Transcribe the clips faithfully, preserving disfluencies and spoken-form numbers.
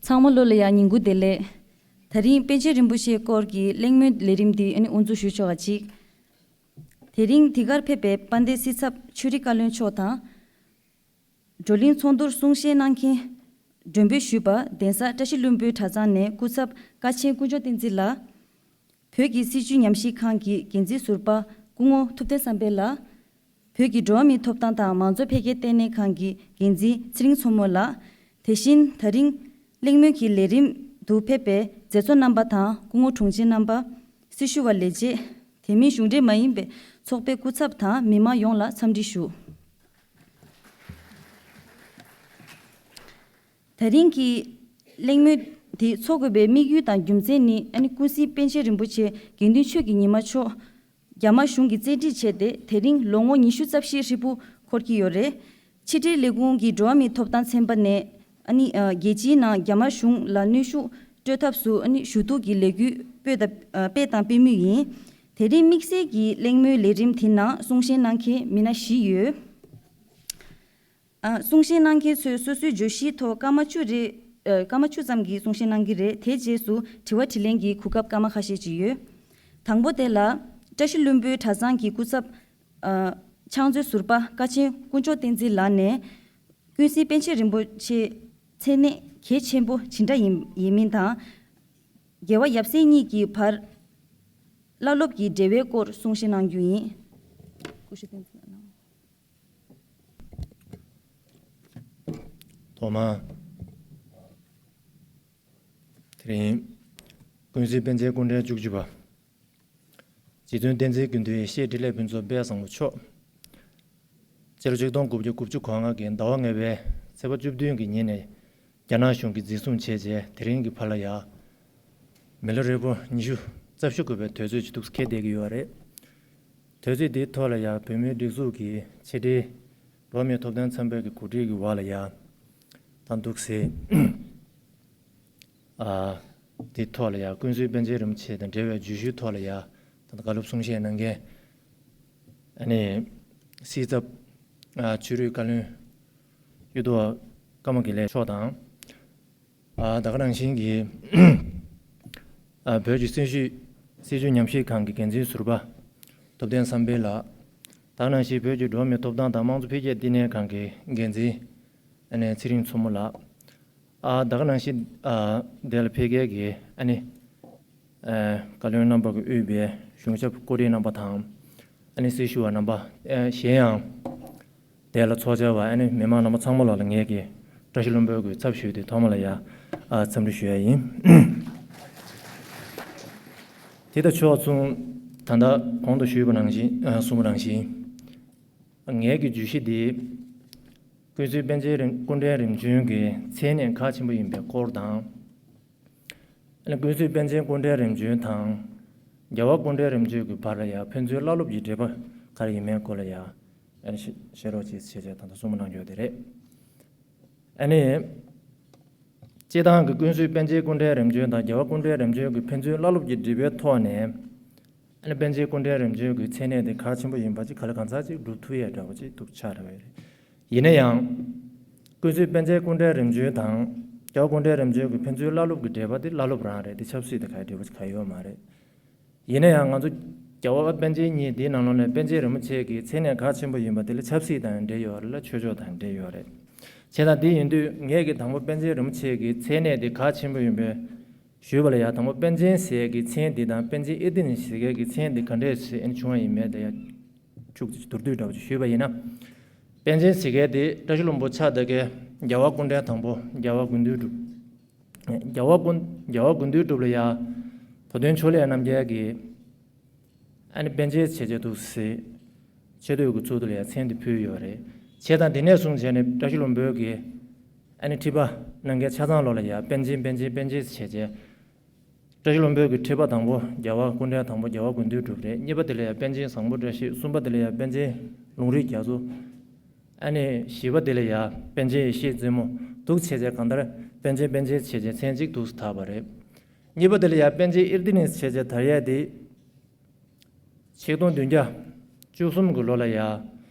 ཚང་མ་ལོ་ལ་ཡང་ཉིན་གུང་བདེ་ལེགས། ད་རིང་པཎ་ཆེན་རིན་པོ་ཆེའི་སྐོར་གྱི་གླེང་མོལ་ལས་རིམ་འདི་ཨ་ནི་དབུ་འཛུགས་ཞུ་ཆོག་ག་ཅིག་དེ་རིང་འདི་གར་ཕེབས་པའི་དཔལ་ལྡན་སྲིད་ཚབ་ཆོས་རིག་བཀའ་བློན་མཆོག་དང་། བགྲོ་གླེང་ཚོགས་འདུར་གསུང་བཤད་གནང་མཁན། མགྲོན་འབོད་ཞུས་པ་གདན་ས་བཀྲ་ཤིས་ལྷུན་པོའི་གྲྭ་ཚང་ནས་སྐུ་ཚབ་ཀ་ཆེན་དཀོན་མཆོག་བསྟན་འཛིན་ལགས། བོད་ཀྱི་སྲིད་བྱུས་ཉམས་ཞིབ་ཁང་གི་འགན་འཛིན་ཟུར་པ་སྐུ་ངོ་ཐུབ་བསྟན་བསམ་འཕེལ་ལགས། བོད་ཀྱི་འགྲོ་བ་མིའི་ཐོབ་ཐང་དང་མང་གཙོ་འཕེལ་རྒྱས་ལྟེ་གནས་ཁང་གི་འགན་འཛིན་ཚེ་རིང་མཚོ་མོ་ལགས། དེ་བཞིན་ད་རིང་གླེང་མོལ་གྱི་ལས་རིམ་དུ་ཕེབས་པའི་མཛད་གཙོ་རྣམ་པ་དང་སྐུ་ངོ་དྲུང་ཆེ་རྣམ་པ། སྲི་ཞུ་བ་ལས་བྱེད། དེ་མིན་གཞུང་འབྲེལ་མ་ཡིན་པའི་ཚོགས་པའི་སྐུ་ཚབ་དང་མི་མང་ཡོངས་ལ་འཚམས་འདྲི་ཞུ། ད་རིང་གི་གླེང་མོལ་དེ་འཚོགས་དགོས་པའི་དམིགས་ཡུལ་དང་རྒྱུ་མཚན་ནི་ཨ་ནི་ཀུན་གཟིགས་པཎ་ཆེན་རིན་པོ་ཆེ་དགེ་འདུན་ཆོས་ཀྱི་ཉི་མ་མཆོག་རྒྱ་དམར་གཞུང་གིས་བཙན་ཁྲིད་བྱས་ཏེ་དེ་རིང་ལོ་ངོ་ཉི་ཤུ་རྩ་བཞི་ཧྲིལ་པོ་འཁོར་གྱི་ཡོད་རེད། ཕྱི་དྲིལ་ལས་ཁུངས་ཀྱི་འགྲོ་བ་མིའི་ཐོབ་ཐང་ཚན་པ་ནས་ཨ་ནི་རྒྱལ་སྤྱིའི་ནང་རྒྱ་དམར་གཞུང་ལ་གནོན་ཤུགས་སྤྲོད་ཐབས་སུ་ཨ་ནི་ཞུ་གཏུག་གི་ལས་འགུལ་སྤེལ་དང་སྤེལ་དང་སྤེལ་མུས་ཡིན། དེ་རིང་དམིགས་བསལ་གྱི་གླེང་མོལ་ལས་རིམ་དེ་ནང་གསུང་བཤད་གནང་མཁན་མི་སྣ་བཞི་ཡོད། ཨ། གསུང་བཤད་གནང་མཁན་ཚོས་སོ་སོའི་བརྗོད་གཞིའི་ཐོག་སྐར་མ་བཅུ་རེ། ཨ། སྐར་མ་བཅུ་ཙམ་གྱི་གསུང་བཤད་གནང་གི་རེད། དེ་རྗེས་སུ་དྲི་བ་དྲིས་ལན་གྱི་གོ་སྐབས་སྐར་མ་ཁ་ཤས་ཅིག་ཡོད། དང་པོ་དེ་ལ་བཀྲ་ཤིས་ལྷུན་པོའི་གྲྭ་ཚང་གི་སྐུ་ཚབ། ཨ། ཕྱག་མཛོད་ཟུར་པ་ཀ་ཆེན་དཀོན་མཆོག་བསྟན་འཛིན་ལགས་ནས། ཀུན་གཟིགས་པཎ་ཆེན་རིན་པོ་ཆེ་མཚན་གནས་གལ་ཆེན་པོ་ཇི་འདྲ་ཡིན་ཡིན་མིན་དང་། རྒྱལ་བ་ཡབ་སྲས་གཉིས་ཀྱི་བར་བླ་སློབ་ཀྱི་འབྲེལ་བའི་སྐོར་གསུང་བཤད་གནང་རྒྱུ་ཡིན། སྐུ་ཞབས་བསྟན་འཛིན་ལགས་གནང་། ཐོག་མར། དེ་རིང་། ཀུན་གཟིགས་པཎ་ཆེན་སྐུ་ཕྲེང་བཅུ་གཅིག་པ། རྗེ་བཙུན་བསྟན་འཛིན་དགེ་འདུན་ཡེ་ཤེས་འཕྲིན་ལས་ཕུན་ཚོགས་དཔལ་བཟང་པོ་མཆོག་སྤྱི་ལོ་ཆིག་སྟོང་དགུ་བརྒྱ་དགུ་བཅུ་གོ་ལྔ་གི་ཟླ་བ་ལྔ་པའི་ཚེས་པ་བཅུ་བདུན་གྱི་ཉིན་ནས་རྒྱ་ནག་གཞུང་གིས་འཛིན་བཟུང་བྱས་རྗེས་དེ་རིང་གི་བར་ལ་ཡ། མི་ལོ་རེ་བོ་ཉི་ཤུ་རྩ་བཞི་འཁོར་བའི་དུས་ཚོད་ཅིག་འདུག་འཁེལ་བསྡད་ཀྱི་ཡོད་རེད། དུས་ཚོད་འདིའི་ཐོག་ལ་ཡང་བོད་མིའི་སྒྲིག་འཛུགས་ཀྱི་ཕྱི་དྲིལ་འགྲོ་བ་མིའི་ཐོབ་ཐང་ཚན་པའི་གི་གོ་སྒྲིག་གི་འོག་ལ་ཡང་། ད་འདུག་སེ། ཨ། འདིའི་ཐོག་ལ་ཡང་ཀུན་གཟིགས་པཎ་ཆེན་རིན་པོ་ཆེ་དང་འབྲེལ་བའི་བརྗོད་གཞིའི་ཐོག་ལ་ཡང་ད་ལྟ་བཀའ་སློབ་གསུང་བཤད་གནང་མཁན། ཨ་ནི། སྲིད་ཚབ། ཨ། ཆོས་རིག་བཀའ་བློན། གཡུ་ཐོག་ཀརྨ་དགེ་ལེགས་མཆོག་དང་། ཨ། ད་ག་ནང་བཞིན་གྱི། ཨ། བོད་ཀྱི་སྲིད་བྱུས། སྲིད་བྱུས་ཉམས་ཞིབ་ཁང་གི་འགན་འཛིན་ཟུར་པ། ཐུབ་བསྟན་བསམ་འཕེལ་ལགས། ད་ག་ནང་བཞིན་བོད་ཀྱི་འགྲོ་བ་མིའི་ཐོབ་ཐང་དང་དམངས་གཙོ་འཕེལ་རྒྱས་ལྟེ་གནས་ཁང་གི་འགན་འཛིན། ཨ་ནི་ཚེ་རིང་མཚོ་མོ་ལགས། ཨ། ད་ག་ནང་བཞིན། ཨ། དེ་ལ་ཕེབས་མཁན་གྱི་ཨ་ནི། ཨ། བཀའ་བློན་རྣམ་པ་གིས་དབུས་པའི་གཞུང་ཞབས་སྐུ་བགྲེས་རྣམ་པ་དང་། ཨ་ནི་སྲི་ཞུ་བ་རྣམ་པ། ཨ། གཞན་ཡང་། དེ་ལ་ཚོགས་བཅར་བ་ཨ་ནི་མི་མང་རྣམ་པ་ཚང་མ་ལ་ལ་ངས་ཀྱི་བཀྲ་ཤིས་ལྷུན་པོའི་གི་ཚབ་ཞུས་ཏེ་ཐོག་མ་ལ་ཡ། ཨ། འཚམས་འདྲི་ཞུ་ཡ་ཡིན། དེ་དང་ཕྱོགས་མཚུངས། ད་ལྟ་གོང་དུ་ཞུས་པ་ནང་བཞིན། ཨ། གསུངས་པ་ནང་བཞིན། ངས་ཀྱི་བརྗོད་གཞི་འདི། ཀུན་གཟིགས་པཎ་ཆེན་རིམ་སྐུ་ཕྲེང་རིམ་བྱོན་གྱི་མཚན་གནས་གལ་ཆེན་པོ་ཡིན་པའི་སྐོར་དང་། ཨ་ནི་ཀུན་གཟིགས་པཎ་ཆེན་སྐུ་ཕྲེང་རིམ་བྱོན་དང་། རྒྱལ་བ་སྐུ་ཕྲེང་རིམ་བྱོན་གྱི་བར་ལ་ཡང་ཕན་ཚུན་བླ་སློབ་ཀྱི་འབྲེལ་བ་ག་རེ་ཡིན་མིན་སྐོར་ལ་ཡང་། ཨ་ནི་བཤད་རོགས་གྱིས་ཞེས་བྱས་ད་ལྟ་གསུངས་གནང་རྒྱུ་དེ་རེད། ཨ་ནི། སྤྱིར་བཏང་གི་ཀུན་གཟིགས་པཎ་ཆེན་སྐུ་ཕྲེང་རིམ་བྱོན་དང་རྒྱལ་བ་སྐུ་ཕྲེང་རིམ་བྱོན་གྱི་ཕན་ཚུན་བླ་སློབ་ཀྱི་འབྲེལ་བའི་ཐོག་ནས། ཨ་ནི་པཎ་ཆེན་སྐུ་ཕྲེང་རིམ་བྱོན་གྱི་མཚན་གནས་དེ་གལ་ཆེན་པོ་ཡིན་པ་ཅིག་ག་ལ་གང་ཟག་ཅིག་སྒྲུབ་ཐུབ་ཡས་འདྲ་བོ་ཅིག་འདུག་ཆགས་རེད་བས་རེད། ཡིན་ན་ཡང་། ཀུན་གཟིགས་པཎ་ཆེན་སྐུ་ཕྲེང་རིམ་བྱོན་དང་། རྒྱལ་བ་སྐུ་ཕྲེང་རིམ་བྱོན་གྱི་ཕན་ཚུན་བླ་སློབ་ཀྱི་འབྲེལ་བ་དེ་བླ་སློབ་རང་རེད་དེ་ཆབ་སྲིད་དེ་གའི་འབྲེལ་བ་ཅིག་ག་ཡོད་མ་རེད། ཡིན་ན་ཡང་ང་ཚོ་རྒྱལ་བ་པཎ་ཆེན་གཉིས་འདིའི་ནང་ལོགས་ནས་པཎ་ཆེན་རིན་པོ་ཆེ་གི་མཚན་གནས་གལ་ཆེན་པོ་ཡིན་པ་དེ་ལ་ཆབ་སྲིད་དང་འབྲེལ་ཡོད་རེད་ལ་ཆོས་ཕྱོགས་དང་འབྲེལ་ཡོད་རེད། བྱས་ཙང་དེ་ཡིན་དུས་ངས་ཀྱི་དང་པོ་པཎ་ཆེན་རིན་པོ་ཆེ་གི་མཚན་གནས་དེ་གལ་ཆེན་པོ་ཡིན་པའི་ཞུས་པ་ལ་ཡང་དང་པོ་པཎ་ཆེན་ཟེར་གྱི་མཚན་འདི་དང་པཎ་ཆེན་ཨེ་ཏི་ནི་ཟེར་མཁན་གྱི་མཚན་འདི་ག་འདྲས་ཟེར་ཨེ་བྱུང་བ་ཡིན་མེད་དེ་ཡང་ཕྱུགས་མདོར་བསྡུས་འདྲ་བོ་ཞུས་པ་ཡིན་ན། པཎ་ཆེན་ཟེར་མཁན་དེ་བཀྲ་ཤིས་ལྷུན་པོ་ཕྱག་བཏབ་མཁན་རྒྱལ་བ་སྐུ་ཕྲེང་དང་པོ་རྒྱལ་བ་དགུ་འདུལ་གྲུབ། རྒྱལ་བ་དགུ་རྒྱལ་བ་དགུ་འདུལ་གྲུབ་ལ་ཡང་བུ་སྟོན་ཕྱོགས་ལས་རྣམ་རྒྱལ་གྱིས་ཨ་ནི་པཎ་ཆེན་བྱས་བྱས་འདུག་ཟེར། ཆེ་བསྟོད་ཀྱི་ཚུལ་དུ་ལ་ཡང་མཚན་དེ་ཕུལ་ཡོད་རེད། བྱས་ཙང་དེ་ནས་བཟུང་བྱས་ནས་བཀྲ་ཤིས་ལྷུན་པོ་གིས་ཨ་ནི་ཁྲི་པ་གནང་མཁན་ཆ་ཚང་ལོ་ལ་ཡང་པཎ་ཆེན་པཎ་ཆེན་པཎ་ཆེན་བྱས་བྱས། བཀྲ་ཤིས་ལྷུན་པོ་གི་ཁྲི་པ་དང་པོ་རྒྱལ་བ་སྐུ་ཕྲེང་དང་པོ་རྒྱལ་བ་དགུ་འདུལ་གྲུབ་རེད། གཉིས་པ་དེ་ལ་ཡང་པཎ་ཆེན་བཟང་པོ་བཀྲ་ཤིས། གསུམ་པ་དེ་ལ་ཡང་པཎ་ཆེན་ལུང་རིགས་རྒྱ་མཚོ། ཨ་ནི་བཞི་པ་དེ་ལ་ཡང་པཎ་ཆེན་ཡེ་ཤེས་རྩེ་མོ་འདུག་བྱས་བྱས་གང་ལྟར་པཎ་ཆེན་པཎ་ཆེན་བྱས་བྱས་མཚན་གཅིག་འདུག་སེ་བཏགས་པ་རེད། གཉིས་པ་དེ་ལ་ཡང་པཎ་ཆེན་ཨེ་ཏི་ནི་བྱས་བྱས་དར་ཡས་དེ། ཆིག་སྟོང་བདུན་བརྒྱ་བཅུ་གསུམ་གྱི་ལོ་ལ་ཡ།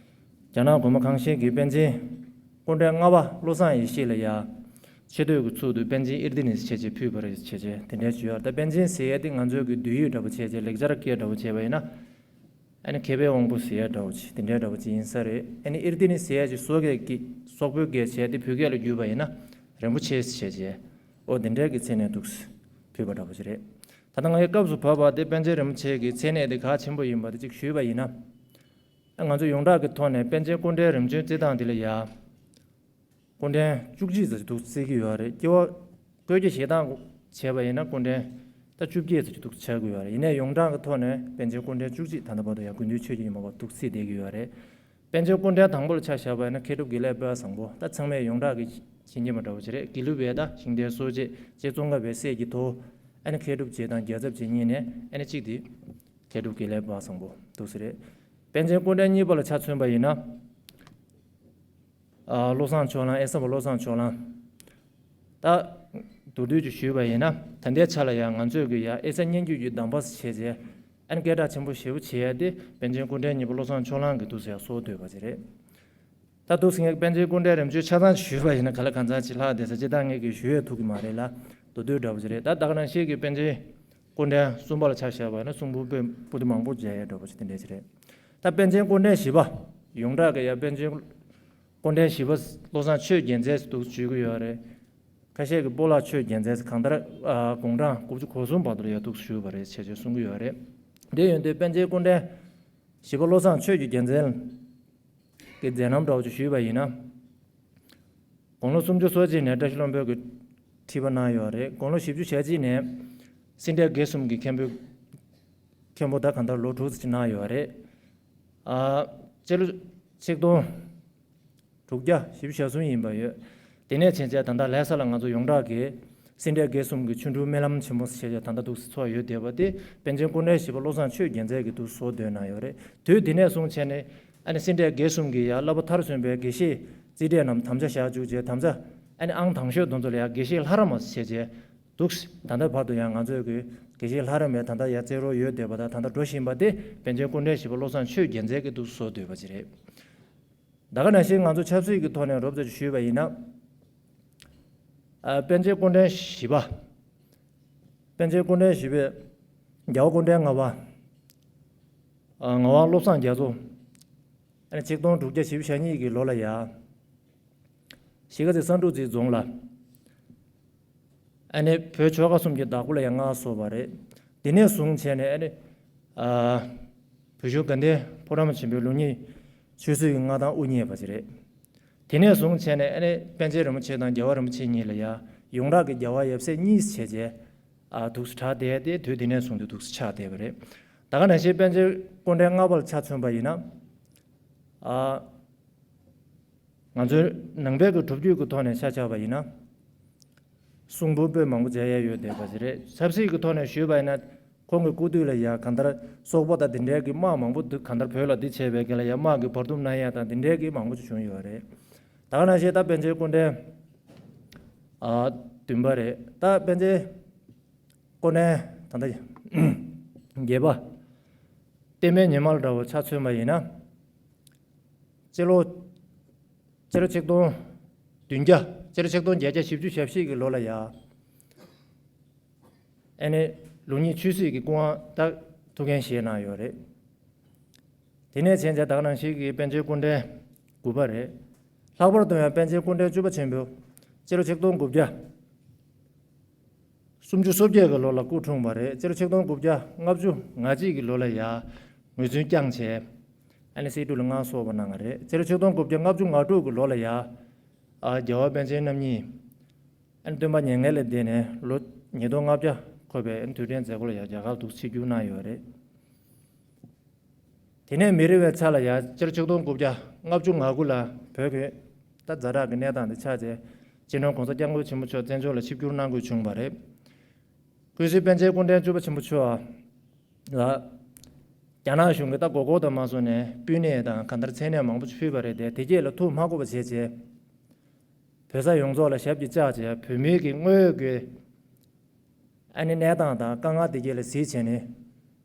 རྒྱ་ནག་གོང་མ་ཁང་ཤེས་ཀྱིས་པཎ་ཆེན་སྐུ་ཕྲེང་ལྔ་པ་བློ་བཟང་ཡེ་ཤེས་ལ་ཡ། ཆེ་བསྟོད་ཀྱི་ཚུལ་དུ་པཎ་ཆེན་ཨིར་ཏི་ནི་ཟེར་བྱས་ཕུལ་བ་རེད་བྱས་བྱས་དེ་འདྲའི་བརྗོད་ཡོད་རེད། ད་པཎ་ཆེན་ཟེར་ཡས་དེ་ང་ཚོའི་གི་འདོད་ཡོན་འདྲ་པོ་བྱས་བྱས་ལེགས་སྦྱར་སྐད་འདྲ་པོ་བྱས་པ་ཡིན་ན། ཨ་ནི་མཁས་པའི་དབང་པོ་ཟེར་ཡས་འདྲ་པོ་ཅིག་དེ་འདྲའི་འདྲ་པོ་ཅིག་ཡིན་ས་རེད། ཨ་ནི་ཨིར་ཏི་ནི་ཟེར་ཡས་ཅིག་སོག་སྐད་ཀྱི་སོག་པོའི་སྐད་བྱས་ཏེ་བོད་སྐད་ལ་བསྒྱུར་བ་ཡིན་ན་རིན་པོ་ཆེ་ཟེར་བྱས་བྱས། ཨོ་དེ་འདྲའི་གི་མཚན་ནས་འདུག་ཕུལ་བ་འདྲ་པོ་ཅིག་རེད། ད་ལྟ་ང་ཡི་སྐབས་སུ་བབས་པ་དེ་པཎ་ཆེན་རིན་པོ་ཆེ་གི་མཚན་གནས་དེ་གལ་ཆེན་པོ་ཡིན་པ་དེ་ཅིག་ཞུས་པ་ཡིན་ན། ང་ཚོ་ཡོངས་གྲགས་ཀྱི་ཐོག་ནས་པཎ་ཆེན་སྐུ་ཕྲེང་རིམ་བྱོན་བརྩི་སྟངས་དེ་ལ་ཡ། སྐུ་ཕྲེང་བཅུ་གཅིག་ཙམ་ཅིག་འདུག་བརྩི་གི་ཡོད་རེད། སྐྱེ་བ་བཀོད་རྒྱ་བཞེས་སྟངས་བྱས་པ་ཡིན་ན་སྐུ་ཕྲེང་ད་བཅུ་བརྒྱད་ཙམ་ཅིག་འདུག་ཆགས་ཀྱི་ཡོད་རེད། ཡིན་ནའི་ཡོངས་གྲགས་ཀྱི་ཐོག་ནས་པཎ་ཆེན་སྐུ་ཕྲེང་བཅུ་གཅིག་ད་ལྟ་བར་དུ་ཡང་དགུན་དུས་ཆོས་ཀྱི་ཉི་མ་བར་འདུག་བརྩིས་བསྡད་ཀྱི་ཡོད་རེད། པཎ་ཆེན་སྐུ་ཕྲེང་དང་པོ་ལ་ཆ་བཞག་པ་ཡིན་ན་མཁས་གྲུབ་དགེ་ལེགས་དཔལ་བཟང་པོ། ད་ཚང་མས་ཡོངས་གྲགས་ཀྱི་མཁྱེན་གྱི་མ་འདྲ་བ་ཅིག་རེད། དགེ་ལུགས་པའི་ད་ཤིང་རྟའི་སྲོལ་འབྱེད་ཅེས་ཙོང་ཁ་པའི་སྲས་ཀྱི་ཐོག་ཨ་ནི་མཁས་གྲུབ་རྗེ་དང་རྒྱལ་ཚབ་རྗེ་གཉིས་ནས་ཨ་ནི་གཅིག་དེ་མཁས་གྲུབ་དགེ་ལེགས་དཔལ་བཟང་པོ་འདུག་ཟེར་རེད། པཎ་ཆེན་སྐུ་ཕྲེང་གཉིས་པ་ལ་ཆ་མཚོན་པ་ཡིན་ན། ཨ་བློ་བཟང་ཕྱོགས་གླང་། ཨེ་ས་བ་བློ་བཟང་ཕྱོགས་གླང་། ད་མདོར་བསྡུས་ཀྱིས་ཞུས་པ་ཡིན་ན་ད་ལྟའི་ཆ་ལ་ཡང་ང་ཚོས་ཀྱི་ཡང་ཨེ་ས་སྙན་བརྒྱུད་ཀྱི་གདམས་པ་ཟེར་བྱས་ཨ་ནི་སྐད་གྲགས་ཆེན་པོ་ཞེ་པོ་བྱེད་ཡ་དེ་པཎ་ཆེན་སྐུ་ཕྲེང་གཉིས་པ་བློ་བཟང་ཕྱོགས་གླང་གི་འདུག་ཟེར་ཡ་སོགས་འདོད་པ་ཅིག་རེད། ད་འདུག་ཟེར་ངས་པཎ་ཆེན་སྐུ་ཕྲེང་རིམ་བྱོན་ཆ་ཚང་ཞུས་པ་ཡིན་ན་ག་ལ་གང་ཚང་ཅིག་ལྷག་བསྡད་ས་ཅི་ད་ངས་ཀྱི་ཞུ་ཡས་ཐུབ་ཀྱི་མ་རེད་ལ། མདོར་བསྡུས་འདྲ་པོ་ཅིག་རེད། ད་ད་ག་ནང་བཞིན་གྱི་པཎ་ཆེན་སྐུ་ཕྲེང་གསུམ་པ་ལ་ཆ་བཞག་པ་ཡིན་ན་གསུང་འབུམ་པོད་པོ་ཏི་མང་པོ་མཇལ་ཡས་འདྲ་པོ་ཅིག་དེ་འདྲས་ཅིག་རེད། ད་པཎ་ཆེན་སྐུ་ཕྲེང་བཞི་པ། ཡོངས་གྲགས་ཀྱི་ཡ་པཎ་ཆེན་སྐུ་ཕྲེང་བཞི་པ་བློ་བཟང་ཆོས་རྒྱལ་མཚན་ཟེར་འདུག་བརྗོད་ཀྱི་ཡོད་རེད། ཁ་ཤས་ཀྱིས་སྤོ་ལགས་ཆོས་རྒྱལ་མཚན་ཟེར་གང་ལྟར་ཨ་དགུང་གྲངས་དགུ་བཅུ་གོ་གསུམ་བར་དུ་ལ་ཡ་འདུག་ཞུས་པ་རེད་བྱས་བྱས་གསུང་གི་ཡོད་རེད། དེ་ཡོན་ཏན་པཎ་ཆེན་སྐུ་ཕྲེང་བཞི་པ་བློ་བཟང་ཆོས་ཀྱི་རྒྱལ་མཚན་གྱི་མཛད་རྣམ་འདྲ་བོ་ཅིག་ཞུས་པ་ཡིན་ན། དགུང་ལོ་སུམ་ཅུ་སོ་གཅིག་ནས་བཀྲ་ཤིས་ལྷུན་པོ་གི་ཁྲི་པ་གནང་ཡོད་རེད། དགུང་ལོ་བཞི་བཅུ་ཞེ་གཅིག་ནས་སེ་འབྲས་དགེ་གསུམ་གྱི་མཁན་པོ། མཁན་པོ་ད་གང་ལྟར་ལོ་དྲུག་ཙམ་ཅིག་གནང་ཡོད་རེད། ཨ་སྤྱི་ལོ་ཆིག་སྟོང་དྲུག་བརྒྱ་བཞི་བཅུ་ཞེ་གསུམ་ཡིན་པ་ཡོད། དེ་ནས་ཕྱིན་ཆད་ད་ལྟ་ལྷ་ས་ལ་ང་ཚོ་ཡོངས་གྲགས་ཀྱི་སེ་འབྲས་དགེ་གསུམ་གྱི་ཆོ་འཕྲུལ་སྨོན་ལམ་ཆེན་མོ་ཟེར་བྱས་ད་ལྟ་འདུག་སེ་ཚོགས་ཡོད་བསྡད་པ་དེ་པཎ་ཆེན་སྐུ་ཕྲེང་བཞི་པ་བློ་བཟང་ཆོས་རྒྱལ་མཚན་གྱིས་འདུག་བཟོ་འདོད་གནང་ཡོད་རེད། དུས་དེ་ནས་བཟུང་བྱས་ནས་ཨ་ནི་སེ་འབྲས་དགེ་གསུམ་གྱི་ཡང་བསླབ་པ་མཐར་སོན་པའི་དགེ་བཤེས་རྩིས་འབྲས་རྣམས་དམ་བཅའ་བཞག་བཅུག་བྱས། དམ་བཅའ་ཨ་ནི་ཨང་དང་ཤོས་དེ་ཚོ་ལ་ཡང་དགེ་བཤེས་ལྷ་རམས་པ་ཟེར་བྱས་འདུག་སེ་ད་ལྟ་བར་དུ་ཡང་ང་ཚོས་ཀྱི་དགེ་བཤེས་ལྷ་རམས་པའི་ད་ལྟ་ཡང་རྩེད་རོགས་ཡོད་བསྡད་པ་དང་ད་ལྟ་འགྲོ་བཞིན་པ་དེ་པཎ་ཆེན་སྐུ་ཕྲེང་བཞི་པ་བློ་བཟང་ཆོས་རྒྱལ་མཚན་གྱིས་འདུག་སེ་བཟོ་འདོད་པ་ཅིག་རེད། ད་ག་ནང་བཞིན་ང་ཚོ་ཆབ་སྲིད་ཀྱི་ཐོག་ནས་རོབ་ཙམ་ཞུས་པ་ཡིན་ན། ཨ་པཎ་ཆེན་སྐུ་ཕྲེང་བཞི་པ། པཎ་ཆེན་སྐུ་ཕྲེང་བཞི་པས་རྒྱལ་བ་སྐུ་ཕྲེང་ལྔ་པ། ཨ་ངག་དབང་བློ་བཟང་རྒྱ་མཚོ། ཨ་ནི་ཆིག་སྟོང་དྲུག་བརྒྱ་བཞི་བཅུ་ཞེ་གཉིས་ཀྱི་ལོ་ལ་ཡ། གཞིས་ཀ་རྩེ་ས་འབྲུག་རྩེ་རྫོང་ལ། ཨ་ནི་བོད་ཆོལ་ཁ་གསུམ་གྱི་བདག་པོ་ལ་ཡང་མངའ་གསོལ་བ་རེད། དེ་ནས་བཟུང་བྱས་ནས་ཨ་ནི། ཨ་བོད་གཞུང་དགའ་ལྡན་ཕོ་བྲང་པ་ཆེན་པོའི་ལུགས་གཉིས་ཆོས་སྲིད་ཀྱི་མངའ་ཐང་དབུ་བརྙེས་པ་ཞིག་རེད། དེ་ནས་བཟུང་བྱས་ནས་ཨ་ནི་པཎ་ཆེན་རིན་པོ་ཆེ་དང་རྒྱལ་བ་རིན་པོ་ཆེ་གཉིས་ལ་ཡང་ཡོངས་གྲགས་ཀྱི་རྒྱལ་བ་ཡབ་སྲས་གཉིས་བྱས་རྗེས་ཨ་འདུག་སེ་གྲགས་བསྡད་དེ་དུས་དེ་ནས་བཟུང་སྟེ་འདུག་སེ་ཆགས་བསྡད་པ་རེད། ད་ག་ནང་བཞིན་པཎ་ཆེན་སྐུ་ཕྲེང་ལྔ་པ་ལ་ཆ་མཚོན་པ་ཡིན་ན། ཨ། ང་ཚོའི་ནང་པའི་གི་སྒྲུབ་བརྒྱུད་ཀྱི་ཐོག་ནས་ཆ་བཞག་པ་ཡིན་ན། གསུང་འབུམ་པོད་མང་པོ་མཇལ་ཡ་ཡོད་བསྡད་པ་ཞིག་རེད། ཆབ་སྲིད་ཀྱི་ཐོག་ནས་ཞུས་པ་ཡིན་ན། ཁོང་གི་སྐུ་དུས་ལ་ཡ་གང་ལྟར་སོག་པོ་དང་དེ་འདྲའི་གི་དམག་མང་པོ་འདུག་གང་ལྟར་བོད་ལ་འདི་བྱས་པའི་རྐྱེན་ལ་ཡ་དམག་གི་བར་འདུམ་གནང་ཡ་དང་དེ་འདྲའི་གི་མང་པོ་ཅིག་བྱུང་ཡོད་རེད། ད་ག་ནང་བཞིན་ད་པཎ་ཆེན་སྐུ་ཕྲེང་ཨ་བདུན་པ་རེད། ད་པཎ་ཆེན་སྐུ་ཕྲེང་ད་ལྟ་བརྒྱད་པ། བསྟན་པའི་ཉི་མ་ལ་འདྲ་བོ་ཆ་མཚོན་པ་ཡིན་ན། སྤྱི་ལོ། སྤྱི་ལོ་ཆིག་སྟོང་བདུན་བརྒྱ། སྤྱི་ལོ་ཆིག་སྟོང་བརྒྱད་བརྒྱ་བཞི་བཅུ་ཞེ་བཞི་གི་ལོ་ལ་ཡ། ཨ་ནི་ལུགས་གཉིས་ཆོས་སྲིད་ཀྱི་སྐུ་དབང་ད་ཐུགས་འགན་བཞེས་གནང་ཡོད་རེད། དེ་ནས་ཕྱིན་ཆད་ད་ག་ནང་བཞིན་གྱི་པཎ་ཆེན་སྐུ་ཕྲེང་དགུ་པ་རེད། ལྷག་པར་དུ་ཡང་པཎ་ཆེན་སྐུ་ཕྲེང་བཅུ་པ་ཆེན་པོ། སྤྱི་ལོ་ཆིག་སྟོང་དགུ་བརྒྱ། སུམ་ཅུ་སོ་བརྒྱད་ཀྱི་ལོ་ལ་སྐུ་འཁྲུངས་པ་རེད། སྤྱི་ལོ་ཆིག་སྟོང་དགུ་བརྒྱ་ལྔ་བཅུ་ང་གཅིག་གི་ལོ་ལ་ཡ། ངོས་འཛིན་བསྐྱངས་བྱས། ཨ་ནི་སེ་འབྲུག་ལ་མངའ་གསོལ་བ་གནང་བ་རེད། སྤྱི་ལོ་ཆིག་སྟོང་དགུ་བརྒྱ་ལྔ་བཅུ་ང་དྲུག་གི་ལོ་ལ་ཡ། ཨ་རྒྱལ་བ་པཎ་ཆེན་རྣམ་གཉིས། ཨ་ནི་སྟོན་པ་མྱ་ངན་ལས་འདས་ནས་ལོ་ཉིས་སྟོང་ལྔ་བརྒྱ་འཁོར་བའི་ཨ་ནི་དུས་དྲན་མཛད་སྒོ་ལ་ཡ་རྒྱ་གར་འདུག་ཆིབས་བསྒྱུར་གནང་ཡོད་རེད། དེ་ནས་མི་རིང་བའི་ཆ་ལ་ཡ་སྤྱི་ལོ་ཆིག་སྟོང་དགུ་བརྒྱ་ལྔ་བཅུ་ང་དགུ་ལ་བོད་ཀྱི་ད་ཛ་དྲག་གི་གནས་སྟངས་དེ་ཆགས་རྗེས་སྤྱི་ནོར་༸གོང་ས་༸སྐྱབས་མགོན་ཆེན་པོ་མཆོག་བཙན་བྱོལ་ལ་ཆིབས་བསྒྱུར་གནང་དགོས་བྱུང་བ་རེད། སྐུ་ཚེ་པཎ་ཆེན་སྐུ་ཕྲེང་བཅུ་པ་ཆེན་པོ་མཆོག་ལ་རྒྱ་ནག་གཞུང་གིས་ད་མགོ་སྐོར་དང་མ་སོང་ནས་སྤུན་ནས་དང་གང་ལྟར་མཚན་གནས་མང་པོ་ཞིག་ཕུལ་བ་རེད་དེ། དེ་རྗེས་ལ་ཐུགས་མ་དགོས་པ་བྱས་རྗེས། བོད་ས་ཡོངས་རྫོགས་ལ་ཞབས་ཀྱིས་བཅགས་བྱས་བོད་མིའི་གི་དངོས་ཡོད་ཀྱི་ཨ་ནི་གནས་སྟངས་དང་དཀའ་ངལ་དེ་གས་ལ་གཟིགས་བྱས་ནས།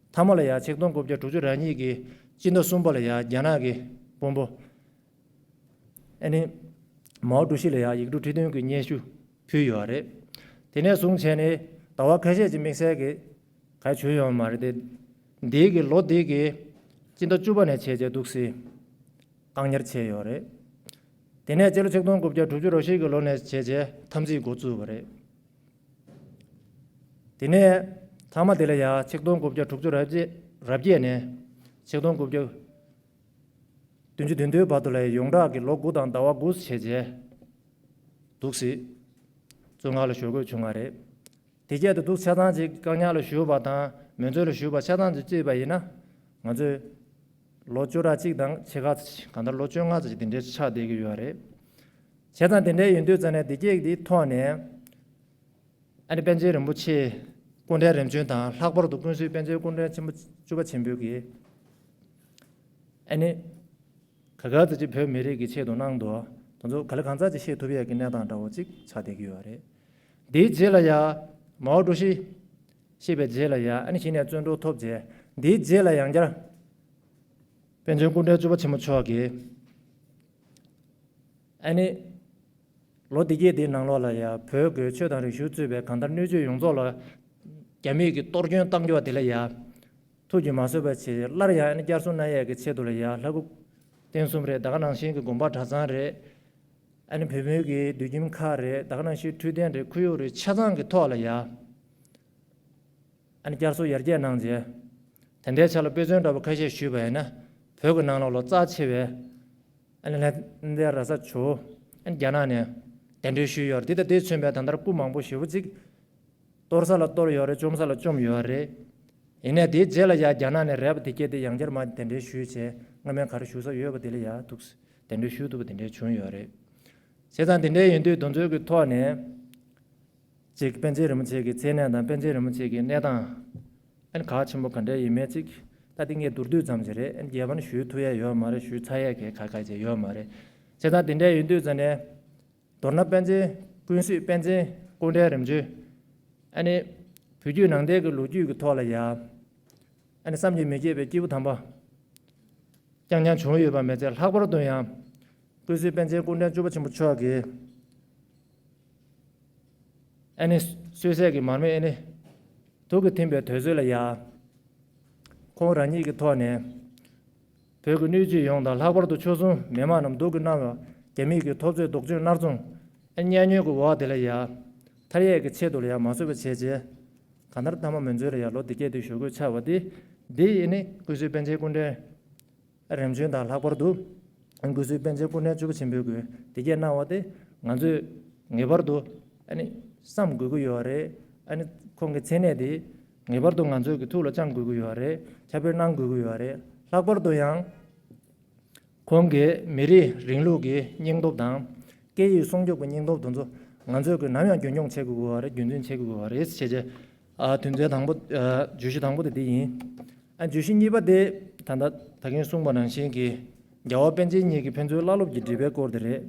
མཐའ་མ་ལ་ཡང་ཆིག་སྟོང་དགུ་བརྒྱ་དྲུག་ཅུ་རེ་གཉིས་ཀྱི་སྤྱི་ཟླ་གསུམ་པ་ལ་ཡང་རྒྱ་ནག་གི་དཔོན་པོ་ཨ་ནི་མའོ་ཀྲུའུ་ཞི་ལ་ཡང་ཡིག་འབྲུ་ཁྲི་བདུན་གྱི་སྙན་ཞུ་ ཕུལ་ཡོད་རེད། དེ་ནས་བཟུང་བྱས་ནས་ཟླ་བ་ཁ་ཤས་ཀྱི་དམིགས་བསལ་གྱི་ག་བྱུང་ཡོད་མ་རེད་དེ། འདིའི་གི་ལོ་འདི་གི་སྤྱི་ཟླ་བཅུ་པ་ནས་བྱས་རྗེས་འདུག་སེ་བཀག་ཉར་བྱས་ཡོད་རེད། དེ་ནས་སྤྱི་ལོ་ཆིག་སྟོང་དགུ་བརྒྱ་དྲུག་ཅུ་རེ་བཞི་གི་ལོ་ནས་བྱས་རྗེས་འཐབ་འཛིང་འགོ་བཙུགས་པ་རེད། དེ་ནས་ཚང་མ་དེ་ལ་ཡ་ཆིག་སྟོང་དགུ་བརྒྱ་དྲུག་ཅུ་རེ་བརྒྱད་ནས་ཆིག་སྟོང་དགུ་བརྒྱ་བདུན་ཅུ་དོན་བདུན་བར་དུ་ལ་ཡ་ཡོངས་གྲགས་ཀྱི་ལོ་དགུ་དང་ཟླ་བ་དགུ་བྱས་རྗེས་འདུག་སེ་བཙོན་ཁང་ལ་བཞུགས་དགོས་བྱུང་བ་རེད། དེ་སྐད་དུ་འདུག་ཆ་ཚང་ཅིག་བཀག་ཉར་ལ་བཞུགས་པ་དང་མི་འཛོལ་ལ་བཞུགས་པ་ཆ་ཚང་ཅིག་བརྩིས་པ་ཡིན་ན། ང་ཚོས་ལོ་བཅུ་ཕྲག་གཅིག་དང་ཕྱེད་ཀ་ཙམ་ཅིག་གང་ལྟར་ལོ་བཅོ་ལྔ་ཙམ་ཅིག་དེ་འདྲའི་ཆགས་བསྡད་ཀྱི་ཡོད་རེད། བྱས་ཙང་དེ་འདྲའི་ཡིན་དུས་ཙམ་ནས་དེ་སྐད་དེའི་ཐོག་ནས་ཨ་ནི་པཎ་ཆེན་རིན་པོ་ཆེ་སྐུ་ཕྲེང་རིམ་བྱོན་དང་ལྷག་པར་དུ་ཀུན་གཟིགས་པཎ་ཆེན་སྐུ་ཕྲེང་ཆེན་པོ་བཅུ་པ་ཆེན་པོའི་གི་ཨ་ནི་ག་ག་ཙམ་ཅིག་བོད་མི་རིགས་ཀྱི་ཆེད་དུ་གནང་འདུག་དེ་ཚོ་ག་ལེ་གང་ཙམ་ཅིག་བཤད་ཐུབ་ཡས་ཀྱི་གནས་སྟངས་འདྲ་བོ་ཅིག་ཆགས་བསྡད་ཀྱི་ཡོད་རེད། དེའི་རྗེས་ལ་ཡ་མའོ་ཀྲུའུ་ཞི་ཤི་བའི་རྗེས་ལ་ཡ་ཨ་ནི་གཞི་ནས་བཙོན་གྲོལ་ཐོབ་རྗེས་དེའི་རྗེས་ལ་ཡང་བསྐྱར་པཎ་ཆེན་སྐུ་ཕྲེང་བཅུ་པ་ཆེན་པོ་མཆོག་གིས་ཨ་ནི་ལོ་འདི་གྱད་འདིའི་ནང་ལོགས་ལ་ཡ་བོད་ཀྱི་ཆོས་དང་རིག་གཞུང་གཙོས་པའི་གང་ལྟར་སྣོད་བཅུད་ཡོངས་རྫོགས་ལ་རྒྱ་མིས་ཀྱི་གཏོར་སྐྱོན་བཏང་རྒྱུ་དེ་ལ་ཡ་ཐུགས་ཀྱིས་མ་བཟོད་པ་བྱས་སླར་ཡང་ཨ་ནི་བསྐྱར་གསོ་གནང་ཡས་ཀྱི་ཆེད་དུ་ལ་ཡ་ལྷ་སྐུ་རྟེན་གསུམ་རེད། ད་ག་ནང་བཞིན་གྱི་དགོན་པ་གྲྭ་ཚང་རེད། ཨ་ནི་བོད་མིའི་གི་དུད་ཁྱིམ་ཁག་རེད། ད་ག་ནང་བཞིན་འཕྲོད་བསྟེན་རེད། ཁོར་ཡུག་རེད། ཆ་ཚང་གི་ཐོག་ལ་ཡ་ཨ་ནི་བསྐྱར་གསོ་ཡར་རྒྱས་གནང་རྗེས་དེ་འདྲའི་ཆ་ལ་དཔེ་མཚོན་འདྲ་པོ་ཁ་ཤས་ཞུས་པ་ཡིན་ན་བོད་ཀྱི་ནང་ལོགས་ལ་རྩ་ཆེ་བའི་ཨ་ནི་ལྷ་ལྡན་ར་ས་ཇོ་བོ་ཨ་ནི་རྒྱ་ནག་ནས་གདན་འདྲེན་ཞུས་ཡོད་རེད། དེ་དང་དེས་མཚོན་པའི་ད་ལྟར་སྐུ་མང་པོ་ཞེ་པོ་ཅིག་གཏོར་ས་ལ་གཏོར་ཡོད་རེད། བཅོམ་ས་ལ་བཅོམ་ཡོད་རེད། ཡིན་ནའི་དེའི་རྗེས་ལ་ཡ་རྒྱ་ནག་ནས་རེད་པ་དེ་སྐད་དེ་ཡང་བསྐྱར་མར་གདན་འདྲེན་ཞུས་བྱས་སྔ་མའི་ག་རེ་ཞུ་ས་ཡོད་པ་དེ་ལ་ཡ་ཐུགས་གདན་འདྲེན་ཞུ་ཐུབ་པ་དེ་འདྲའི་བྱུང་ཡོད་རེད། བྱས་ཙང་དེ་འདྲའི་ཡིན་དུས་དེ་ཚོའི་གི་ཐོག་ནས་ཅིག་པཎ་ཆེན་རིན་པོ་ཆེ་གི་མཚན་གནས་དང་པཎ་ཆེན་རིན་པོ་ཆེ་གི་གནས་སྟངས་ཨ་ནི་གལ་ཆེན་པོ་ག་འདྲ་ཡིན་མིན་ཅིག་ད་དེ་ངས་མདོར་བསྡུས་ཙམ་ཞིག་རེད། ཨ་ནི་རྒྱས་པ་ནི་ཞུ་ཐུབ་ཡ་ཡོད་མ་རེད། ཞུ་ཚར་ཡ་གི་ག་ག་ཅིག་ཡོད་མ་རེད། བྱས་ཙང་དེ་འདྲའི་ཡིན་དུས་ཙམ་ནས། མདོར་ན་པཎ་ཆེན་ཀུན་གཟིགས་པཎ་ཆེན་སྐུ་ཕྲེང་རིམ་བྱོན། ཨ་ནི་བོད་བརྒྱུད་ནང་བསྟན་གྱི་ལོ་རྒྱུས་ཀྱི་ཐོག་ལ་ཡ། ཨ་ནི་བསམ་གྱིས་མི་ཁྱབ་པའི་སྐྱེས་བུ་དམ་པ་རྐྱང་རྐྱང་བྱུང་ཡོད་པ་མ་ཚད་ལྷག་པར་དུ་ཡང་ཀུན་གཟིགས་པཎ་ཆེན་སྐུ་ཕྲེང་བཅུ་པ་ཆེན་པོ་མཆོག་གིས་ཨ་ནི་གསོད་སྲེག་གི་མར་མེ་ཨ་ནི་དུག་གིས་ཐིམ་པའི་དུས་ཚོད་ལ་ཡ། ཁོང་རང་ཉིད་ཀྱི་ཐོག་ནས་བོད་ཀྱི་སྣོད་བཅུད་ཡོངས་དང་ལྷག་པར་དུ་ཆོལ་གསུམ་མི་མང་རྣམས་སྡུག་གིས་མནར་བའི་རྒྱ་མིས་ཀྱི་འཐབ་རྩོད་སྡུག་སྦྱོང་མནར་གཅོད་ཨ་ནི་གཉའ་གནོན་གྱི་འོག་དེ་ལ་ཡ་ཐར་ཡས་ཀྱི་ཆེད་དུ་ལ་ཡ་མ་བཟོད་པ་བྱས་རྗེས་གང་ལྟར་མཐའ་མ་མི་འཛོལ་ལ་ཡ་ལོ་འདི་སྐད་དུ་ཞུ་དགོས་ཆགས་པ་དེ་འདི་ཡིན་ནི་ཀུན་གཟིགས་པཎ་ཆེན་སྐུ་ཕྲེང་རིམ་བྱོན་དང་ལྷག་པར་དུ་ཀུན་གཟིགས་པཎ་ཆེན་སྐུ་ཕྲེང་བཅུ་པ་ཆེན་པོའི་སྐུ་འདི་སྐད་གནང་བ་དེ་ང་ཚོས་ངེས་པར་དུ་ཨ་ནི་བསམ་དགོས་ཀྱི་ཡོད་རེད། ཨ་ནི་ཁོང་གི་མཚན་གནས་དེ་ངེས་པར་དུ་ང་ཚོས་ཀྱི་ཐུགས་ལ་བཅངས་དགོས་ཀྱི་ཡོད་རེད། ཁྱབ་སྤེལ་གནང་དགོས་ཀྱི་ཡོད་རེད། ལྷག་པར་དུ་ཡང་ཁོང་གིས་མི་རིགས་རིང་ལུགས་ཀྱི་སྙིང་སྟོབས་དང་སྐད་ཡིག་སྲུང་སྐྱོབ་ཀྱི་སྙིང་སྟོབས་དེ་ཚོ་ང་ཚོས་ཀྱི་ནམ་ཡང་རྒྱུན་འཁྱོངས་བྱེད་དགོས་ཀྱི་ཡོད་རེད། རྒྱུན་འཛིན་བྱེད་དགོས་ཀྱི་ཡོད་རེད་ཞེས་བྱས། ཨ་དོན་ཚན་དང་པོ་ཨ་བརྗོད་གཞི་དང་པོ་དེ་འདི་ཡིན། ཨ་བརྗོད་གཞི་གཉིས་པ་དེ་ད་ལྟ་ད་གིན་གསུངས་པ་ནང་བཞིན་གྱི་རྒྱལ་བ་པཎ་ཆེན་ཉིད་ཀྱི་ཕན་ཚུན་བླ་སློབ་ཀྱི་འབྲེལ་བའི་སྐོར་དེ་རེད།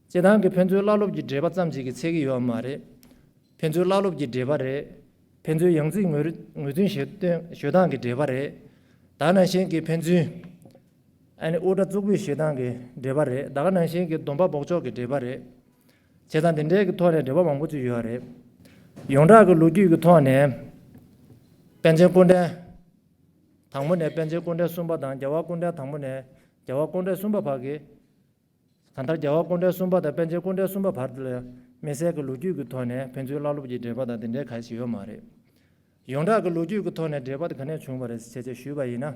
སྤྱིར་བཏང་གི་ཕན་ཚུན་བླ་སློབ་ཀྱི་འབྲེལ་བ་ཙམ་ཞིག་གིས་ཚད་ཀྱི་ཡོད་མ་རེད། ཕན་ཚུན་བླ་སློབ་ཀྱི་འབྲེལ་བ་རེད། ཕན་ཚུན་ཡང་རྩིས་ངོས་ངོས་འཛིན་བྱེད་སྟོན་བྱེད་སྟངས་ཀྱི་འབྲེལ་བ་རེད། ད་ནང་བཞིན་གྱི་ཕན་ཚུན་ཨ་ནི་དབུ་སྐྲ་གཙུག་ཕུད་བྱེད་སྟངས་ཀྱི་འབྲེལ་བ་རེད། ད་ག་ནང་བཞིན་གྱི་སྡོམ་པ་འབོགས་ཆོག་གི་འབྲེལ་བ་རེད། བྱས་ཙང་དེ་འདྲའི་གི་ཐོག་ནས་འབྲེལ་བ་མང་པོ་ཅིག་ཡོད་རེད། ཡོངས་གྲགས་ཀྱི་ལོ་རྒྱུས་ཀྱི་ཐོག་ནས་པཎ་ཆེན་སྐུ་ཕྲེང་དང་པོ་ནས་པཎ་ཆེན་སྐུ་ཕྲེང་གསུམ་པ་དང་རྒྱལ་བ་སྐུ་ཕྲེང་དང་པོ་ནས་རྒྱལ་བ་སྐུ་ཕྲེང་གསུམ་པ་བར་གྱི་གང་ལྟར་རྒྱལ་བ་སྐུ་ཕྲེང་གསུམ་པ་དང་པཎ་ཆེན་སྐུ་ཕྲེང་གསུམ་པ་བར་དུ་ལ་དམིགས་བསལ་གྱི་ལོ་རྒྱུས་ཀྱི་ཐོག་ནས་ཕན་ཚུན་བླ་སློབ་ཀྱི་འབྲེལ་བ་དང་དེ་འདྲའི་ག་ཞིག་ཡོད་མ་རེད། ཡོངས་གྲགས་ཀྱི་ལོ་རྒྱུས་ཀྱི་ཐོག་ནས་འབྲེལ་བ་དེ་ག་ནས་བྱུང་བ་རེད་ཅེས་བྱས་ཞུས་པ་ཡིན་ན།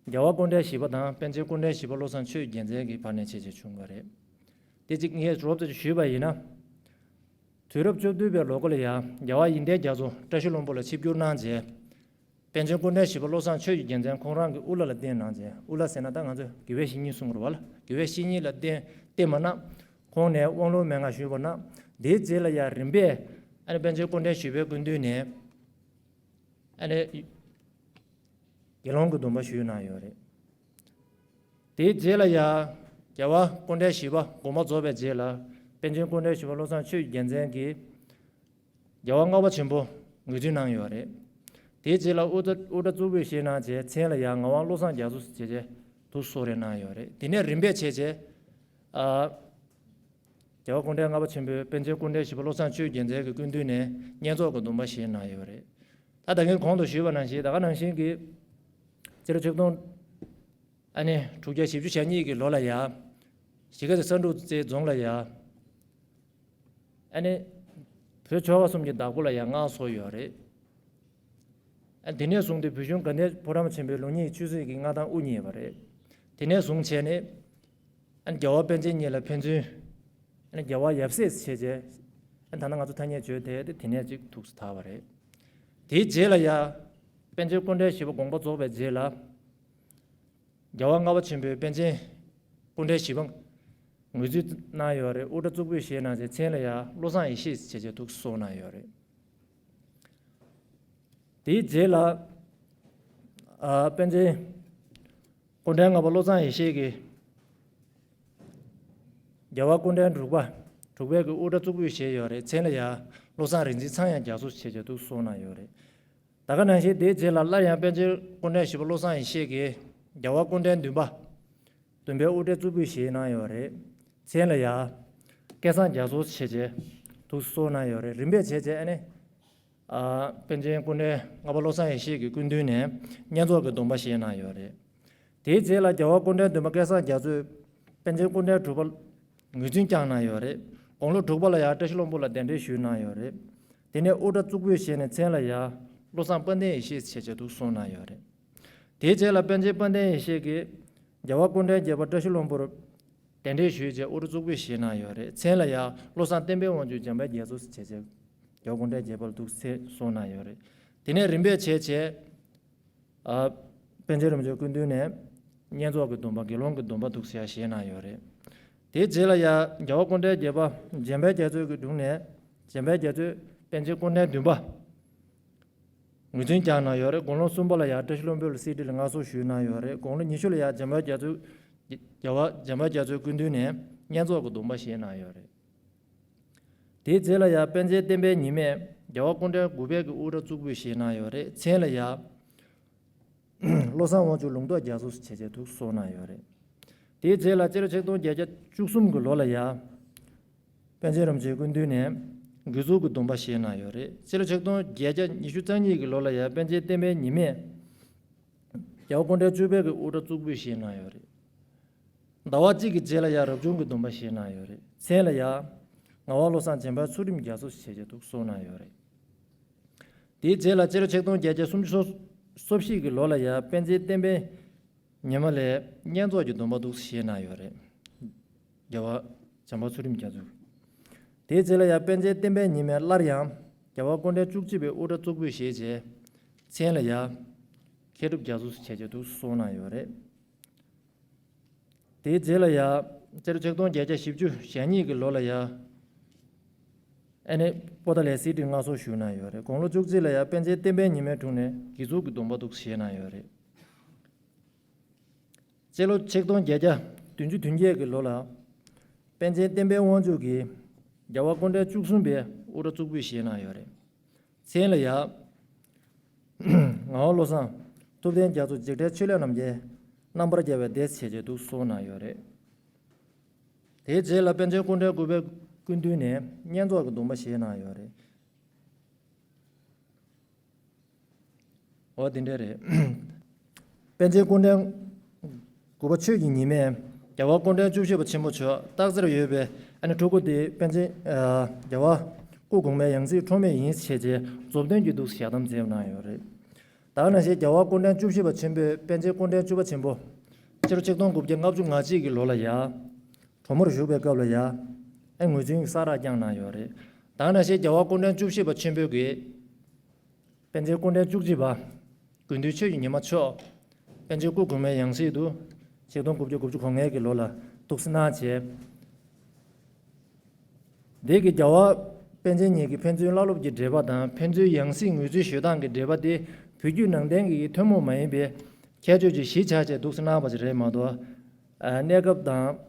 རྒྱལ་བ་སྐུ་ཕྲེང་བཞི་པ་དང་པཎ་ཆེན་སྐུ་ཕྲེང་བཞི་པ་བློ་བཟང་ཆོས་ཀྱི་རྒྱལ་མཚན་གྱི་བར་ནས་བྱས་བྱས་བྱུང་བ་རེད། དེ་གཅིག་ངས་རོབ་ཙམ་ཞུས་པ་ཡིན་ན། དུས་རབས་བཅུ་བདུན་པའི་ལོ་འགོ་ལ་ཡང་རྒྱལ་བ་ཡིན་ལྡན་རྒྱ་མཚོ་བཀྲ་ཤིས་ལྷུན་པོ་ལ་ཆིབས་བསྒྱུར་གནང་རྗེས། པཎ་ཆེན་སྐུ་ཕྲེང་བཞི་པ་བློ་བཟང་ཆོས་ཀྱི་རྒྱལ་མཚན་ཁོང་རང་གི་དབུ་བླ་ལ་བསྟེན་གནང་རྗེས། དབུ་བླ་ཟེར་ན་ད་ང་ཚོས་དགེ་བའི་བཤེས་གཉེན་གསུང་གི་རེད་བ་ལ། དགེ་བའི་བཤེས་གཉེན་ལ་བསྟེན་བསྟེན་པ་ན། ཁོང་ནས་དབང་ལུང་མན་ངག་ཞུས་པ་ན། དེའི་རྗེས་ལ་ཡང་རིམ་པས་ཨ་ནི་པཎ་ཆེན་སྐུ་ཕྲེང་བཞི་པའི་སྐུ་མདུན་ནས་ཨ་ནི་དགེ་སློང་གི་སྡོམ་པ་ཞུས་གནང་ཡོད་རེད། དེའི་རྗེས་ལ་ཡང་རྒྱལ་བ་སྐུ་ཕྲེང་བཞི་པ་དགོངས་པ་རྫོགས་པའི་རྗེས་ལ་པཎ་ཆེན་སྐུ་ཕྲེང་བཞི་པ་བློ་བཟང་ཆོས་ཀྱི་རྒྱལ་མཚན་གྱིས་རྒྱལ་བ་ལྔ་པ་ཆེན་པོ་ངོས་འཛིན་གནང་ཡོད་རེད། དེའི་རྗེས་ལ་དབུ་སྐྲ་དབུ་སྐྲ་གཙུག་ཕུད་བཞེས་གནང་རྗེས་མཚན་ལ་ཡང་ངག་དབང་བློ་བཟང་རྒྱ་མཚོ་ཞེས་བྱས་དུ་གསོལ་རས་གནང་ཡོད་རེད། དེ་ནས་རིམ་པས་བྱས་རྗེས་ཨ་ རྒྱལ་བ་སྐུ་ཕྲེང་ལྔ་པ་ཆེན་པོས་པཎ་ཆེན་སྐུ་ཕྲེང་བཞི་པ་བློ་བཟང་ཆོས་རྒྱལ་མཚན་གྱི་སྐུ་མདུན་ནས་བསྙེན་རྫོགས་ཀྱི་སྡོམ་པ་བཞེས་གནང་ཡོད་རེད། ད་ད་གིན་གོང་དུ་ཞུས་པ་ནང་བཞིན་ད་ག་ནང་བཞིན་གྱི་སྤྱི་ལོ་ཆིག་སྟོང་ཨ་ནི་དྲུག་བརྒྱ་བཞི་བཅུ་ཞེ་གཉིས་ཀྱི་ལོ་ལ་ཡ། གཞིས་ཀ་རྩེ་ས་འབྲུག་རྩེ་རྫོང་ལ་ཡ། ཨ་ནི་བོད་ཆོལ་ཁ་གསུམ་གྱི་བདག་པོ་ལ་ཡ་མངའ་གསོལ་ཡོད་རེད། ཨ་དེ་ནས་བཟུང་སྟེ་བོད་གཞུང་དགའ་ལྡན་ཕོ་བྲང་པ་ཆེན་པོའི་ལུགས་གཉིས་ཆོས་སྲིད་ཀྱི་མངའ་ཐང་དབུ་བརྙེས་པ་རེད། དེ་ནས་བཟུང་བྱས་ནས་ཨ་ནི་རྒྱལ་བ་པཎ་ཆེན་གཉིས་ལ་ཕན་ཚུན་ཨ་ནི་རྒྱལ་བ་ཡབ་སྲས་བྱས་རྗེས་ཨ་ནི་ད་ལྟ་ང་ཚོ་ཐ་སྙད་བརྗོད་དེ་དེ་དེ་ནས་ཅིག་ཐུགས་སུ་དར་བ་རེད། དེའི་རྗེས་ལ་ཡ་པཎ་ཆེན་སྐུ་ཕྲེང་བཞི་པ་དགོངས་པ་རྫོགས་པའི་རྗེས་ལ། རྒྱལ་བ་ལྔ་པ་ཆེན་པོས་པཎ་ཆེན་སྐུ་ཕྲེང་བཞི་པ་ངོས་འཛིན་གནང་ཡོད་རེད། དབུ་སྐྲ་གཙུག་ཕུད་བཞེས་གནང་རྗེས་མཚན་ལ་ཡང་བློ་བཟང་ཡེ་ཤེས་ཞེས་བྱས་ཐུགས་སུ་གསོལ་གནང་ཡོད་རེད། དེའི་རྗེས་ལ་ཨ་པཎ་ཆེན་སྐུ་ཕྲེང་ལྔ་པ་བློ་བཟང་ཡེ་ཤེས་ཀྱིས་རྒྱལ་བ་སྐུ་ཕྲེང་དྲུག་པ་དྲུག་པའི་གི་དབུ་སྐྲ་གཙུག་ཕུད་བཞེས་ཡོད་རེད། མཚན་ལ་ཡང་བློ་བཟང་རིག་འཛིན་ཚངས་དབྱངས་རྒྱ་མཚོ་ཞེས་བྱས་ཐུགས་སུ་གསོལ་གནང་ཡོད་རེད། ད་ག་ནང་བཞིན་དེའི་རྗེས་ལ་སླར་ཡང་པཎ་ཆེན་སྐུ་ཕྲེང་བཞི་པ་བློ་བཟང་ཡེ་ཤེས་ཀྱིས་རྒྱལ་བ་སྐུ་ཕྲེང་བདུན་པ་བདུན་པའི་དབུ་སྐྲའི་གཙུག་ཕུད་བཞེས་གནང་ཡོད་རེད། མཚན་ལ་ཡ་སྐལ་བཟང་རྒྱ་མཚོ་ཞེས་བྱས་ཐུགས་སུ་གསོལ་གནང་ཡོད་རེད། རིམ་པས་བྱས་བྱས་ཨ་ནི་ཨ་པཎ་ཆེན་སྐུ་ཕྲེང་ལྔ་པ་བློ་བཟང་ཡེ་ཤེས་ཀྱི་སྐུ་མདུན་ནས་བསྙེན་རྫོགས་ཀྱི་སྡོམ་པ་བཞེས་གནང་ཡོད་རེད། དེའི་རྗེས་ལ་རྒྱལ་བ་སྐུ་ཕྲེང་བདུན་པ་སྐལ་བཟང་རྒྱ་མཚོས་པཎ་ཆེན་སྐུ་ཕྲེང་དྲུག་པ་ངོས་འཛིན་བསྐྱངས་གནང་ཡོད་རེད། དགུང་ལོ་དྲུག་པ་ལ་ཡང་བཀྲ་ཤིས་ལྷུན་པོ་ལ་གདན་འདྲེན་ཞུས་གནང་ཡོད་རེད། དེ་ནས་དབུ་སྐྲ་གཙུག་ཕུད་བཞེས་ནས་མཚན་ལ་ཡང་བློ་བཟང་དཔལ་ལྡན་ཡེ་ཤེས་ཞེས་བྱས་ཐུགས་སུ་གསོལ་གནང་ཡོད་རེད། དེའི་རྗེས་ལ་པཎ་ཆེན་དཔལ་ལྡན་ཡེ་ཤེས་ཀྱིས་རྒྱལ་བ་སྐུ་ཕྲེང་བརྒྱད་པ་བཀྲ་ཤིས་ལྷུན་པོར་གདན་འདྲེན་ཞུས་རྗེས་དབུ་སྐྲ་གཙུག་ཕུད་བཞེས་གནང་ཡོད་རེད། མཚན་ལ་ཡང་བློ་བཟང་བསྟན་པའི་དབང་ཕྱུག་འཇམ་དཔལ་རྒྱ་མཚོ་ཞེས་བྱས་རྒྱལ་བ་སྐུ་ཕྲེང་བརྒྱད་པ་ལ་ཐུགས་སུ་གསོལ་གནང་ཡོད་རེད། དེ་ནས་རིམ་པས་བྱས་བྱས། ཨ། པཎ་ཆེན་རིན་པོ་ཆེའི་སྐུ་མདུན་ནས་བསྙེན་རྫོགས་ཀྱི་སྡོམ་པ་དགེ་སློང་གི་སྡོམ་པ་འདུག་ཟེར་ཡ་བཞེས་གནང་ཡོད་རེད། དེའི་རྗེས་ལ་ཡ་རྒྱལ་བ་སྐུ་ཕྲེང་བརྒྱད་པ་འཇམ་དཔལ་རྒྱ་མཚོའི་གི་དྲུང་ནས་འཇམ་དཔལ་རྒྱ་མཚོས་པཎ་ཆེན་སྐུ་ཕྲེང་བདུན་པ་ངོས་འཛིན་བསྐྱངས་གནང་ཡོད་རེད། དགུང་ལོ་གསུམ་པ་ལ་ཡ་བཀྲ་ཤིས་ལྷུན་པོ་ལ་གསེར་ཁྲི་ལ་མངའ་གསོལ་ཞུས་གནང་ཡོད་རེད། དགུང་ལོ་ཉི་ཤུ་ལ་ཡ་འཇམ་དཔལ་རྒྱ་མཚོའི་རྒྱལ་བ་འཇམ་དཔལ་རྒྱ་མཚོའི་སྐུ་མདུན་ནས་བསྙེན་རྫོགས་ཀྱི་སྡོམ་པ་བཞེས་གནང་ཡོད་རེད། དེའི་རྗེས་ལ་ཡང་པཎ་ཆེན་བསྟན་པའི་ཉི་མས་རྒྱལ་བ་སྐུ་ཕྲེང་དགུ་པའི་གི་དབུ་སྐྲ་གཙུག་ཕུད་བཞེས་གནང་ཡོད་རེད། མཚན་ལ་ཡང་བློ་བཟང་དབང་ཕྱུག་ལུང་རྟོགས་རྒྱ་མཚོ་ཞེས་བྱས་ཐུགས་སུ་གསོལ་གནང་ཡོད་རེད། དེའི་རྗེས་ལ་སྤྱི་ལོ་ཆིག་སྟོང་བརྒྱད་བརྒྱ་བཅུ་གསུམ་གྱི་ལོ་ལ་ཡང་པཎ་ཆེན་རིན་པོ་ཆེའི་སྐུ་མདུན་ནས་དགེ་ཚུལ་གྱི་སྡོམ་པ་བཞེས་གནང་ཡོད་རེད། སྤྱི་ལོ་ཆིག་སྟོང་བརྒྱད་བརྒྱ་ཉི་ཤུ་རྩ་གཉིས་ཀྱི་ལོ་ལ་ཡང་པཎ་ཆེན་བསྟན་པའི་ཉི་མས་རྒྱལ་བ་སྐུ་ཕྲེང་བཅུ་པའི་གི་དབུ་སྐྲ་གཙུག་ཕུད་བཞེས་གནང་ཡོད་རེད། ཟླ་བ་གཅིག་གི་རྗེས་ལ་ཡང་རབ་བྱུང་གི་སྡོམ་པ་བཞེས་གནང་ཡོད་རེད། མཚན་ལ་ཡང་ངག་དབང་བློ་བཟང་འཇམ་དཔལ་ཚུལ་ཁྲིམས་རྒྱ་མཚོ་ཞེས་བྱས་ཐུགས་སུ་གསོལ་གནང་ཡོད་རེད། དེའི་རྗེས་ལ་སྤྱི་ལོ་ཆིག་སྟོང་བརྒྱད་བརྒྱ་སུམ་ཅུ་སོ་སོ་བཞི་གི་ལོ་ལ་ཡང་པཎ་ཆེན་བསྟན་པའི་ཉི་མ་ལས་བསྙེན་རྫོགས་ཀྱི་སྡོམ་པ་འདུག་བཞེས་གནང་ཡོད་རེད། རྒྱལ་བ་འཇམ་དཔལ་ཚུལ་ཁྲིམས་རྒྱ་མཚོ། དེའི་རྗེས་ལ་ཡང་པཎ་ཆེན་བསྟན་པའི་ཉི་མས་སླར་ཡང་རྒྱལ་བ་སྐུ་ཕྲེང་བཅུ་གཅིག་པའི་དབུ་སྐྲ་གཙུག་ཕུད་བཞེས་རྗེས། མཚན་ལ་ཡང་མཁས་གྲུབ་རྒྱ་མཚོ་ཞེས་བྱས་ཐུགས་སུ་གསོལ་གནང་ཡོད་རེད། དེའི་རྗེས་ལ་ཡང་སྤྱི་ལོ་ཆིག་སྟོང་བརྒྱད་བརྒྱ་བཞི་བཅུ་ཞེ་གཉིས་ཀྱི་ལོ་ལ་ཡང་ཨ་ནི་པོ་ཏཱ་ལའི་གསེར་ཁྲིར་མངའ་གསོལ་ཞུས་གནང་ཡོད་རེད། དགུང་ལོ་བཅུ་གཅིག་ལ་ཡང་པཎ་ཆེན་བསྟན་པའི་ཉི་མའི་དྲུང་ནས་དགེ་ཚུལ་གྱི་སྡོམ་པ་འདུག་བཞེས་གནང་ཡོད་རེད། སྤྱི་ལོ་ཆིག་སྟོང་བརྒྱད་བརྒྱ་བདུན་ཅུ་དོན་བརྒྱད་ཀྱི་ལོ་ལ་པཎ་ཆེན་བསྟན་པའི་དབང་ཕྱུག་གིས་རྒྱལ་བ་སྐུ་ཕྲེང་བཅུ་གསུམ་པའི་དབུ་སྐྲ་གཙུག་ཕུད་བཞེས་གནང་ཡོད་རེད། མཚན་ལ་ཡ། ངག་དབང་བློ་བཟང་ཐུབ་བསྟན་རྒྱ་མཚོ་འཇིགས་བྲལ་ཆོས་གླིང་རྣམ་རྒྱལ་རྣམ་པར་རྒྱལ་བའི་སྡེ་ཞེས་བྱས་འདུག་གསུངས་གནང་ཡོད་རེད། དེའི་རྗེས་ལ་པཎ་ཆེན་སྐུ་ཕྲེང་དགུ་པའི་སྐུ་མདུན་ནས་བསྙེན་རྫོགས་ཀྱི་སྡོམ་པ་བཞེས་གནང་ཡོད་རེད། འོ་དེ་འདྲ་རེད། པཎ་ཆེན་སྐུ་ཕྲེང་དགུ་པ་ཆོས་ཀྱི་ཉི་མས་རྒྱལ་བ་སྐུ་ཕྲེང་བཅུ་བཞི་པ་ཆེན་པོ་མཆོག་སྟག་རྩེར་ཡོད་པའི་ཨ་ནི་སྤྲུལ་སྐུ་དེ་པཎ་ཆེན་རྒྱལ་བ་སྐུ་གོང་མའི་ཡང་སྲིད་འཁྲུངས་མེད་ཡིན་ཞེས་བྱས་མཛུབ་སྟོན་གྱི་འདུག་ཞལ་གདམས་མཛད་གནང་ཡོད་རེད། ད་ག་ནང་བཞིན་རྒྱལ་བ་སྐུ་ཕྲེང་བཅུ་བཞི་པ་ཆེན་པོས་པཎ་ཆེན་སྐུ་ཕྲེང་བཅུ་པ་ཆེན་པོ་སྤྱི་ལོ་ཆིག་སྟོང་དགུ་བརྒྱ་ལྔ་བཅུ་ང་གཅིག་གི་ལོ་ལ་ཡ་གྲོ་མོར་བཞུགས་པའི་སྐབས་ལ་ཡ་ཨེ་ངོས་འཛིན་གྱི་གསང་རག་བསྐྱངས་གནང་ཡོད་རེད། ད་ག་ནང་བཞིན་རྒྱལ་བ་སྐུ་ཕྲེང་བཅུ་བཞི་པ་ཆེན་པོས་ཀྱིས་པཎ་ཆེན་སྐུ་ཕྲེང་བཅུ་གཅིག་པ་དགེ་འདུན་ཆོས་ཀྱི་ཉི་མ་མཆོག་པཎ་ཆེན་སྐུ་གོང་མའི་ཡང་སྲིད་དུ་ཆིག་སྟོང་དགུ་བརྒྱ་དགུ་བཅུ་གོ་ལྔའི་གི་ལོ་ལ་ཐུགས་གསོ་གནང་བྱས། འདི་གི་རྒྱལ་བ་པཎ་ཆེན་ཉིད་ཀྱི་ཕན་ཚུན་བླ་སློབ་ཀྱི་འབྲེལ་བ་དང་ཕན་ཚུན་ཡང་སྲིད་ངོས་འཛིན་ཞུ་སྟངས་ཀྱི་འབྲེལ་བ་དེ་བོད་བརྒྱུད་ནང་བསྟན་གྱི་ཐུན་མོང་མ་ཡིན་པའི་ཁྱད་ཆོས་ཀྱི་གཞི་ཆགས་བྱས་འདུག་སེ་གནང་བ་ཞིག་རེད་མ་གཏོགས། ཨ། གནས་སྐབས་དང་།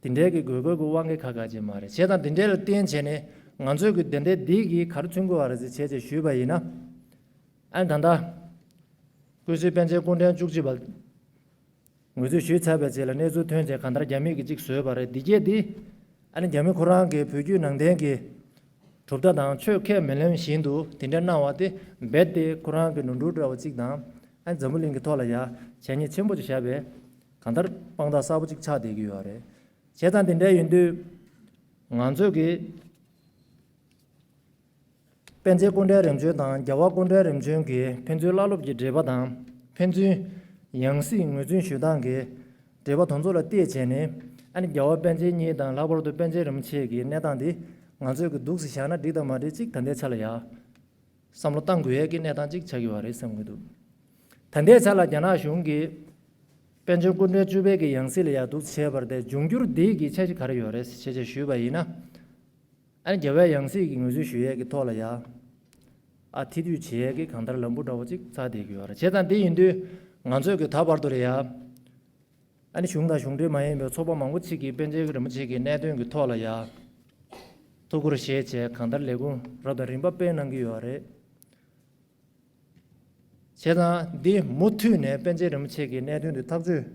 དེ་འདྲའི་གི་དགོས་མཁོ་གི་དབང་གིས་ཁ་ཁ་ཅིག་མ་རེད། བྱས་ཙང་དེ་འདྲའི་ལ་བརྟེན་བྱས་ནས་ང་ཚོས་གི་དེ་འདྲའི་འདི་གིས་ག་རེ་མཚོན་གྱི་ཡོད་རེད་ཟེར་བྱས་བྱས་ཞུས་པ་ཡིན་ན། ཨ་ནི་ད་ལྟ་སྐུ་ཞབས་པཎ་ཆེན་སྐུ་ཕྲེང་བཅུ་གཅིག་པ་ངོས་འཛིན་ཞུས་ཚར་བའི་རྗེས་ལ་གནས་ཚུལ་ཐོན་བྱས་གང་ལྟར་རྒྱ་མིས་གི་གཅིག་བཟོས་པ་རེད། འདི་གས་འདི་ ཨ་ནི་རྒྱ་མི་ཁོ་རང་གི་བོད་བརྒྱུད་ནང་བསྟན་གྱི་གྲུབ་མཐའ་དང་ཆོས་ཁས་མི་ལེན་བཞིན་དུ་དེ་འདྲ་གནང་བ་དེ་རྦད་དེ་ཁོ་རང་གི་ནོར་འཁྲུལ་འདྲ་བ་གཅིག་དང་། ཨ་ནི་འཛམ་བུ་གླིང་གི་ཐོག་ལ་ཡ་བྱས་ཉེས་ཆེན་པོ་ཅིག་བཞག་པའི་གང་ལྟར་དཔང་རྟགས་གསལ་པོ་ཅིག་ཆགས་བསྡད་ཀྱི་ཡོད་རེད། བྱས་ཙང་དེ་འདྲ་ཡིན་དུས་ང་ཚོས་ཀྱི་པཎ་ཆེན་སྐུ་ཕྲེང་རིམ་བྱོན་དང་རྒྱལ་བ་སྐུ་ཕྲེང་རིམ་བྱོན་གྱི་ཕན་ཚུན་བླ་སློབ་ཀྱི་འབྲེལ་བ་དང་། ཕན་ཚུན་ཡང་སྲིད་ངོས་འཛིན་ཞུ་སྟངས་ཀྱི་འབྲེལ་བ་དེ་ཚོ་ལ་བལྟས་བྱས་ནས། ཨ་ནི་རྒྱལ་བ་པཎ་ཆེན་གཉིས་དང་ལྷག་པར་དུ་པཎ་ཆེན་རིན་པོ་ཆེ་གི་གནས་སྟངས་འདི་ང་ཚོས་ཀྱི་འདུག་སེ་བཞག་ན་འགྲིག་དང་མ་འགྲིག་ཅིག་ད་ལྟའི་ཆ་ལ་ཡ་བསམ་བློ་བཏང་དགོས་ཡས་ཀྱི་གནས་སྟངས་ཅིག་ཆགས་ཀྱི་ཡོད་རེད་བསམ་གྱི་འདུག་ད་ལྟའི་ཆ་ལ་རྒྱ་ནག་གཞུང་གིས་པཎ་ཆེན་སྐུ་ཕྲེང་བཅུ་པའི་གི་ཡང་སྲིད་ལ་ཡ་འདུག་སེ་བྱས་པ་རེད་དེ། འབྱུང་འགྱུར་འདི་གི་འཆར་གཞི་ག་རེ་ཡོད་རེད་ཟེར་བྱས་ཞུས་པ་ཡིན་ན། ཨ་ནི་རྒྱལ་བའི་ཡང་སྲིད་ཀྱི་ངོས་འཛིན་ཞུ་ཡས་ཀྱི་ཐོག་ལ་ཡ། ཨ་ཐེ་བསྡུས་བྱེད་ཡས་ཀྱི་གང་ལྟར་ལམ་བུ་འདྲ་བོ་ཅིག་བཙལ་བསྡད་ཀྱི་ཡོད་རེད། བྱས་ཙང་དེ་ཡིན་དུས་ང་ཚོས་ཀྱི་ད་བར་དུ་ལ་ཡ། ཨ་ནི་གཞུང་དང་གཞུང་འབྲེལ་མ་ཡིན་པའི་ཚོགས་པ་མང་པོ་ཅིག་གིས་པཎ་ཆེན་རིན་པོ་ཆེ་གི་གནད་དོན་གྱི་ཐོག་ལ་ཡ། ཐུགས་ཁུར་བཞེས་བྱས་གང་ལྟར་ལས་ཁུངས་རབ་དང་རིམ་པ་སྤེལ་གནང་གི་ཡོད་རེད། བྱས་ཙང་འདི་མུ་མཐུད་ནས་པཎ་ཆེན་རིན་པོ་ཆེ་གི་གནད་དོན་དེ་ཐག་གཅོད་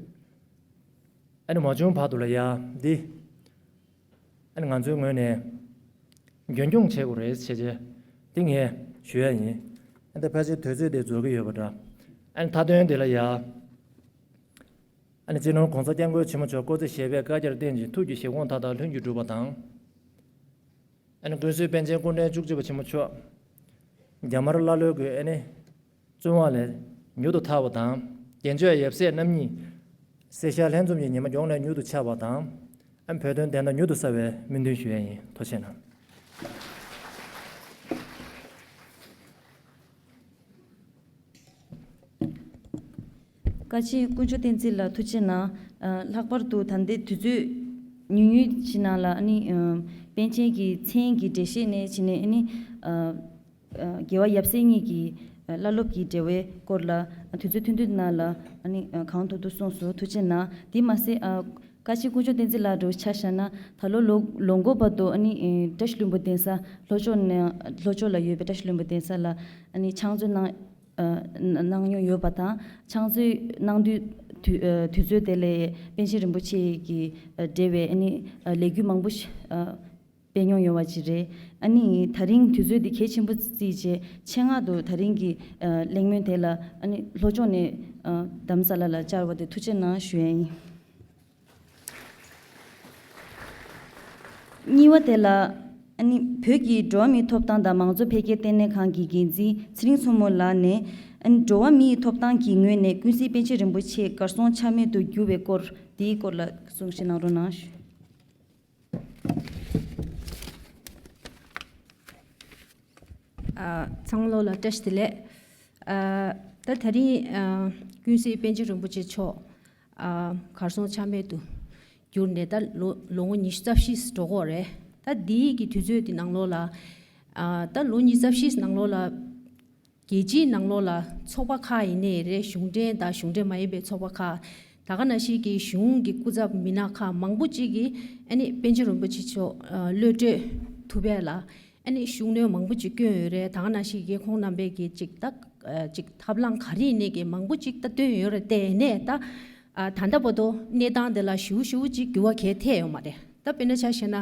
ཨ་ནི་མ་བྱུང་བར་དུ་ལ་ཡ་འདི་ཨ་ནི་ང་ཚོའི་ངོས་ནས་རྒྱུན་འཁྱོངས་བྱེད་དགོས་རེད་བྱས་རྗེས་འདི་ངས་ཞུ་ཡ་ཡིན། ཨ་ནི་ཕལ་ཆེར་དུས་ཚོད་དེ་རྫོགས་ཀྱི་ཡོད་པ་འདྲ། ཨ་ནི་མཐའ་དོན་དེ་ལ་ཡ། ཨ་ནི་སྤྱི་ནོར་༸གོང་ས་༸སྐྱབས་མགོན་ཆེན་པོ་མཆོག་སྐུ་ཚེ་ཞབས་པད་བསྐལ་བརྒྱར་བརྟན་ཅིང་ཐུགས་ཀྱི་བཞེད་དགོངས་མཐའ་དག་ལྷུན་གྱིས་གྲུབ་པ་དང་། ཨ་ནི་ཀུན་གཟིགས་པཎ་ཆེན་སྐུ་ཕྲེང་བཅུ་གཅིག་པ་ཆེན་པོ་མཆོག་རྒྱ་དམར་ཀླ་ཀློའི་གི་ཨ་ནི་བཙོན་དབང་ལས་མྱུར་དུ་ཐར་བ་དང་། རྒྱལ་མཆོག་ཡབ་སྲས་རྣམ་གཉིས་སེར་ཤར་ལྷན་འཛོམས་ཀྱི་ཉི་མ་མགྱོགས་ནས་མྱུར་དུ་འཆར་བ་དང་། ཨ་ནི་བོད་དོན་བདེན་མཐའ་མྱུར་དུ་གསལ་བའི་སྨོན་འདུན་ཞུ་ཡ་ཡིན། ཐུགས་རྗེ་གནང་། བཀའ་ཆེན་དཀོན་མཆོག་བསྟན་འཛིན་ལགས་ཐུགས་རྗེ་གནང་། ཨ་ལྷག་པར་དུ་ད་ལྟའི་དུས་ཚོད་ཉུང་ཉུང་ཞིག་ནང་ལ་ཨ་ནི་ཨ་པཎ་ཆེན་གྱི་མཚན་གྱི་འགྲེལ་བཤད་ནས་བྱས་ནས་ཨ་ནི་ཨ་ཨ་རྒྱལ་བ་ཡབ་སྲས་གཉིས་ཀྱི་ཨ་བླ་སློབ་ཀྱི་འབྲེལ་བའི་སྐོར་ལ་ཨ་དུས་ཚོད་ཐུང་ཐུང་ནང་ལ་ཨ་ནི་ཨ་གང་ཐུབ་ཐུབ་གསུངས་སོང་། ཐུགས་རྗེ་གནང་། དེ་མ་ཟད་ཨ་བཀའ་ཆེན་དཀོན་མཆོག་བསྟན་འཛིན་ལགས་འདྲ་བོ་ཆ་བཞག་ན་ད་ལོ་ལོ་ལོ་འགོ་བར་དུ་ཨ་ནི་ཨེ་བཀྲ་ཤིས་ལྷུན་པོ་གདན་ས་ལྷོ་ཕྱོགས་ནས་ལྷོ་ཕྱོགས་ལ་ཡོད་པའི་བཀྲ་ཤིས་ལྷུན་པོ་གདན་ས་ལ་ཨ་ནི་ཕྱག་མཛོད་གནང་ཨ་གནང་མྱོང་ཡོད་པ་དང་། ཕྱག་མཛོད་གནང་དུས་དུས་ཨ་དུས་ཚོད་དེ་ལ་པཎ་ཆེན་རིན་པོ་ཆེ་གི་ཨ་འབྲེལ་བའི་ཨ་ནི་ཨ་ལས་འགུལ་མང་པོ་ཞིག་ཨ་སྤེལ་མྱོང་ཡོད་པ་ཅིག་རེད། ཨ་ནི་ད་རིང་དུས་ཚོད་འདི་གལ་ཆེན་པོ་བརྩིས་བྱས་ཆེད་མངགས་དུ་ད་རིང་གི་ཨ་གླེང་མོལ་དེ་ལ་ཨ་ནི་ལྷོ་ཕྱོགས་ནས་ཨ་རྡ་རམ་ས་ལ་ལ་བཅར་བ་དེ་ཐུགས་རྗེ་གནང་ཞུ་ཡ་ཡིན། གཉིས་པ་དེ་ལ་ཨ་ནི་བོད་ཀྱི་འགྲོ་བ་མིའི་ཐོབ་ཐང་དང་མང་གཙོ་འཕེལ་རྒྱས་ལྟེ་གནས་ཁང་གི་འགན་འཛིན་ཚེ་རིང་མཚོ་མོ་ལགས་ནས་ཨ་ནི་འགྲོ་བ་མིའི་ཐོབ་ཐང་གི་ངོས་ནས་ཀུན་གཟིགས་པཎ་ཆེན་རིན་པོ་ཆེ་གར་སོང་ཆ་མེད་དུ་གྱུར་བའི་སྐོར་དེའི་སྐོར་ལ་གསུང་བཤད་གནང་རོགས་གནང་ཞུ། ཨ་ཚང་མ་ལོ་ལ་བཀྲ་ཤིས་བདེ་ལེགས། ཨ་ད་ད་རིང་ཨ་ཀུན་གཟིགས་པཎ་ཆེན་རིན་པོ་ཆེ་མཆོག་ཨ་གར་སོང་ཆ་མེད་དུ་གྱུར་ནས་ད་ལོ་ལོ་ངོ་ཉི་ཤུ་རྩ་བཞི་འགྲོ་གི་ཡོད་རེད། ད་འདིའི་གི་དུས་ཚོད་འདི་ནང་ལོགས་ལ་ཨ་ད་ལོ་ཉི་ཤུ་རྩ་བཞི་ནང་ལོགས་ལ་རྒྱལ་སྤྱིའི་ནང་ལོགས་ལ་ཚོགས་པ་ཁག་ཡིན་ནའི་རེད། གཞུང་འབྲེལ་དང་གཞུང་འབྲེལ་མ་ཡིན་པའི་ཚོགས་པ་ཁག་ད་ག་ནང་བཞིན་གྱི་གཞུང་གི་སྐུ་ཚབ་མི་སྣ་ཁག་མང་པོ་ཅིག་གིས་ཨ་ནི་པཎ་ཆེན་རིན་པོ་ཆེ་མཆོག་ཨ་གློད་བཀྲོལ་ཐུབ་པ་ལ་ཨ་ནི་ཤུགས་སྣོན་མང་པོ་ཅིག་བསྐྱོན་ཡོད་རེད། ད་ག་ནང་བཞིན་གྱི་ཁོང་རྣམ་པས་ཀྱི་ཅིག་ད་ཨ་ཅིག་ཐབས་ལམ་ག་རེ་ཡིན་ནའི་གི་མང་པོ་ཅིག་ད་བཏོན་ཡོད་རེད། དེ་ཡིན་ནའི་ད་ཨ་ད་ལྟ་བར་དུ་གནས་སྟངས་དེ་ལ་ཞེ་པོ་ཞེ་པོ་ཅིག་འགྱུར་བ་གང་ཡང་ཐེབས་ཡོད་མ་རེད། ད་དཔེར་ན་ཆ་བཞག་ན་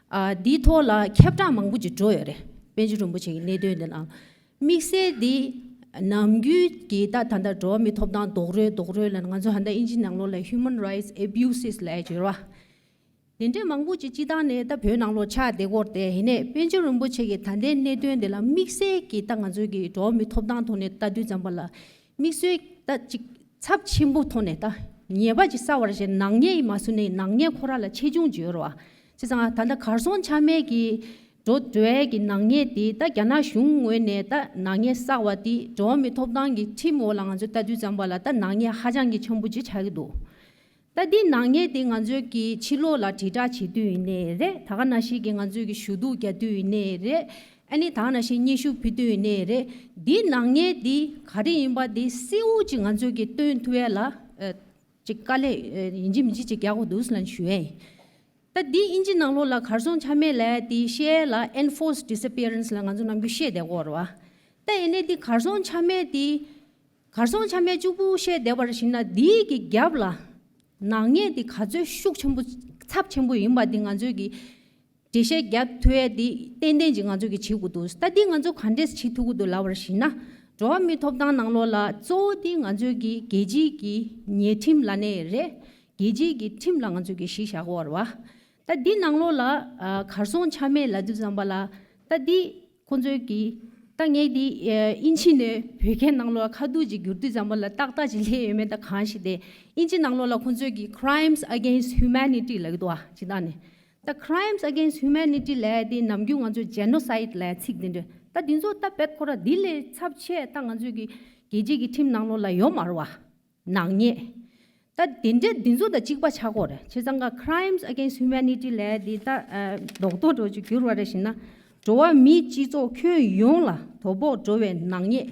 ཨ་འདིའི་ཐོག་ལ་ཁྱབ་བསྒྲགས་མང་པོ་ཅིག་འགྲོ་ཡོད་རེད། པཎ་ཆེན་རིན་པོ་ཆེ་གི་གནད་དོན་དེ་ལ། དམིགས་བསལ་འདི་ནམ་རྒྱུན་གྱི་ད་ད་ལྟ་འགྲོ་བ་མིའི་ཐོབ་ཐང་རྡོག་རོལ་རྡོག་རོལ་ལ་ང་ཚོ་ཧ་ད་ཨིན་ཇི་ནང་ལོགས་ལ་human rights abuses ལབ་ཡ་ཅིག་ཡོད་རེད་བ། དེ་འདྲའི་མང་པོ་ཅིག་སྤྱིར་བཏང་ནས་ད་བོད་ནང་ལོགས་ཆགས་བསྡད་ཀྱི་ཡོད་རེད། དེ་ཡིན་ནའི་པཎ་ཆེན་རིན་པོ་ཆེ་གི་ད་ལྟའི་གནད་དོན་དེ་ལ་དམིགས་བསལ་གྱི་ད་ང་ཚོའི་གི་འགྲོ་བ་མིའི་ཐོབ་ཐང་ཐོག་ནས་ལྟ་དུས་ཙམ་པ་ལ་དམིགས་བསལ་ད་ཅིག་ཚབས་ཆེན་པོ་ཐོག་ནས་ད་ཉེས་པ་ཅིག་བསགས་པ་རེད་ཅེས་ནག་ཉེས་ཡིན་མ་སོང་ནའི་ནག་ཉེས་ཁོ་རང་ལ་ཆེ་ཆུང་ཅིག་ཡོད་རེད་བ། བྱས་ཙང་ད་ལྟ་གར་སོང་ཆ་མེད་ཀྱི་འགྲོ་འགྲོ་ཡས་ཀྱི་ནག་ཉེས་དེ་ད་རྒྱ་ནག་གཞུང་ངོས་ནས་ད་ནག་ཉེས་བསགས་པ་དེ་འགྲོ་བ་མིའི་ཐོབ་ཐང་གི་ཁྲིམས་འོག་ལ་ང་ཚོས་ལྟ་དུས་ཙམ་པ་ལ་ད་ནག་ཉེས་ཧ་ཅང་གི་ཆེན་པོ་ཅིག་ཆགས་ཀྱི་འདུག་ད་འདི་ནག་ཉེས་དེ་ང་ཚོས་ཀྱི་ཕྱི་ལོགས་ལ་དྲིལ་བསྒྲགས་བྱེད་དུས་ཡིན་ནའི་རེད། ད་ག་ནང་བཞིན་གྱི་ང་ཚོས་ཀྱི་ཞུ་གཏུག་རྒྱག་དུས་ཡིན་ནའི་རེད། ཨ་ནི་ད་ག་ནང་བཞིན་སྙན་ཞུ་ཕུལ་དུས་ཡིན་ནའི་རེད། འདི་ནག་ཉེས་འདི་ག་རེ་ཡིན་པ་འདི་གསལ་བོ་ཅིག་ང་ཚོས་ཀྱི་སྟོན་ཐུབ་ཡས་ལ་ཨ་ཅིག་དཀའ་ལས་ཨ་ཡིན་གཅིག་མིན་གཅིག་ཅིག་རྒྱག་དགོས་འདུག་ཟེར་ལབ་ཞུ་ཡས་ཡིན། ད་འདི་ཨིན་ཇི་ནང་ལོགས་ལ་གར་སོང་ཆ་མེད་ལབ་ཡས་འདི་བཤད་ཡས་ལ་enforced disappearance ལབ་ང་ཚོ་ནམ་རྒྱུན་བཤད་བསྡད་ཀྱི་ཡོད་རེད་བ། ད་ཡིན་ནའི་འདི་གར་སོང་ཆ་མེད་འདི་གར་སོང་ཆ་མེད་གཅིག་པུ་བཤད་བསྡད་པར་བྱས་ན་འདིའི་གི་རྒྱབ་ལ་ནག་ཉེས་འདི་ག་ཚོད་ཤུགས་ཆེན་པོ་ཚབས་ཆེན་པོ་ཡིན་པ་འདི་ང་ཚོས་ཀྱི་ འགྲེལ་བཤད་རྒྱབ་ཐུབ་ཡ་དེ་ཏན་ཏན་ཅིག་ང་ཚོ་གིས་བྱེད་དགོས་འདུག་ད་འདི་ང་ཚོ་ག་འདྲས་བྱེད་ཐུབ་ཀྱི་འདུག་ལབ་པར་གཞིགས་ན། འགྲོ་བ་མིའི་ཐོབ་ཐང་ནང་ལོགས་ལ་གཙོ་བོ་དེ་ང་ཚོའི་གི་རྒྱལ་སྤྱིའི་གི་ཉེས་ཁྲིམས་ལབ་ནའི་རེད། རྒྱལ་སྤྱིའི་གི་ཁྲིམས་ལ་ང་ཚོས་གི་གཞི་བཞག་དགོས་རེད་བ། ད་འདི་ནང་ལོགས་ལ་ཨ་གར་སོང་ཆ་མེད་ལབ་དུས་ཙམ་པ་ལ། ད་འདི་ཁོང་ཚོའི་གི་ད་ངས་འདི་ཨ་ཨིན་ཇི་ནས་བོད་སྐད་ནང་ལོགས་ཁ་ཐུག་ཅིག་བསྒྱུར་དུས་ཙམ་པ་ལ་ཏག་ཏག་ཅིག་སླེབས་ཡོད་མེད་ད་གང་ཤེས་ཏེ། ཨིན་ཇི་ནང་ལོགས་ལ་ཁོང་ཚོའི་གི་crimes against humanity ལབ་ཀྱི་འདུག་བ། སྤྱིར་བཏང་ནས། ད་crimes against humanity ལབ་ཡ་དེ་ནམ་རྒྱུན་ང་ཚོས་genocide ལབ་ཡ་ཚིག་དེ་འདྲ། ད་འདི་ཚོ་ད་རྦད་ཁོ་ར་འདི་ལས་ཚབས་ཆེ་ད་ང་ཚོའི་གི་རྒྱལ་སྤྱིའི་གི་ཁྲིམས་ནང་ལོགས་ལ་ཡོད་མ་རེད་བ། ནག་ཉེས། ད་དེ་འདྲ་འདི་ཚོ་དང་གཅིག་པ་ཆགས་ཀྱི་ཡོད་རེད། བྱས་ཙང་ཀ་crimes against humanity ལབ་ཡ་དེ་ད་ཨ་རྡོག་རྡོག་འདྲ་བོ་ཅིག་བསྒྱུར་བ་རེད་ཞེ་ན། འགྲོ་བ་མིའི་སྤྱི་ཚོགས་ཁྱོན་ཡོངས་ལ་དོ་ཕོག་འགྲོ་བའི་ནག་ཉེས་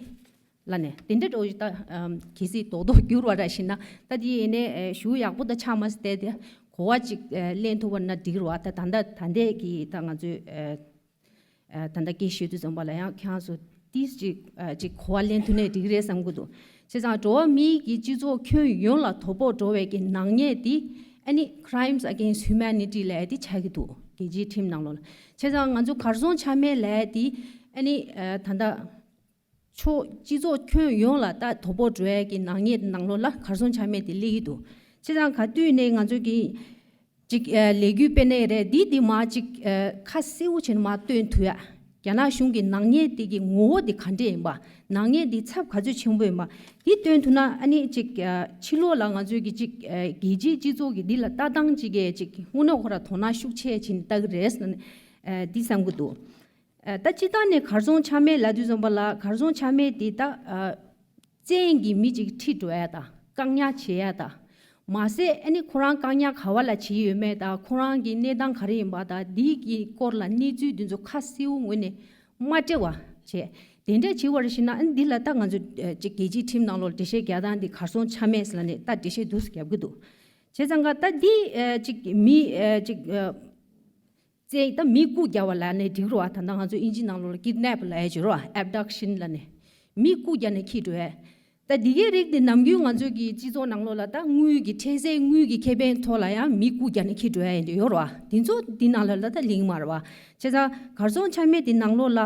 ལབ་ནས་དེ་འདྲ་འདྲ་བོ་ཞིག་ད་ཨམ་གལ་སྲིད་རྡོག་རྡོག་བསྒྱུར་བ་ར་ཞེ་ན། ད་དེ་ཡིན་ནའི་ཨེ་ཞུ་ཡག་པོ་ད་ཆགས་མ་སོང་། དེ་དེ་གོ་བ་ཅིག་ཨེ་ལེན་ཐུབ་པ་ན་འགྲིག་རེད་བ། ད་ད་ལྟ་ད་ལྟའི་གི་ད་ང་ཚོའི་ཨེ་ཨེ་ད་ལྟ་སྐད་ཤོད་དུས་ཙམ་པ་ལ་ཡང་ཁྱེད་རང་ཚོ་ཏིས་ཅིག་ཨེ་ཅིག་གོ་བ་ལེན་ཐུབ་ནའི་འགྲིག་རེད་བསམ་གི་འདུག་བྱས་ཙང་འགྲོ་བ་མིའི་གི་སྤྱི་ཚོགས་ཁྱོན་ཡོངས་ལ་དོ་ཕོག་འགྲོ་བའི་གི་ནག་ཉེས་དེ་ཨ་ནི་crimes against humanity ལབ་ཡ་དེ་ཆགས་ཀྱི་འདུག་རྒྱལ་སྤྱིའི་ཁྲིམས་ནང་ལོགས་ལ། བྱས་ཙང་ང་ཚོ་གར་སོང་ཆ་མེད་ལབ་ཡ་དེ་ཨ་ནི་ཨེ་ད་ལྟ་ཕྱོགས་སྤྱི་ཚོགས་ཁྱོན་ཡོངས་ལ་ད་དོ་ཕོག་འགྲོ་ཡ་གི་ནག་ཉེས་ནང་ལོགས་ལ་གར་སོང་ཆ་མེད་དེ་སླེབས་ཀྱི་འདུག་བྱས་ཙང་ག་དུས་ནས་ང་ཚོ་གི་ཅིག་ཨ་ལས་འགུལ་སྤེལ་ནའི་རེད། འདི་འདི་མ་ཅིག་ཨ་ཁ་གསལ་པོ་བྱས་ནས་མ་སྟོན་ཐུབ་ཡ། རྒྱ་ནག་གཞུང་གི་ནག་ཉེས་དེ་གི་ངོ་བོ་དེ་ག་འདྲས་ཡིན་པ། ནག་ཉེས་འདི་ཚབས་ག་ཚོད་ཆེན་པོ་ཡིན་པ། འདི་སྟོན་ཐུབ་ན་ཨ་ནི་ཅིག་ཨ་ཕྱི་ལོགས་ལ་ང་ཚོའི་གི་ཅིག་ཨ་རྒྱལ་སྤྱིའི་སྤྱི་ཚོགས་ཀྱི་འདི་ལ་ལྟ་སྟངས་ཅིག་གི་ཅིག་དངོས་གནས་ཁོ་ར་དོ་སྣང་ཤུགས་ཆེ་བྱས་ནས་ལྟ་གི་རེད་ཟེར་ནས་ཨ་འདི་བསམ་གི་འདུག་ཨ་ད་སྤྱིར་བཏང་ནས་གར་སོང་ཆ་མེད་ལབ་དུས་ཙམ་པ་ལ་གར་སོང་ཆ་མེད་དེ་ད་ཨ་བཙན་གྱིས་མི་གཅིག་ཁྲིད་འགྲོ་ཡ་དང་བཀག་ཉར་བྱེད་ཡ་དང་། མ་ཟད་ཨ་ནི་ཁོ་རང་བཀག་ཉར་ག་བ་ལ་བྱེད་ཡོད་མེད་དང་ཁོ་རང་གི་གནས་སྟངས་ག་རེ་ཡིན་པ་དང་འདི་གི་སྐོར་ལ་གནས་ཚུལ་འདི་ཚོ་ཁ་གསལ་པོ་ངོས་ནས་མ་སྤྲད་པ་བྱས། དེ་འདྲ་བྱེད་པར་ཞིག་ན་ཨ་ནི་འདི་ལ་ད་ང་ཚོ་ཨ་ཅིག་རྒྱལ་སྤྱིའི་ཁྲིམས་ནང་ལོགས་འགྲེལ་བཤད་རྒྱག་སྟངས་འདི་གར་སོང་ཆ་མེད་ཟེར་ལ་ནས་ད་འགྲེལ་བཤད་འདུག་སེ་རྒྱབ་གི་འདུག་བྱས་ཙང་ཀ་ད་འདི་ཨ་ཅིག་མི་ཨ་ཅིག་ཨ་བཙན་ད་མི་རྐུ་རྒྱག་པ་ལབ་ནས་འགྲིག་རོ་ཨ། ད་ལྟ་ང་ཚོ་ཨིན་ཇི་ནང་ལོགས་ལ་ཀིཌ་ནེབ་ལབ་ཡ་ཅིག་རོ་ཨ། ཨེབ་ཌག་ཤན་ལབ་ནས་མི་རྐུ་རྒྱག་ནས་ཁྱེར་འགྲོ་ཡ། ད་འདི་གའི་རིགས་འདི་ནམ་རྒྱུན་ང་ཚོ་གི་སྤྱི་ཚོགས་ནང་ལོགས་ལ་ད་དངུལ་གྱི་འཕྲལ་སེལ་དངུལ་གྱི་ཁེ་ཕན་ཐོག་ལ་ཡང་མི་རྐུ་རྒྱག་ནས་ཁྱེར་འགྲོ་ཡ་ཡིན་འདྲ་ཡོད་རོ་ཨ། འདི་ཚོ་འདི་ནང་ལ་ལ་ད་ལིང་མ་རོ་ཨ། བྱས་ཙང་གར་སོང་ཆ་མེད་འདི་ནང་ལོགས་ལ་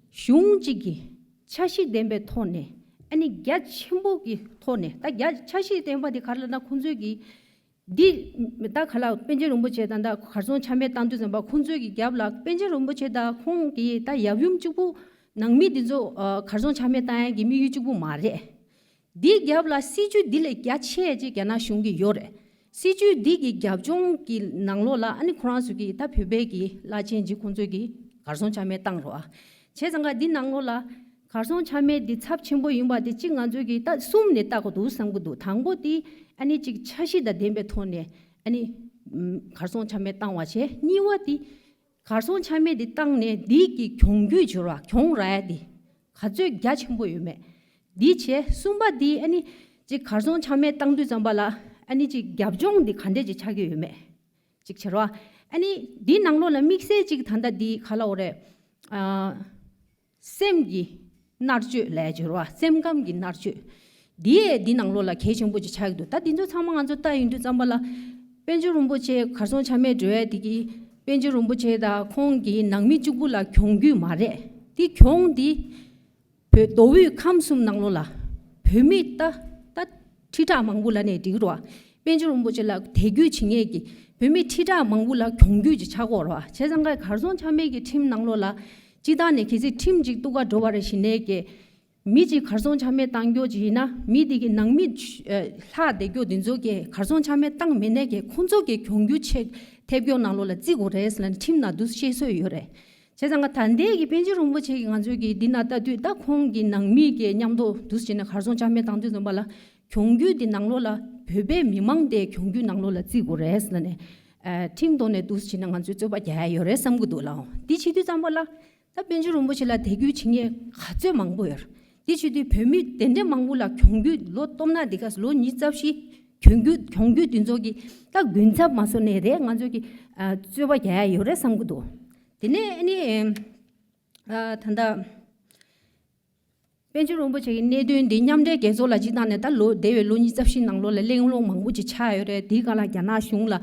གཞུང་གཅིག་གི་འཆར་གཞི་ལྡན་པའི་ཐོག་ནས་ཨ་ནི་རྒྱ་ཆེན་པོ་གི་ཐོག་ནས་ད་རྒྱ་འཆར་གཞི་ལྡན་པ་འདི་ག་རེ་ལབ་ན་ཁོང་ཚོས་གི་འདི་ད་ག་ལ་པཎ་ཆེན་རིན་པོ་ཆེ་དང་ད་གར་སོང་ཆ་མེད་བཏང་དུས་ཙམ་པ་ཁོང་ཚོའི་གི་རྒྱབ་ལ་པཎ་ཆེན་རིན་པོ་ཆེ་དང་ཁོང་གི་ད་ཡབ་ཡུམ་གཅིག་པུ་ནང་མི་འདི་ཚོ་ཨ་གར་སོང་ཆ་མེད་བཏང་ཡ་གི་དམིགས་ཡུལ་གཅིག་པུ་མ་རེད། འདིའི་རྒྱབ་ལ་སྲིད་ཇུས་འདི་ལས་རྒྱ་ཆེ་ཅིག་རྒྱ་ནག་གཞུང་གི་ཡོད་རེད། སྲིད་ཇུས་འདི་གི་རྒྱབ་ལྗོངས་ཀྱི་ནང་ལོགས་ལ་ཨ་ནི་ཁོ་རང་ཚོ་གི་ད་བོད་པའི་གི་བླ་ཆེན་ཅིག་ཁོང་ཚོའི་གི་གར་སོང་ཆ་མེད་བཏང་རོགས་ཨ། བྱས་ཙང་ཀ་འདི་ནང་ལོགས་ལ་གར་སོང་ཆ་མེད་འདི་ཚབས་ཆེན་པོ་ཡིན་པ་དེ་གཅིག་ང་ཚོས་ཀྱིས་ད་གསུམ་ནས་བལྟ་དགོས་འདུག་བསམ་གྱི་འདུག་དང་པོ་དེ་ཨ་ནི་གཅིག་འཆར་གཞི་དང་ལྡན་པའི་ཐོག་ནས་ཨ་ནི་ཨམ་གར་སོང་ཆ་མེད་བཏང་བ་བྱས། གཉིས་པ་དེ་གར་སོང་ཆ་མེད་དེ་བཏང་ནས་འདི་གི་གྱོང་གུད་འབྱོར་བ་གྱོང་རག་ཡ་དེ་ག་ཚོད་རྒྱ་ཆེན་པོ་ཡོད་མེད་འདི་བྱས། གསུམ་པ་དེ་ཨ་ནི་གཅིག་གར་སོང་ཆ་མེད་བཏང་དུས་ཙམ་པ་ལ་ཨ་ནི་གཅིག་རྒྱབ་ལྗོངས་འདི་ག་འདྲས་ཅིག་ཆགས་ཀྱི་ཡོད་མེད་ཅིག་བྱེད་རོགས། ཨ་ནི་འདི་ནང་ལོགས་ལ་དམིགས་བསལ་ཅིག་ད་ལྟ་འདི་ག་ལབ་དགོས་རེད། ཨ། སེམས་ཀྱི་མནར་གཅོད་ལབ་ཡ་ཅིག་རེད་བ། སེམས་ཁམས་ཀྱི་མནར་གཅོད། འདི་ཡས་འདི་ནང་ལོགས་ལ་གལ་ཆེན་པོ་ཅིག་ཆགས་ཀྱི་འདུག་ད་འདི་ཚོ་ཚང་མ་ང་ཚོ་ལྟ་ཡོང་དུས་ཙམ་པ་ལ་པཎ་ཆེན་རིན་པོ་ཆེ་གར་སོང་ཆ་མེད་འགྲོ་ཡ་འདི་གི་པཎ་ཆེན་རིན་པོ་ཆེ་དང་ཁོང་གི་ནང་མི་གཅིག་པུ་ལ་གྱོང་གུད་མ་རེད། འདི་གྱོང་འདི་བོད་མདོ་དབུས་ཁམས་གསུམ་ནང་ལོགས་ལ་བོད་མི་ད་ད་ཁྲི་ཕྲག་མང་པོ་ལབ་ནས་འགྲིག་རོགས། པཎ་ཆེན་རིན་པོ་ཆེ་ལ་དད་གུས་བྱེད་མཁན་གྱི་བོད་མི་ཁྲི་ཕྲག་མང་པོ་ལ་གྱོང་གུད་ཅིག་ཆགས་ཀྱི་ཡོད་རེད་བ། བྱས་ཙང་ཀ་གར་སོང་ཆ་མེད་ཀྱི་ཁྲིམས་ནང་ལོགས་ལ་སྤྱིར་བཏང་ནས་གལ་སྲིད་ཁྲིམས་ཅིག་གཏུག་ག་འགྲོ་བ་རེད་ཞེ་ནས་ཀྱི་མི་ཅིག་གར་སོང་ཆ་མེད་བཏང་རྒྱུ་ཅིག་ཡིན་ན་མི་དེ་གི་ནང་མི་ལྷག་བསྡད་རྒྱུ་དེ་ཚོ་གི་གར་སོང་ཆ་མེད་བཏང་མེད་ནས་ཀྱི་ཁོང་ཚོ་གི་གྱོང་གུད་ཆེ་ཐེབས་རྒྱུ་ནང་ལོགས་ལ་བརྩི་དགོས་རེད་ཟེར་ནས་ཁྲིམས་ནང་འདུག་བཤད་སྲོལ་ཡོད་རེད། བྱས་ཙང་ང་ད་ལྟའི་གི་པཎ་ཆེན་རིན་པོ་ཆེ་གི་ང་ཚོའི་གི་འདི་ན་ལྟ་དུས་ད་ཁོང་གི་ནང་མི་གི་མཉམ་དུ་འདུས་བྱས་ནས་གར་སོང་ཆ་མེད་བཏང་དུས་ཙམ་པ་ལ་གྱོང་གུད་འདི་ནང་ལོགས་ལ་བོད་པའི་མི་མང་དེ་གྱོང་གུད་ནང་ལོགས་ལ་བརྩི་དགོས་རེད་ཟེར་ནས་ཨ་ཁྲིམས་ཐོག་ནས་འདུས་བྱས་ནས་ང་ཚོས་རྩོད་པ་རྒྱག་ཡ་ཡོད་རེད་བསམ་གི་འདུག་ལགས། འདི་བྱེད་དུས་ཙམ་པ་ལ་ད་པཎ་ཆེན་རིན་པོ་ཆེ་ལ་དད་གུས་བྱེད་མཁན་ག་ཚོད་མང་པོ་ཡོད་རེད། འདི་བྱེད་དུས་བོད་མི་དེ་འདྲ་མང་པོ་ལ་གྱོང་གུད་ལོ་སྟོབས་ན་འདི་ག་ལོ་ཉི་ཤུ་རྩ་བཞི་གྱོང་གུད་གྱོང་གུད་འདི་ཚོ་གི་ད་གུན་ཚབ་མ་བཟོ་ནས་རེད་ང་ཚོས་གི་ཨ་རྩོད་པ་རྒྱག་ཡ་ཡོད་རེད་བསམ་གི་འདུག་དེ་ནས་ཨ་ནི་ཨ་ད་ལྟ་པཎ་ཆེན་རིན་པོ་ཆེ་གི་གནད་དོན་འདི་མཉམ་འབྲེལ་རྒྱལ་ཚོགས་ལ་སྤྱིར་བཏང་ནས་ད་ལོ་འདས་པའི་ལོ་ཉི་ཤུ་རྩ་བཞི་ནང་ལོགས་ལ་གླེང་སློང་མང་པོ་ཅིག་ཆགས་ཡོད་རེད། དེའི་སྒང་ལ་རྒྱ་ནག་གཞུང་ལ་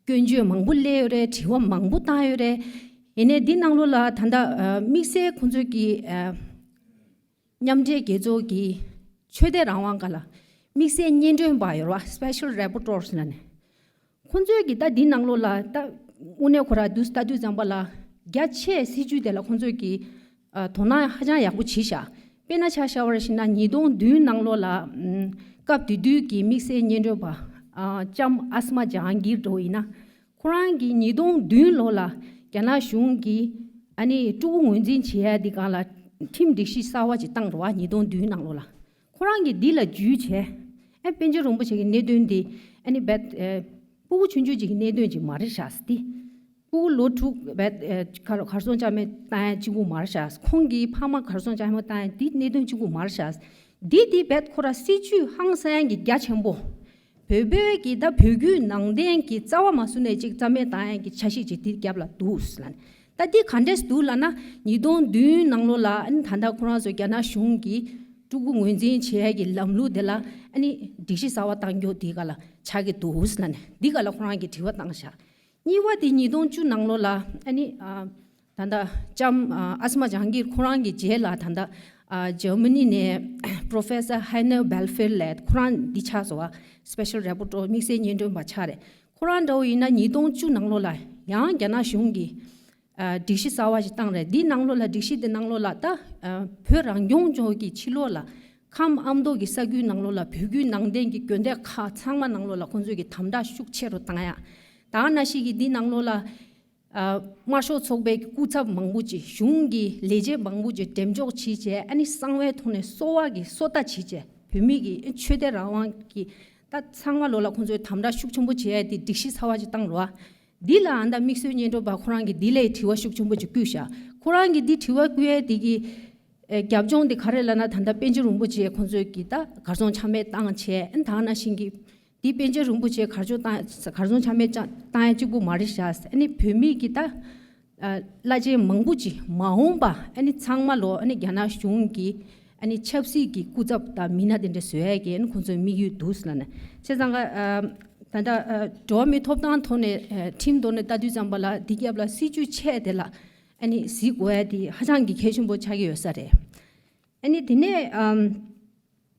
སྐྱོན་བརྗོད་མང་པོ་སླེབས་ཡོད་རེད། དྲི་བ་མང་པོ་བཏང་ཡོད་རེད། ཡིན་ནའི་འདི་ནང་ལོགས་ལ་ད་ལྟ་ཨ་དམིགས་བསལ་ཁོང་ཚོས་ཀྱི་ཨ་མཉམ་འབྲེལ་རྒྱལ་ཚོགས་ཀྱི་ཆོས་དད་རང་དབང་སྒང་ལ་དམིགས་བསལ་སྙན་སྒྲོན་པ་ཡོད་རེད་བ། Special Rapporteurs ལབ་ནས། ཁོང་ཚོས་ཀྱི་ད་འདི་ནང་ལོགས་ལ་ད་དངོས་གནས་ཁོ་ར་དུས་ལྟ་དུས་ཙམ་པ་ལ་རྒྱ་ཆེ་སྲིད་ཇུས་དེ་ལ་ཁོང་ཚོས་ཀྱི་ཨ་དོ་སྣང་ཧ་ཅང་ཡག་པོ་བྱས་ཤག་དཔེར་ན་ཆ་བཞག་པར་ཞིག་ན་ཉིས་སྟོང་བདུན་ནང་ལོགས་ལ་ཨམ་སྐབས་དེ་དུས་ཀྱི་དམིགས་བསལ་སྙན་སྒྲོན་པ་ཨ་ལྕམ་ཨ་སི་མ་ཇ་ཧང་གིར་འདྲ་བོ་ཡིན་ན། ཁོ་རང་གིས་ཉིས་སྟོང་བདུན་ལོ་ལ་རྒྱ་ནག་གཞུང་གིས་ཨ་ནི་སྤྲུལ་སྐུ་ངོས་འཛིན་བྱེད་ཡ་འདི་སྒང་ལ་ཁྲིམས་སྒྲིག་གཞི་གསར་བ་ཅིག་བཏང་རེད་བ། ཉིས་སྟོང་བདུན་ནང་ལོགས་ལ། ཁོ་རང་གིས་འདི་ལ་འཇུས་བྱས། ཨ་པཎ་ཆེན་རིན་པོ་ཆེ་གི་གནད་དོན་འདི་ཨ་ནི་རྦད་ཨེ་སྤུ་གུ་ཆུང་ཆུང་ཅིག་གི་གནད་དོན་ཅིག་མ་རེད་ཤག་ཟེར་ཏེ། སྤུ་གུ་ལོ་དྲུག་རྦད་ཨེ་གར་གར་སོང་ཆ་མེད་བཏང་ཡ་གཅིག་པུ་མ་རེད་ཤག་ཁོང་གི་ཕ་མ་གར་སོང་ཆ་མེད་བཏང་ཡ་འདི་གནད་དོན་གཅིག་པུ་མ་རེད་ཤག་འདི་འདི་རྦད་ཁོ་ར་སྲིད་ཇུས་ཧང་སང་ཡ་གི་རྒྱ་ཆེན་པོ། བོད་བོད་ཀྱི་ད་བོད་བརྒྱུད་ནང་བསྟན་གྱི་རྩ་བ་མ་བཟུང་ནས་ཅིག་རྩ་མེད་བཏང་ཡ་གི་འཆར་གཞི་ཅིག་དེ་རྒྱབ་ལ་འདུག་ལབ་ནས། ད་འདི་ག་འདྲས་འདུག་ལབ་ན། ཉིས་སྟོང་བདུན་ནང་ལོགས་ལ་ཨ་ནི་ད་ལྟ་ཁོ་རང་ཚོ་རྒྱ་ནག་གཞུང་གིས་སྤྲུལ་སྐུ་ངོས་འཛིན་བྱེད་ཡ་གི་ལམ་ལུགས་དེ་ལ་ཨ་ནི་སྒྲིག་གཞི་གསར་བ་བཏང་རྒྱུ་དེ་ག་ལ་ཆགས་ཀྱི་འདུག་ལབ་ནས་འདི་ག་ལ་ཁོ་རང་གིས་དྲི་བ་བཏང་ཤག་གཉིས་པ་དེ་ཉིས་སྟོང་བཅུ་ནང་ལོགས་ལ་ཨ་ནི་ཨ་ད་ལྟ་ལྕམ་ཨ་ཨ་སི་མ་ཇ་ཧང་གིར་ཁོ་རང་གི་རྗེས་ལ་ད་ལྟ་ཨ་ཇར་མ་ནི་ནས་Professor Heiner Belfeld ལབ་ཁོ་རང་འདི་ཆགས་སོང་བ། Special Rapporteur དམིགས་བསལ་སྙན་སྒྲོན་པ་ཆགས་རེད། ཁོ་རང་འདྲ་བོ་ཡིན་ན་ཉིས་སྟོང་བཅུ་ནང་ལོགས་ལ་ཡང་རྒྱ་ནག་གཞུང་གིས་ཨ་སྒྲིག་གཞི་གསར་བ་ཞིག་བཏང་རེད། འདི་ནང་ལོགས་ལ་སྒྲིག་གཞི་འདི་ནང་ལོགས་ལ་ད་ཨ་བོད་རང་སྐྱོང་ལྗོངས་ཀྱི་ཕྱི་ལོགས་ལ་ཁམས་ཨ་མདོ་གི་ས་ཁུལ་ནང་ལོགས་ལ་བོད་བརྒྱུད་ནང་བསྟན་གྱི་དགོན་སྡེ་ཁག་ཚང་མ་ནང་ལོགས་ལ་ཁོང་ཚོས་ཀྱི་དམ་དྲག་ཤུགས་ཆེ་རུ་བཏང་ཡ། ད་ག་ནང་བཞིན་གྱི་འདི་ནང་ལོགས་ལ་ཨ་དམར་ཤོག་ཚོགས་པའི་སྐུ་ཚབ་མང་པོ་ཅིག་གཞུང་གི་ལས་བྱེད་མང་པོ་ཅིག་འགྲེམས་འཇོག་བྱས་བྱས་ཨ་ནི་གསང་བའི་ཐོག་ནས་གསོ་བ་གི་སོ་ལྟ་བྱས་བྱས་བོད་མི་གི་ཆོས་དད་རང་དབང་གི་ད་ཚང་མ་ལོགས་ལ་ཁོང་ཚོས་དམ་དྲག་ཤུགས་ཆེན་པོ་བྱས་ཏེ་སྒྲིག་གཞི་གསར་བ་ཅིག་བཏང་རོགས། འདི་ལ་ཨ་ད་དམིགས་བསལ་སྙན་སྒྲོན་པ་ཁོ་རང་གིས་འདི་ལས་དྲི་བ་ཤུགས་ཆེན་པོ་ཅིག་བསྐུལ་ཤག་ཁོ་རང་གིས་འདི་དྲི་བ་བསྐུལ་ཡས་འདི་གི་ཨེ་རྒྱབ་ལྗོངས་འདི་ག་རེ་ལབ་ན། ད་ལྟ་པཎ་ཆེན་རིན་པོ་ཆེ་ཁོང་ཚོས་ཀྱི་ད་གར་སོང་ཆ་མེད་བཏང་བྱས་ཨ་ནི་ད་ག་ནང་བཞིན་གྱི་འདི་པཎ་ཆེན་རིན་པོ་ཆེ་གར་སོང་བཏང་གར་སོང་ཆ་མེད་བཏང་ཡས་གཅིག་པུ་མ་རེད་ཤག་ཨ་ནི་བོད་མི་གི་ད་ཨ་བླ་ཆེན་མང་པོ་ཅིག་མ་འོངས་པ་ཨ་ནི་ཚང་མ་ལོ་ཨ་ནི་རྒྱ་ནག་གཞུང་གི་ཨ་ནི་ཆབ་སྲིད་ཀྱི་སྐུ་ཚབ་དང་མི་སྣ་དེ་འདྲ་བཟོ་ཡས་ཀྱི་ཨ་ནི་ཁོང་ཚོའི་དམིགས་ཡུལ་འདུག་ཟེར་ལབ་ནས། བྱས་ཙང་ཀ་ཨ་ད་ལྟ་ཨ་འགྲོ་བ་མིའི་ཐོབ་ཐང་ཐོག་ནས་ཨ་ཁྲིམས་ཐོག་ནས་ལྟ་དུས་ཙམ་པ་ལ་འདི་རྒྱབ་ལ་སྲིད་ཇུས་ཆེ་དེ་ལ་ཨ་ནི་གཟིགས་དགོས་ཡ་དེ་ཧ་ཅང་གི་གལ་ཆེན་པོ་ཆགས་ཀྱི་ཡོད་ས་རེད། ཨ་ནི་དེ་ནས་ཨམ་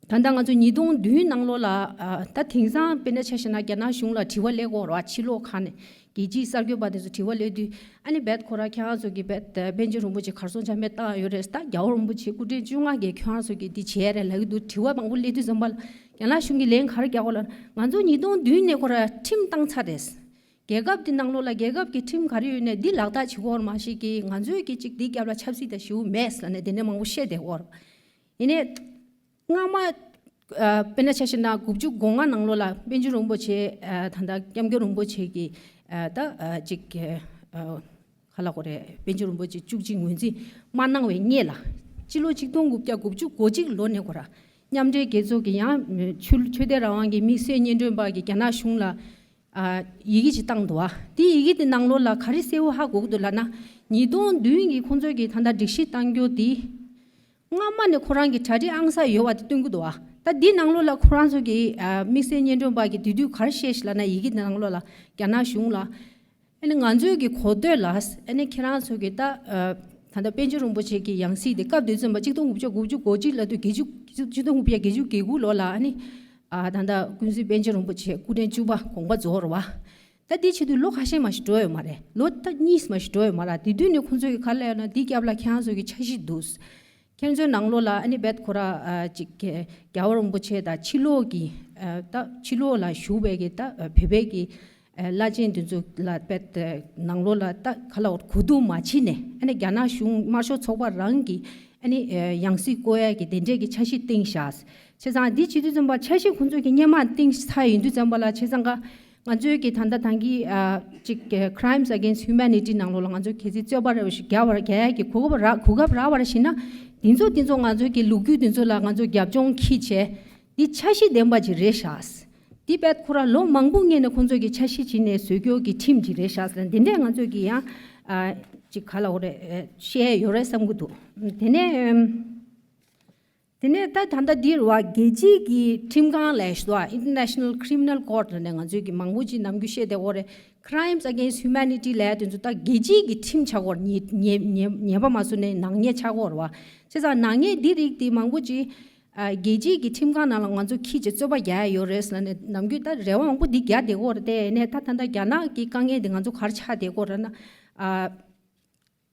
ད་ལྟ་ང་ཚོ་ཉིས་སྟོང་བདུན་ནང་ལོགས་ལ་ཨ་ད་དེང་སང་དཔེར་ན་ཆ་བཞག་ན་རྒྱ་ནག་གཞུང་ལ་དྲི་བ་སླེབས་ཀྱི་ཡོད་རེད་བ། ཕྱི་ལོགས་ཁག་ནས་རྒྱལ་སྤྱིའི་གསར་འགོད་པ་དེ་ཚོ་དྲི་བ་སླེབས་དུས་ཨ་ནི་རྦད་ཁོ་ར་ཁྱེད་རང་ཚོ་གིས་རྦད་པཎ་ཆེན་རིན་པོ་ཆེ་གར་སོང་ཆ་མེད་བཏང་ཡོད་རེད། ད་རྒྱལ་བ་རིན་པོ་ཆེ་སྐུ་ཕྲེང་བཅོ་ལྔ་གིས་ཁྱེད་རང་ཚོ་གིས་འདི་བྱས་རེད་ལབ་ཀྱི་འདུག་དྲི་བ་མང་པོ་སླེབས་དུས་ཙམ་པ་ལ་རྒྱ་ནག་གཞུང་གིས་ལན་ག་རེ་རྒྱག་གོ་ལ། ང་ཚོ་ཉིས་སྟོང་བདུན་ནས་ཁོ་ར་ཁྲིམས་བཏང་ཚར་རེད། རྒྱལ་ཁབ་དེ་ནང་ལོགས་ལ་རྒྱལ་ཁབ་ཀྱི་ཁྲིམས་ག་རེ་ཡོད་ནས་འདི་ལག་བསྟར་བྱེད་དགོས་རེད། མ་གཞི་གི་ང་ཚོས་ཀྱི་གཅིག་འདི་རྒྱབ་ལ་ཆབ་སྲིད་དང་ཞེ་པོ་མེད་ཟེར་ནས་དེ་འདྲ་མང་པོ་བཤད་བསྡད་ཡོད་རེད། ཡིན་ནའི་སྔ་མ་ཨ་དཔེར་ན་ཆ་བཞག་ན་དགུ་བཅུ་གོ་ལྔ་ནང་ལོགས་ལ་པཎ་ཆེན་རིན་པོ་ཆེ་ཨ་ད་ལྟ་སྐྱབས་མགོན་རིན་པོ་ཆེ་གི་ཨ་ད་ཨ་གཅིག་ཨ་ག་ལབ་དགོས་རེད། པཎ་ཆེན་རིན་པོ་ཆེ་བཅུ་གཅིག་ངོས་འཛིན་མ་གནང་བའི་སྔོན་ལ་སྤྱི་ལོ་ཆིག་སྟོང་དགུ་བརྒྱ་དགུ་བཅུ་གོ་གཅིག་ལོ་ནས་ཁོ་ར་མཉམ་འབྲེལ་རྒྱལ་ཚོགས་ཀྱི་ཡང་ཆོས་ཆོས་དད་རང་དབང་གི་དམིགས་བསལ་སྙན་སྒྲོན་པ་གིས་རྒྱ་ནག་གཞུང་ལ་ཨ་ཡི་གེ་ཅིག་བཏང་འདུག་ཨ། དེ་ཡི་གེ་དེ་ནང་ལོགས་ལ་ག་རེ་གསལ་པོ་ཧ་གོ་གི་འདུག་ལབ་ན། ཉིས་སྟོང་བདུན་གྱི་ཁོང་ཚོས་ཀྱི་ད་ལྟ་སྒྲིག་གཞི་བཏང་རྒྱུ་དེ་སྔ་མ་ནས་ཁོ་རང་གི་གྲ་སྒྲིག་ཨང་གསར་ཡོད་པ་དེ་སྟོན་གྱི་འདུག་ཨ། ད་འདི་ནང་ལོགས་ལ་ཁོ་རང་ཚོ་གི་ཨ་དམིགས་བསལ་སྙན་སྒྲོན་པ་གིས་དེ་དུས་ག་རེ་བཤད་ཤག་ལབ་ན། ཡི་གེ་དེ་ནང་ལོགས་ལ་རྒྱ་ནག་གཞུང་ལ་ཨ་ནི་ང་ཚོའི་གི་གོ་ཐོས་ལ་ཨ་ནི་ཁྱེད་རང་ཚོ་གི་ད་ཨ་ད་ལྟ་པཎ་ཆེན་རིན་པོ་ཆེ་གི་ཡང་སྲིད་དེ་སྐབས་དེ་ཚོད་པ་ཆིག་སྟོང་དགུ་བརྒྱ་དགུ་བཅུ་གོ་གཅིག་ལབ་དུས་བརྒྱད་ཅུ་ཆིག་སྟོང་དགུ་བརྒྱ་བརྒྱད་ཅུ་གྱ་དགུ་ལོ་ལ་ཨ་ནི་ཨ་ད་ལྟ་ཀུན་གཟིགས་པཎ་ཆེན་རིན་པོ་ཆེ་སྐུ་ཕྲེང་བཅུ་པ་དགོངས་པ་རྫོགས་རེད་བ། ད་འདི་བྱེད་དུས་ལོ་ཁ་ཤས་མ་ཞིག་འགྲོ་ཡོད་མ་རེད། ལོ་ད་གཉིས་མ་ཞིག་འགྲོ་ཡོད་མ་རེད། དེ་དུས་ནས་ཁོང་ཚོས་ཀྱི་ག་ལ་ཡོད་ན་འདི་རྒྱབ་ལ་ཁྱེད་རང་ཚོ་གི་འཆར་གཞི་འདུག་ཁྱེད་ཚོའི་ནང་ལོགས་ལ་ཨ་ནི་རྦད་ཁོ་ར་ཨ་ཅིག་རྒྱལ་བ་རིན་པོ་ཆེ་དང་ཕྱི་ལོགས་ཀྱི་ཨ་ད་ཕྱི་ལོགས་ལ་བཞུགས་པའི་གི་ད་བོད་པའི་གི་བླ་ཆེན་དེ་ཚོ་ལ་རྦད་ནང་ལོགས་ལ་ད་ག་ལ་གོ་བསྡུར་མ་བྱས་ནས་ཨ་ནི་རྒྱ་ནག་གཞུང་དམར་ཤོག་ཚོགས་པ་རང་གི་ཨ་ནི་ཡང་སྲིད་བསྐོ་ཡ་གི་དེ་འདྲས་ཀྱི་འཆར་གཞི་བཏིང་བཞག་བྱས་ཙང་འདི་བྱེད་དུས་ཙམ་པ་འཆར་གཞི་ཁོང་ཚོས་ཀྱི་སྔོན་མ་བཏིང་ཚར་ཡིན་དུས་ཙམ་པ་ལ་བྱས་ཙང་ཀ་ང་ཚོའི་གི་ད་ལྟ་ད་གི་ཨ་ཅིག་Crimes Against Humanity ནང་ལོགས་ལ་ང་ཚོ་གལ་སྲིད་རྩོད་པ་རེ་བ་ཞིག་རྒྱག་པར་རྒྱག་ཡ་གི་གོ་སྐབས་རག་གོ་སྐབས་རག་པར་བྱས་ན། དེ་ཚོ་དེ་ཚོ་ང་ཚོའི་གི་ལོ་རྒྱུས་དེ་ཚོ་ལ་ང་ཚོ་རྒྱབ་ལྗོངས་འཁྱེར་བྱས་འདི་འཆར་གཞི་ལྡན་པ་ཅིག་རེད་ཤག་འདི་རྦད་ཁོ་ར་ལོ་མང་པོ་སྔོན་ནས་ཁོང་ཚོས་ཀྱི་འཆར་གཞི་བྱས་ནས་བཟོས་རྒྱུ་གི་ཁྲིམས་ཅིག་རེད་ཤག་ཟེར་འདི་འདྲས་ང་ཚོས་ཀྱི་ཡང་ཨ་ཅིག་ག་ལ་འོ་རེད་བཤད་ཡོད་རེད་བསམ་གྱི་འདུག་དེ་ནས། དེ་ནས་ད་ད་ལྟ་འདིར་བ་རྒྱལ་སྤྱིའི་གི་ཁྲིམས་ཁང་ལས་ཤོད་ཨིན་ཊར་ནེ་ཤ་ནལ་ཁི་རི་མི་ནལ་ཀོརཊ་ལ་ནས་ང་ཚོས་ཀྱི་མང་པོ་ཅིག་ནམ་རྒྱུན་བཤད་བསྡད་ཡོད་རེད། Crimes Against Humanity ལབ་ཡ་དེ་ཚོ་ད་རྒྱལ་སྤྱིའི་གི་ཁྲིམས་ཆགས་ཡོད་རེད། ཉེས་ཉེས་ཉེས་ཉེས་པ་མ་བཟོ་ནས་ནག་ཉེས་ཆགས་ཡོད་རེད་བ། བྱས་ཙང་ནག་ཉེས་འདི་རིགས་དེ་མང་པོ་ཅིག་ཨ་རྒྱལ་སྤྱིའི་གི་ཁྲིམས་ཁང་ནང་ལ་ང་ཚོ་འཁྱེར་བྱས་རྩོད་པ་རྒྱག་ཡ་ཡོད་རེད་ལབ་ནས་ནམ་རྒྱུན་ད་རེ་བ་མང་པོ་འདི་རྒྱག་བསྡད་ཡོད་རེད་དེ། ཡིན་ནའི་ད་ད་ལྟ་རྒྱ་ནག་གི་དཀའ་ངལ་འདི་ང་ཚོ་ག་རེ་ཆགས་བསྡད་ཡོད་རེད་ན། ཨ།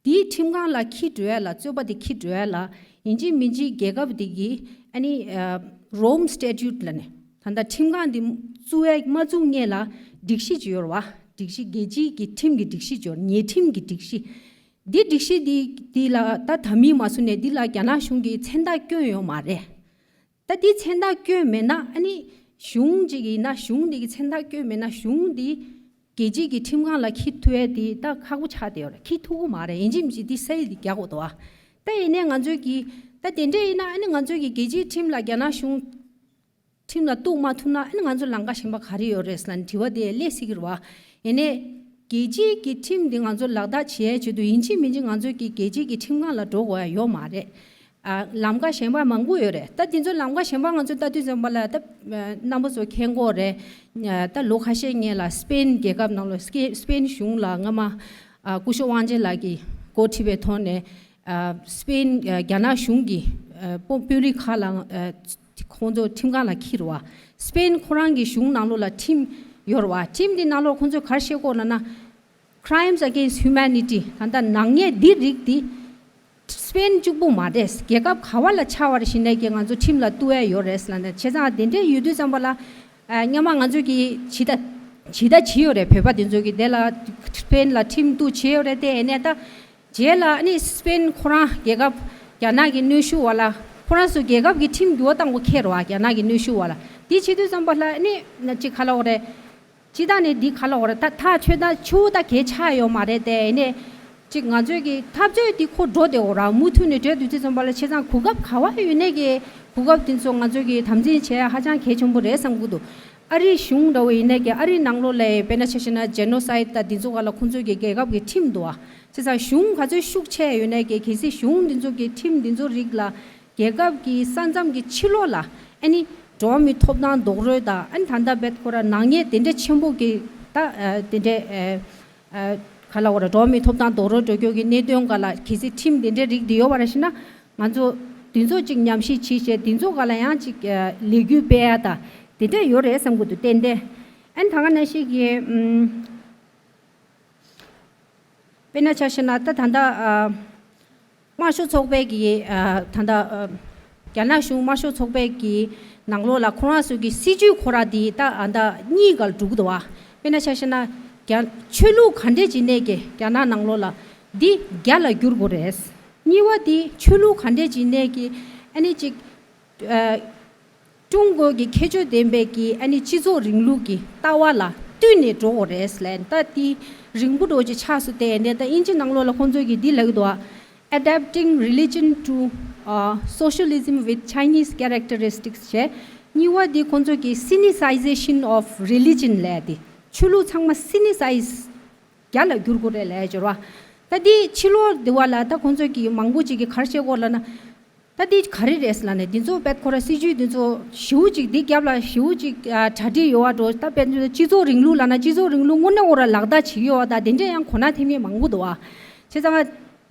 དེའི་ཁྲིམས་ཁང་ལ་འཁྱེར་འགྲོ་ཡ་ལ། རྩོད་པ་དེ་འཁྱེར་འགྲོ་ཡ་ལ་ཡིན་གཅིག་མིན་གཅིག་རྒྱལ་ཁབ་དེ་གི་ཨ་ནི་ཨ་Rome Statute ལབ་ནས་ད་ལྟ་ཁྲིམས་ཁང་འདི་བཙུགས་ཡ་མ་བཙུགས་སྔོན་ལ་སྒྲིག་གཞི་ཅིག་ཡོད་རེད་བ། སྒྲིག་གཞི་རྒྱལ་སྤྱིའི་གི་ཁྲིམས་ཀྱི་སྒྲིག་གཞི་ཅིག་ཡོད་རེད། ཉེས་ཁྲིམས་ཀྱི་སྒྲིག་གཞི། འདི་སྒྲིག་གཞི་འདི་འདི་ལ་ད་ད་མི་མ་བཟོ་ནས་འདི་ལ་རྒྱ་ནག་གཞུང་གིས་མཚན་རྟགས་བསྐྱོན་ཡོད་མ་རེད། ད་འདི་མཚན་རྟགས་བསྐྱོན་མེད་ན་ཨ་ནི་གཞུང་གཅིག་ཡིན་ན་གཞུང་འདི་གི་མཚན་རྟགས་བསྐྱོན་མེད་ན་གཞུང་འདི་རྒྱལ་སྤྱིའི་གི་ཁྲིམས་ཁང་ལ་འཁྱེར་ཐུབ་ཡ་དེ་ད་ཁག་པོ་ཆགས་བསྡད་ཡོད་རེད། འཁྱེར་ཐུབ་ཀྱི་མ་རེད། ཡིན་གཅིག་མིན་གཅིག་འདི་སེལ་འདི་རྒྱག་དགོས་འདུག་བ། ད་ཡིན་ནའི་ང་ཚོའི་གི་ད་དེ་འདྲ་ཡིན་ན་ཨ་ནི་ང་ཚོའི་གི་རྒྱལ་སྤྱིའི་ཁྲིམས་ལ་རྒྱ་ནག་གཞུང་ཁྲིམས་ལ་གཏུག་མ་ཐུབ་ན་ཨ་ནི་ང་ཚོ་ལམ་ཁ་གཞན་པ་ག་རེ་ཡོད་རེད་ཟེར་ལབ་ནས་དྲི་བ་དེ་སླེབས་སྲིད་ཀྱི་རེད་བ། ཡིན་ནའི་རྒྱལ་སྤྱིའི་གི་ཁྲིམས་འདི་ང་ཚོ་ལག་བསྟར་བྱེད་ཡའི་ཆེད་དུ་ཡིན་གཅིག་མིན་གཅིག་ང་ཚོའི་གི་རྒྱལ་སྤྱིའི་གི་ཁྲིམས་ཁང་ལ་འགྲོ་དགོས་ཡ་ཡོད་མ་རེད། ཨ་ལམ་ཁ་གཞན་པ་མང་པོ་ཡོད་རེད། ད་དེ་ཚོ་ལམ་ཁ་གཞན་པ་ང་ཚོ་ལྟ་དུས་ཙམ་པ་ལ་ད་རྣམ་པ་ཚོ་མཁྱེན་གྱི་ཡོད་རེད། ད་ལོ་ཁ་ཤས་སྔོན་ལ་སི་པེན་རྒྱལ་ཁབ་ནང་ལ་སི་པེན་གཞུང་ལ་སྔ་མ་ཨ་སྐུ་ཞབས་དབང་ཆེན་ལགས་ཀྱིས་འགོ་ཁྲིད་པའི་ཐོག་ནས་ཨ་སི་པེན་ཨ་རྒྱ་ནག་གཞུང་གི་ཨ་དཔོན་དཔོན་རིགས་ཁག་ལ་ཨ་ཁོང་ཚོ་ཁྲིམས་ཁང་ལ་འཁྱེར་བ། སི་པེན་ཁོ་རང་གི་གཞུང་ནང་ལོགས་ལ་ཁྲིམས་ཡོད་རེད་བ། ཁྲིམས་འདི་ནང་ལོགས་ཁོང་ཚོས་ག་རེ་བཤད་ཀྱི་ཡོད་ལབ་ན། Crimes Against Humanity ད་ལྟ་ནག་ཉེས་འདི་རིགས་འདི་སི་པེན་གཅིག་པུ་མ་རེད། རྒྱལ་ཁབ་ག་བ་ལ་ཆགས་པ་རེད་ཟེར་ནའི་གི་ང་ཚོ་ཁྲིམས་ལ་གཏུག་ཡ་ཡོད་རེད་ལབ་ནས། བྱས་ཙང་དེ་འདྲ་ཡོད་དུས་ཙམ་པ་ལ་ཨ་སྔོན་མ་ང་ཚོས་གི་ཇི་ལྟ་ཇི་ལྟ་བྱས་ཡོད་རེད། བོད་པ་དེ་ཚོ་གི་དེ་ལ་སི་པེན་ལ་ཁྲིམས་གཏུག་བྱས་ཡོད་རེད་དེ། ཡིན་ནའི་ད་རྗེས་ལ་ཨ་ནི་སི་པེན་ཁོ་རང་རྒྱལ་ཁབ་རྒྱ་ནག་གི་གནོན་ཤུགས་འོག་ལ་ཁོ་རང་ཚོ་རྒྱལ་ཁབ་ཀྱི་ཁྲིམས་འགྱུར་བ་བཏང་དགོས་ཁེལ་རེད་བ། རྒྱ་ནག་གི་གནོན་ཤུགས་འོག་ལ། དེ་བྱེད་དུས་ཙམ་པ་ལ་ཨ་ནི་ཅིག་ག་ལབ་དགོས་རེད། སྤྱིར་བཏང་ནས་འདི་ག་ལབ་དགོས་རེད། ད་ཐག་ཆོད་ད་ཆུ་ད་གས་ཆགས་ཡོད་མ་རེད་དེ། ཡིན་ནའི་ཅིག་ང་ཚོས་ཀྱི་འཐབ་རྩོད་འདི་ཁོ་འགྲོ་བསྡད་ཡོད་རེད། མུ་མཐུད་ནས་འགྲོ་དུས་ཙམ་པ་ལ་བྱས་ཙང་གོ་སྐབས་ག་བ་ཡོད་ནའི་གི་གོ་སྐབས་དེ་ཚོ་ང་ཚོས་ཀྱི་དམ་འཛིན་བྱེད་ཡ་ཧ་ཅང་གལ་ཆེན་པོ་རེད་བསམ་གྱི་འདུག་ཨ་རིའི་གཞུང་འདྲ་བོ་ཡིན་ནའི་གི་ཨ་རིའི་ནང་ལོགས་ལ་དཔེར་ན་ཆ་བཞག་ན་ཇེ་ནོ་སའིཌ་ད་འདི་ཚོ་ག་ལ་ཁོང་ཚོས་ཀྱི་རྒྱལ་ཁབ་ཀྱི་ཁྲིམས་འདུག་བ། བྱས་ཙང་གཞུང་ག་ཚོད་ཤུགས་ཆེ་ཡོད་ནའི་གི་གལ་སྲིད་གཞུང་འདི་ཚོ་གི་ཁྲིམས་འདི་ཚོ་རིགས་ལ་རྒྱལ་ཁབ་ཀྱི་ས་མཚམས་ཀྱི་ཕྱི་ལོགས་ལ་ཨ་ནི་འགྲོ་བ་མིའི་ཐོབ་ཐང་རྡོག་རོལ་དང་ཨ་ནི་ད་ལྟ་བེད་ཁོ་ར་ནག་ཉེས་དེ་འདྲ་ཆེན་པོ་གི་ད་ཨ་དེ་འདྲ་ཨ་ཨ་ག་ལ་བ་ར་འགྲོ་བ་མིའི་ཐོབ་ཐང་རྡོག་རོལ་འགྲོ་སྐྱོད་ཀྱི་གནད་དོན་སྒང་ལ་གལ་སྲིད་ཁྲིམས་དེ་འདྲ་རིགས་དེ་ཡོད་པ་ར་ཤི་ན། ང་ཚོ་དེ་ཚོ་ཅིག་ཉམས་ཞིབ་བྱས་བྱས་དེ་ཚོ་སྒང་ལ་ཡང་ཅིག་ཨ་ལས་འགུལ་སྤེལ་ཡ་ད་དེ་འདྲ་ཡོད་རེད་བསམ་གྱི་འདུག་ཏན་ཏན། ཨ་ནི་ད་ག་ནང་བཞིན་གྱི་ཨམ། དཔེར་ན་ཆ་བཞག་ན་ད་ད་ལྟ་ཨ་དམར་ཤོག་ཚོགས་པའི་གི་ཨ་ད་ལྟ་ཨ་རྒྱ་ནག་གཞུང་དམར་ཤོག་ཚོགས་པའི་གི་ནང་ལོགས་ལ་ཁོ་རང་ཚོ་གི་སྲིད་ཇུས་ཁོ་རང་དེ་ད་ཨ་ད་གཉིས་ཀར་འགྲོ་གི་འདུག་བ། དཔེར་ན་ཆ་བཞག་ན་རྒྱ་ཆོས་ལུགས་ག་འདྲས་ཅིག་ནས་ཀྱི་རྒྱ་ནག་ནང་ལོགས་ལ་འདི་རྒྱ་ལ་བསྒྱུར་དགོས་རེད། གཉིས་པ་དེ་ཆོས་ལུགས་ག་འདྲས་ཅིག་ནས་ཀྱི་ཨ་ནི་ཅིག་ཨ། ཀྲུང་གོ་གི་ཁྱད་ཆོས་ལྡན་པའི་གི་ཨ་ནི་སྤྱི་ཚོགས་རིང་ལུགས་ཀྱི་ལྟ་བ་ལ་བསྟུན་ནས་འགྲོ་དགོས་རེད་ལབ། ད་དེ་རིང་པོ་འགྲོ་ཅིག་ཆགས་སོང་སྟེ་ནས་ད་དབྱིན་ཇི་ནང་ལོགས་ལ་ཁོང་ཚོས་ཀྱི་འདི་ལབ་ཀྱི་འདུག་ཨ། Adapting religion to uh, socialism with Chinese characteristics ཞེས། གཉིས་པ་འདི་ཁོང་ཚོས་ཀྱི་Sinicization of religion ལབ་དེ། ཆོས་ལུགས་ཚང་མ་སི་ནི་སའི་ཛི་རྒྱ་ལ་བསྒྱུར་དགོས་རེད་ལབ་ཡ་སྦྱོར་བ། ད་འདི་ཕྱི་ལོགས་འདི་བ་ལ་ད་ཁོང་ཚོས་ཀྱི་མང་པོ་ཅིག་གི་ག་རེ་བཤད་དགོས་ལབ་ན། ད་འདི་ག་རེ་རེད་ལབ་ནས་འདི་ཚོ་བེད་ཁོ་ར་སྲིད་ཇུས་འདི་ཚོ་ཞེ་པོ་ཅིག་འདི་རྒྱབ་ལ་ཞེ་པོ་ཅིག་ཨ་གྲ་སྒྲིག་ཡོད་བ་འགྲོ། ད་བེད་སྤྱི་ཚོགས་རིང་ལུགས་ལབ་ན་སྤྱི་ཚོགས་རིང་ལུགས་དངོས་གནས་ཁོ་ར་ལག་བསྟར་བྱེད་ཀྱི་ཡོད་བ། ད་དེ་འདྲས་ཡང་གོ་ན་ཐེབས་མཁན་མང་པོ་འདུག་བ། བྱས་ཙང་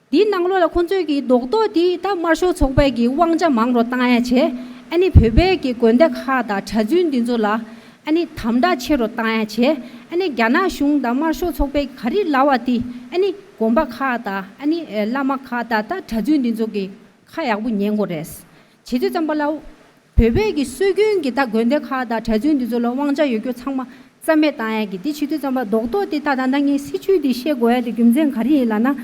འདིའི་ནང་ལོགས་ལ་ཁོང་ཚོས་ཀྱི་རྡོག་རྡོག་འདི་ད་དམར་ཤོག་ཚོགས་པའི་གི་དབང་ཆ་མང་རུ་བཏང་ཡ་བྱས། ཨ་ནི་བོད་པའི་གི་དགོན་སྡེ་ཁག་དང་གྲྭ་བཙུན་འདི་ཚོ་ལ་ཨ་ནི་དམ་དྲག་ཆེ་རུ་བཏང་ཡ་བྱས། ཨ་ནི་རྒྱ་ནག་གཞུང་དང་དམར་ཤོག་ཚོགས་པའི་ག་རེ་ལབ་པ་དེ་ཨ་ནི་དགོན་པ་ཁག་དང་ཨ་ནི་བླ་མ་ཁག་དང་ད་གྲྭ་བཙུན་འདི་ཚོ་གི་ཁ་ཡག་པོ་ཉན་དགོས་རེད། བྱེད་དུས་ཙམ་པ་ལ་བོད་པའི་གི་སྲོལ་རྒྱུན་གྱི་ད་དགོན་སྡེ་ཁག་དང་གྲྭ་བཙུན་འདི་ཚོ་ལ་དབང་ཆ་ཡོད་རྒྱུ་ཚང་མ་རྩ་མེད་བཏང་ཡ་གི་འདི་བྱེད་དུས་ཙམ་པ་རྡོག་རྡོག་འདི་ད་ད་ལྟ་ངས་སྲིད་ཇུས་འདི་བཤད་དགོས་ཡ་དེ་རྒྱུ་མཚན་ག་རེ་ཡིན་ལབ་ན།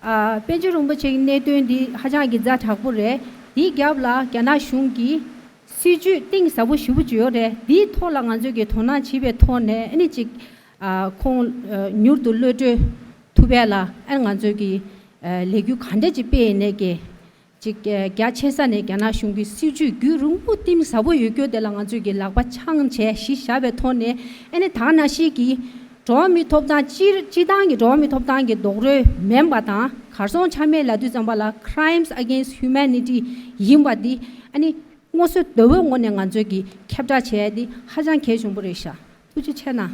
ཨ་པཎ་ཆེན་རིན་པོ་ཆེའི་གནད་དོན་འདི་ཧ་ཅང་གི་ཛ་དྲག་པོ་རེད། འདིའི་རྒྱབ་ལ་རྒྱ་ནག་གཞུང་གིས་སྲིད་ཇུས་གཏིང་ཟབ་པོ་ཞེ་པོ་ཅིག་ཡོད་རེད། འདིའི་ཐོག་ལ་ང་ཚོས་ཀྱི་དོ་སྣང་བྱེད་པའི་ཐོག་ནས་ཨ་ནི་ཅིག་ཨ་ཁོང་ཨ་མྱུར་དུ་གློད་གྲོལ་ཐུབ་ཡ་ལ་ཨ་ང་ཚོས་ཀྱི་ཨ་ལས་འགུལ་ག་འདྲ་ཅིག་སྤེལ་ཡིན་ནའི་ཀྱི་ཅིག་ཨ་རྒྱ་ཆེ་ས་ནས་རྒྱ་ནག་གཞུང་གི་སྲིད་ཇུས་རྒྱུན་རིང་པོ་གཏིང་ཟབ་པོ་ཡོད་རྒྱུ་དེ་ལ་ང་ཚོས་ཀྱི་ལག་པ་འཆང་བྱས་གཞི་བཞག་པའི་ཐོག་ནས་ཨ་ནི་ད་ག་ནང་བཞིན་གྱི་ འགྲོ་བ་མིའི་ཐོབ་ཐང་སྤྱིར་སྤྱིར་བཏང་གི་འགྲོ་བ་མིའི་ཐོབ་ཐང་གི་རྡོག་རོལ་མིན་པ་དང་། གར་སོང་ཆ་མེད་ལབ་དུས་ཙམ་པ་ལ་crimes against humanity ཡིན་པ་འདི་ཨ་ནི་སྔོ་སོལ་དོལ་པོའི་ངོས་ནས་ང་ཚོས་ཀྱི་ཁྱབ་བསྒྲགས་བྱས་འདི་ཧ་ཅང་གལ་ཆེན་པོ་རེད་ཤག་ཐུགས་རྗེ་ཆེ་གནང་།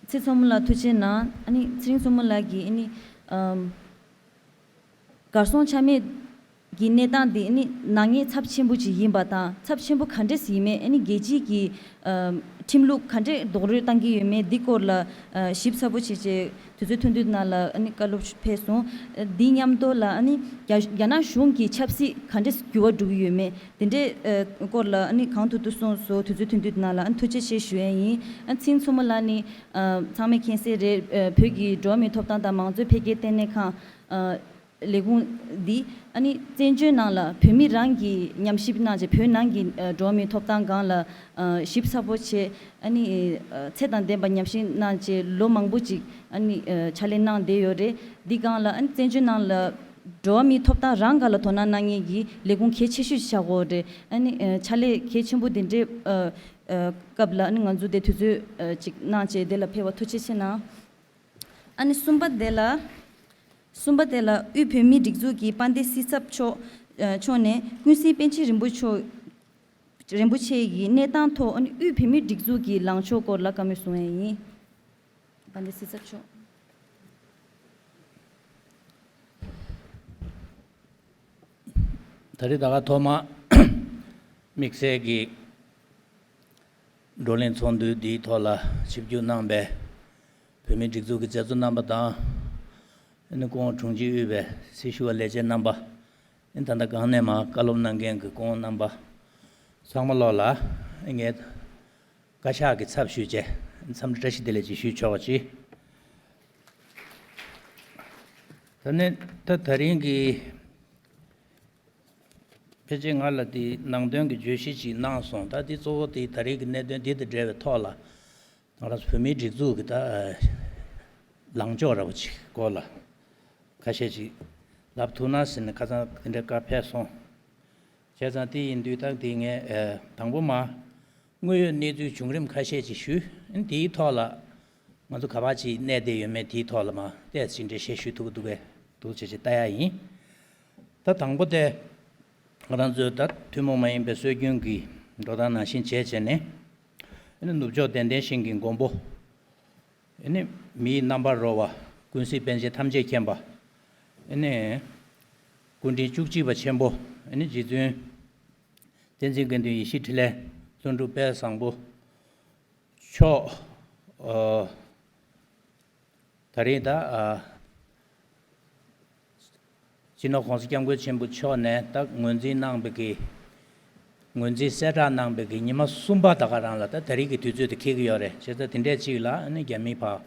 ཚེ་མཚོ་མོ་ལགས་ཐུགས་རྗེ་གནང་། ཨ་ནི་ཚེ་རིང་མཚོ་མོ་ལགས་ཀྱིས་ཨ་ནི་ཨམ། གར་སོང་ཆ་མེད་ཀྱི་གནས་སྟངས་འདི་ནི་ནག་ཉེས་ཚབས་ཆེན་པོ་ཅིག་ཡིན་པ་དང་། ཚབས་ཆེན་པོ་ག་འདྲས་ཡིན་མིན། ཨ་ནི་རྒྱལ་སྤྱིའི་གི་ཨ་ཁྲིམས་ལུགས་ག་འདྲས་རྡོག་རོལ་བཏང་གི་ཡོད་མེད་འདི་སྐོར་ལ་ཨ་ཞིབ་ཚགས་པོ་བྱས་བྱས་དུས་ཚོད་ཐུང་ཐུང་ནང་ལ་ཨ་ནི་བཀའ་སློབ་ཕེབས་སོང་། ཨ་འདི་མཉམ་དུ་ལ་ཨ་ནི་རྒྱ་རྒྱ་ནག་གཞུང་གི་ཆབ་སྲིད་ག་འདྲས་འགྱུར་བ་འགྲོ་གི་ཡོད་མེད་དེ་འདྲས་ཨ་སྐོར་ལ་ཨ་ནི་གང་ཐུབ་ཐུབ་གསུངས་སོང་། དུས་ཚོད་ཐུང་ཐུང་ནང་ལ་ཨ་ནི་ཐུགས་རྗེ་ཆེ་ཞུ་ཡས་ཡིན། ཨ་ཚེ་རིང་མཚོ་མོ་ལགས་ནི་ཨ་ཚང་མས་མཁྱེན་གསལ་རེད། ཨ་བོད་ཀྱི་འགྲོ་བ་མིའི་ཐོབ་ཐང་དང་མང་གཙོའི་འཕེལ་རྒྱས་ལྟེ་གནས་ཁང་ཨ་ལས་ཁུངས་འདི་ཨ་ནི་བཙན་བྱོལ་ནང་ལ་བོད་མི་རང་གིས་ཉམས་ཞིབ་གནང་བྱས། བོད་ནང་གི་ཨ་འགྲོ་བ་མིའི་ཐོབ་ཐང་སྒང་ལ་ཨ་ཞིབ་ཚགས་པོ་བྱས། ཨ་ནི་ཨ་ཚད་དང་ལྡན་པ་ཉམས་ཞིབ་གནང་བྱས་ལོ་མང་པོ་ཅིག་ཨ་ནི་ཨ་ཕྱག་ལས་གནང་བསྡད་ཡོད་རེད། འདི་སྒང་ལ་ཨ་ནི་བཙན་བྱོལ་ནང་ལ་འགྲོ་བ་མིའི་ཐོབ་ཐང་རང་སྒང་ལ་དོ་སྣང་གནང་མཁན་གྱི་ལས་ཁུངས་གལ་ཆེ་ཤོས་ཤིག་ཆགས་ཀྱི་ཡོད་རེད། ཨ་ནི་ཨ་ཕྱག་ལས་གལ་ཆེན་པོ་འདི་འདྲའི་ཨ་ཨ་སྐབས་ལ་ཨ་ནི་ང་ཚོ་དེ་དུས་ཚོད་ཨ་ཅིག་གནང་བྱས་དེ་ལ་ཕེབས་པ་ཐུགས་རྗེ་ཆེ་གནང་། ཨ་ནི་གསུམ་པ་དེ་ལ། གསུམ་པ་དེ་ལ་དབུས་བོད་མིའི་སྒྲིག་འཛུགས་ཀྱི་དཔལ་ལྡན་སྲིད་ཚབ་མཆོག་ཨ་མཆོག་ནས་ཀུན་གཟིགས་པཎ་ཆེན་རིན་པོ་ཆེ་རིན་པོ་ཆེ་ཡི་གནས་སྟངས་ཐོག་ཨ་ནི་དབུས་བོད་མིའི་སྒྲིག་འཛུགས་ཀྱི་ལངས་ཕྱོགས་སྐོར་ལ་བཀའ་མོལ་གསུང་ཡས་ཡིན། དཔལ་ལྡན་སྲིད་ཚབ་མཆོག་ད་རེས་ད་ག་ཐོག་མ་དམིགས་བསལ་གྱི་བགྲོ་གླེང་ཚོགས་འདུ་འདིའི་ཐོག་ལ་ཆིབས་བསྒྱུར་གནང་པའི་བོད་མིའི་སྒྲིག་འཛུགས་ཀྱི་མཛད་གཙོ་རྣམ་པ་དང་། ཨ་ནི་སྐུ་ངོ་དྲུང་ཆེ་དབུས་པའི་སྲི་ཞུ་བ་ལས་བྱེད་རྣམ་པ། ཨ་ནི་ད་ལྟ་སྒང་ནས་མར་བཀའ་སློབ་གནང་མཁན་གྱི་སྐུ་ངོ་རྣམ་པ་ཚང་མ་ལོག་ལ་ངས་བཀའ་ཤག་གི་ཚབ་ཞུས་བྱས་འཚམས་འདྲི་བཀྲ་ཤིས་བདེ་ལེགས་ཅིག་ཞུས་ཆོག་པ་ཅིག་ད་ནི་ད་ད་རིང་གི་ཕལ་ཆེར་ང་ལ་དེ་ནང་དོན་གྱི་བརྗོད་གཞི་ཅིག་གནང་སོང་། ད་དེ་གཙོ་བོ་དེ་ད་རེས་ཀྱི་གནད་དོན་འདི་དང་འབྲེལ་བའི་ཐོག་ལ་ང་རང་ཚོ་བོད་མིའི་སྒྲིག་འཛུགས་ཀྱི་ད་ལངས་ཕྱོགས་འདྲ་པོ་ཅིག་སྐོར་ལ་ཁ་ཤས་ཅིག་ལབ་ཐུབ་ན་ཟེར་ནས་ཁ་སང་དེ་འདྲའི་བཀའ་ཕེབས་སོང་། བྱས་ཙང་དེ་ཡིན་དུས་ད་དེ་ངས་དང་པོ་མ་དངོས་ཡོད་གནས་ཚུལ་བྱུང་རིམ་ཁ་ཤས་ཅིག་ཞུས། དེའི་ཐོག་ལ་ང་ཚོ་ག་པར་ཅིག་གནས་བསྡད་ཡོད་མེད་དེའི་ཐོག་ལ་མ་ཏོག་ཙམ་འགྲེལ་བཤད་ཞུ་ཐུབ་ཀྱི་འདུག་གས་འདུག་བྱས་བྱས་ལྟ་ཡ་ཡིན། ད་དང་པོ་དེ་ང་རང་ཚོའི་ད་ཐུན་མོང་མ་ཡིན་པའི་སྲོལ་རྒྱུན་གྱི་འགྲོ་སྟངས་ནང་བཞིན་བྱས་བྱས་ནས་ཨ་ནི་ནུབ་ཕྱོགས་བདེ་ལྡན་ཞིང་གི་མགོན་པོ། ཨ་ནི་མིའི་རྣམ་པར་རོལ་བ་ཀུན་གཟིགས་པཎ་ཆེན་ཐམས་ཅད་མཁྱེན་པ། ཨ་ནི་སྐུ་ཕྲེང་བཅུ་གཅིག་པ་ཆེན་པོ། ཨ་ནི་རྗེ་བཙུན་བསྟན་འཛིན་དགེ་འདུན་ཡེ་ཤེས་འཕྲིན་ལས་ལྷུན་གྲུབ་དཔལ་བཟང་པོ་མཆོག་ཨ་ད་རེས་ད་ཨ་སྤྱི་ནོར་༸གོང་ས་༸སྐྱབས་མགོན་ཆེན་པོ་མཆོག་ནས་ད་ངོས་འཛིན་གནང་བའི་གི་ངོས་འཛིན་གསལ་བསྒྲགས་གནང་བའི་གི་ཉི་མ་གསུམ་པ་ད་ག་རང་ལ་ད་ད་རེས་ཀྱི་དུས་ཚོད་དེ་འཁེལ་གི་ཡོད་རེད། བྱས་ཙང་དེ་འདྲས་ཅིག་ལ་ཨ་ནི་རྒྱ་མིའི་བར་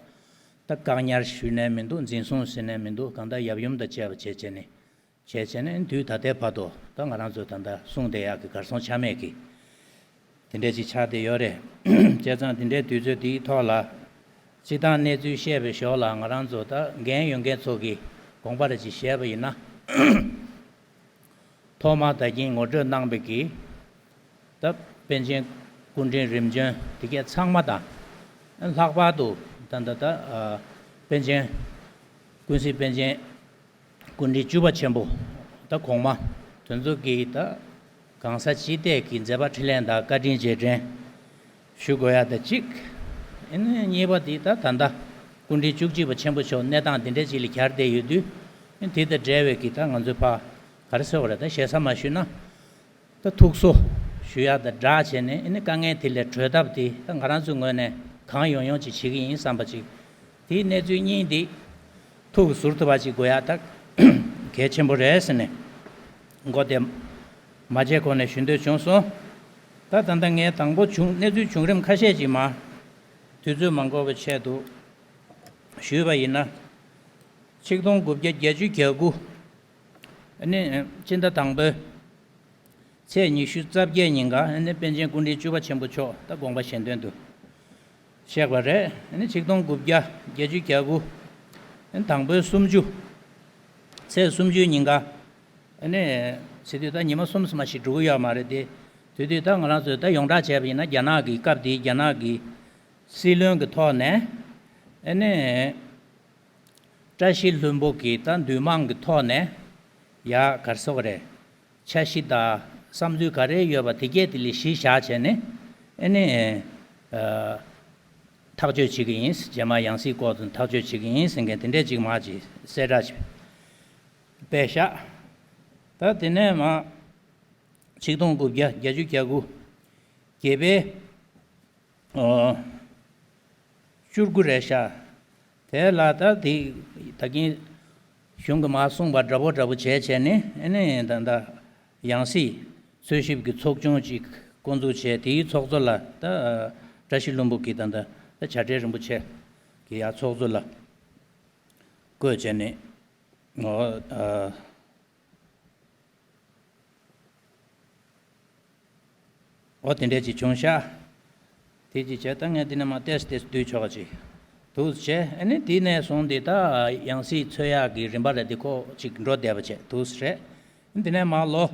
ད་བཀག་ཉར་ཞུས་ནས་མི་འདུག་འཛིན་བཟུང་ཟེར་ནས་མི་འདུག་གང་ལྟར་ཡབ་ཡུམ་དང་བཅས་པ་བྱས་བྱས་ནས་བྱས་བྱས་ནས་དུས་ད་ལྟའི་བར་དུ་ད་ང་རང་ཚོས་ད་ལྟ་གསུངས་བསྡད་ཡག་གི་གར་སོང་ཆ་མེད་ཀྱི་དེ་འདྲས་ཅིག་ཆགས་བསྡད་ཡོད་རེད། བྱས་ཙང་དེ་འདྲའི་དུས་ཚོད་དེའི་ཐོག་ལ་སྤྱིར་བཏང་གནས་ཚུལ་བཤད་པའི་ཞོར་ལ་ང་རང་ཚོ་ད་འགན་ཡོད་མཁན་ཚོ་གིས་དགོངས་པ་རེ་ཅིག་བཞེས་པ་ཡིན་ན། ཐོག་མར་ད་གིན་ངོ་སྤྲོད་གནང་བའི་གི་ད་པཎ་ཆེན་སྐུ་ཕྲེང་རིམ་བྱོན་དེ་གས་ཚང་མ་དང་། ལྷག་པར་དུ་ད་ད་ད་ཨ་པཎ་ཆེན་ཀུན་གཟིགས་པཎ་ཆེན་སྐུ་ཕྲེང་བཅུ་པ་ཆེན་པོ་ད་གོང་མ་དེ་ཚོ་གིས་ད་གང་ཟག་སྤྱི་སྟེགས་ཀྱི་མཛད་པ་འཕྲིན་ལས་དང་བཀའ་དྲིན་རྗེས་དྲན་ཞུ་དགོས་ཡ་ད་གཅིག་ཨ་ནི་གཉིས་པ་དེ་ད་ད་ལྟ་སྐུ་ཕྲེང་བཅུ་གཅིག་པ་ཆེན་པོ་མཆོག་གནས་སྟངས་འདི་འདྲའི་ཅིག་ལ་གྱར་བསྡད་ཡོད་དུས། ཨ་ནི་དེ་དང་འབྲེལ་བའི་གི་ད་ང་ཚོའི་ཕ་ག་རེ་ཟེར་བ་རེད། ད་ཞེ་ས་མ་ཞུས་ན་ད་ཐུགས་གསོ་ཞུ་ཡ་དང་སྦྲགས་བྱས་ནས་ཨ་ནི་དཀའ་ངལ་དེ་ལས་གྲོལ་ཐབས་དེ་ད་ང་རང་ཚོའི་ངོས་ནས་གང་ཡོང་ཡོང་ཅིག་བྱེད་ཀྱི་ཡིན་བསམ་པ་ཅིག་དེའི་གནས་ཚུལ་གཉིས་འདི་ཐུགས་ཟུར་དུ་བ་ཅིག་དགོས་ཡ་ད་གལ་ཆེན་པོ་རེད་ཟེར་ནས་མགོ་དེ་མ་བརྗེད་གོང་ནས་ཞུ་འདོད་བྱུང་སོང་། ད་ད་ལྟ་ངས་དང་པོ་བྱུང་གནས་ཚུལ་བྱུང་རིམ་ཁ་ཤས་ཅིག་མ་དུས་ཚོད་མ་འགོར་བའི་ཆེད་དུ་ཞུས་པ་ཡིན་ན། ཆིག་སྟོང་དགུ་བརྒྱ་བརྒྱད་ཅུ་གྱ་དགུ་ཨ་ནི་སྤྱི་ཟླ་དང་པོའི་ཚེས་ཉི་ཤུ་རྩ་བརྒྱད་ཉིན་ཀ་ཨ་ནི་པཎ་ཆེན་སྐུ་ཕྲེང་བཅུ་པ་ཆེན་པོ་མཆོག་ད་དགོངས་པ་གཞན་དོན་དུ་གཤེགས་པ་རེད། ཨ་ནི་ཆིག་སྟོང་དགུ་བརྒྱ་བརྒྱད་ཅུ་གྱ་དགུ་ཨ་ནི་དང་པོའི་གསུམ་བཅུ་ཚེས་སུམ་ཅུའི་ཉིན་ཀ་ཨ་ནི་ ཟེར་དུས་ད་ཉི་མ་གསུམ་ཙམ་ཞིག་འགྲོ་གི་ཡོད་མ་རེད་དེ། དེ་དུས་ད་ང་རང་ཚོས་ད་ཡོངས་གྲགས་བྱས་པ་ཡིན་ན། རྒྱ་ནག་གི་སྐབས་དེའི་རྒྱ་ནག་གི་སྲིད་བློན་གྱི་ཐོག་ནས་ཨ་ནི། བཀྲ་ཤིས་ལྷུན་པོ་གི་ད་འདུས་མང་གི་ཐོག་ནས་ཡ་གར་སོག་རེད། འཆར་གཞི་དང་བསམ་ཚུལ་ག་རེ་ཡོད་པ་དེ་གས་དེ་ལས་གཞི་བཞག་བྱས་ནས་ཨ་ནི་ཨ་ཐག་གཅོད་བྱེད་ཀྱི་ཡིན། རྗེས་མ་ཡང་སྲིད་སྐོར་དུ་ཐག་གཅོད་བྱེད་ཀྱི་ཡིན་ཟེར་མཁན་དེ་འདྲས་ཅིག་མར་ཅིག་གསལ་བསྒྲགས་ཅིག་སྤེལ་བཞག་ད་དེ་ནས་མར་ཆིག་སྟོང་དགུ་བརྒྱ་བརྒྱད་ཅུ་གྱ་དགུ་བརྒྱད་པའི་ཨོ། བཅུ་དགུ་རེད་ཤག་དེ་ལ་ད་དེ་ད་གིན་གཞུང་གིས་མར་གསུངས་པ་འདྲ་པོ་འདྲ་པོ་བྱས་བྱས་ནས། ཨ་ནི་ད་ད་ཡང་སྲིད་འཚོལ་ཞིབ་ཀྱི་ཚོགས་ཆུང་ཅིག་བསྐོ་འཛུགས་བྱས། དེའི་ཚོགས་གཙོ་ལ་ད་བཀྲ་ཤིས་ལྷུན་པོ་གིས་ད་ད་ད་བྱ་བྲལ་རིན་པོ་ཆེ་གི་ཡ་ཚོགས་གཙོ་ལ་བསྐོས་བྱས་ནས། ཨོ། ཨ། འོ་དེ་འདྲས་ཅིག་བྱུང་ཤག་དེ་ཅིག་བྱས། ད་ངས་འདི་ནས་མར་ཏོག་ཙམ་ཏོག་ཙམ་བསྡུས་ཆོག་པ་ཅིག་འདུག་བྱས། ཨ་ནི་དེ་ནས་བཟུང་སྟེ་ད་ཡང་སྲིད་འཚོལ་ཡག་གི་རིམ་པ་རེད། དེ་ཁོ་ཅིག་འགྲོ་བསྡད་པ་བྱས་འདུག་རེད། དེ་ནས་མར་ལོ།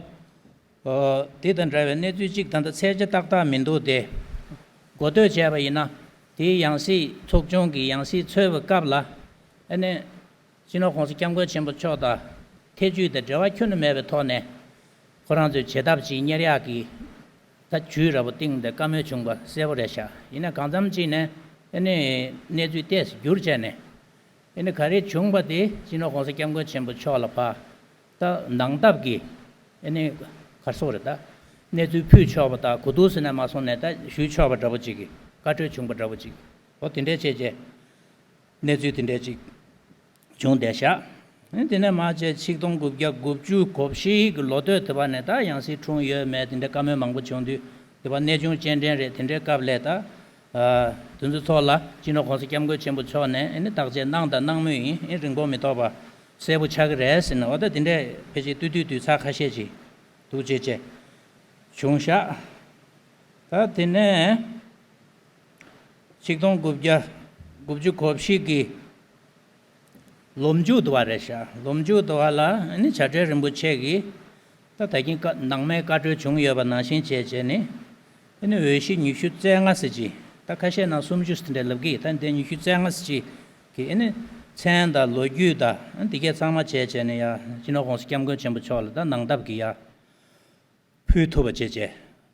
ཨོ། དེ་དང་འདྲ་བའི་གནས་ཚུལ་ཅིག་ད་ལྟ་ཚད་གཞི་ཏག་ཏག་མི་འདུག་སྟེ། མགོ་བསྟོད་བྱས་པ་ཡིན་ན། དེའི་ཡང་སྲིད་ཚོགས་ཆུང་གི་ཡང་སྲིད་འཚོལ་བའི་སྐབས་ལ་ཨ་ནི། སྤྱི་ནོར་༸གོང་ས་༸སྐྱབས་མགོན་ཆེན་པོ་མཆོག་དང་ཐེ་ཇུས་དང་འབྲེལ་བ་ཁྱོན་ནས་མེད་པའི་ཐོག་ནས་ཁོ་རང་ཚོས་བྱེད་ཐབས་ཅིག་གཉེར་ཡག་གི་ད་ཇུས་འདྲ་པོ་བཏིང་སྟེ་བཀའ་མོལ་བྱུང་པ་གསལ་པོ་རེད་ཤག་ཡིན་ན་གང་འཚམ་ཅིག་ནས་ཨ་ནི་གནས་ཚུལ་ཏོག་ཙམ་བསྒྱུར་བྱས་ནས། ཨ་ནི་ག་རེ་བྱུང་པ་དེ་སྤྱི་ནོར་༸གོང་ས་༸སྐྱབས་མགོན་ཆེན་པོ་མཆོག་ལ་ཕར་ད་ནང་སྟབས་ཀྱིས་ཨ་ནི་ག་རེ་ཟེར་དགོས་རེད། ད་གནས་ཚུལ་ཕུལ་ཆོག་པ་དང་། གོ་བསྡུར་ཟེར་ནས་མ་སོང་ནས་ད་ཞུས་ཆོག་པ་འདྲ་པོ་ཅིག་གི་བཀའ་འཁྲོལ་བྱུང་པ་འདྲ་པོ་ཅིག་འོ་དེ་འདྲས་བྱས་བྱས། གནས་ཚུལ་དེ་འདྲས་ཅིག་བྱུང་བསྡད་ཤག་དེ་ནས་མར་བྱས་ཆིག་སྟོང་དགུ་བརྒྱ་དགུ་བཅུ་གོ་བཞི་གི་ལོ་སྟོད་དེ་བ་ནས་ད་ཡང་སྲིད་འཁྲུངས་ཡོད་མེད་དེ་འདྲའི་བཀའ་མོལ་མང་པོ་བྱུང་དུས། དེ་བ་གནས་ཆུང་སྤྱན་འདྲེན་རེད། དེ་འདྲའི་སྐབས་ལ་ད་ཨ་དེ་ཚོའི་ཐོག་ལ་སྤྱི་ནོར་༸གོང་ས་༸སྐྱབས་མགོན་ཆེན་པོ་མཆོག་ནས་ཨ་ནི་བརྟག་དཔྱད་གནང་དང་གནང་མུས་ཡིན། ཨ་ནི་རིང་པོ་མི་ཐོགས་པ་གསལ་པོ་ཆགས་ཀྱི་རེད་ཟེར་ནས། འོ་ད་དེ་འདྲས་ཕལ་ཆེར་བསྡུས་བསྡུས་བསྡུས་ཚར་ཁ་ཤས་ཅིག་འདུག་བྱས་བྱས་བྱུང་ཤག་ད་དེ་ནས་ཆིག་སྟོང་དགུ་བརྒྱ་དགུ་བཅུ་གོ་བཞི་གི་ལོ་མཇུག་དུ་བ་རེད་ཤག་ལོ་མཇུག་དུ་བ་ལ་ཨ་ནི་བྱ་བྲལ་རིན་པོ་ཆེ་གིས་ད་ད་གིན་བཀའ་ནང་མའི་བཀའ་འཁྲོལ་བྱུང་ཡོད་པ་ནང་བཞིན་བྱས་བྱས་ནས། ཨ་ནི་འོས་གཞི་ཉི་ཤུ་རྩ་ལྔ་ཟེར་ཅིག་ད་ཁ་ཤས་ནང་སུམ་ཅུ་ཟེར་འདྲ་ལབ་ཀྱི། ད་འདི་ཉི་ཤུ་རྩ་ལྔ་ཟེར་ཅིག་གི་ཨ་ནི་མཚན་དང་ལོ་རྒྱུས་དང་ཨ་འདི་གས་ཚང་མ་བྱས་བྱས་ནས་ཡ་སྤྱི་ནོར་༸གོང་ས་༸སྐྱབས་མགོན་ཆེན་པོ་མཆོག་ལ་ད་ནང་སྟབས་ཀྱིས་ཡ་ཕུལ་ཐུབ་པ་བྱས་བྱས་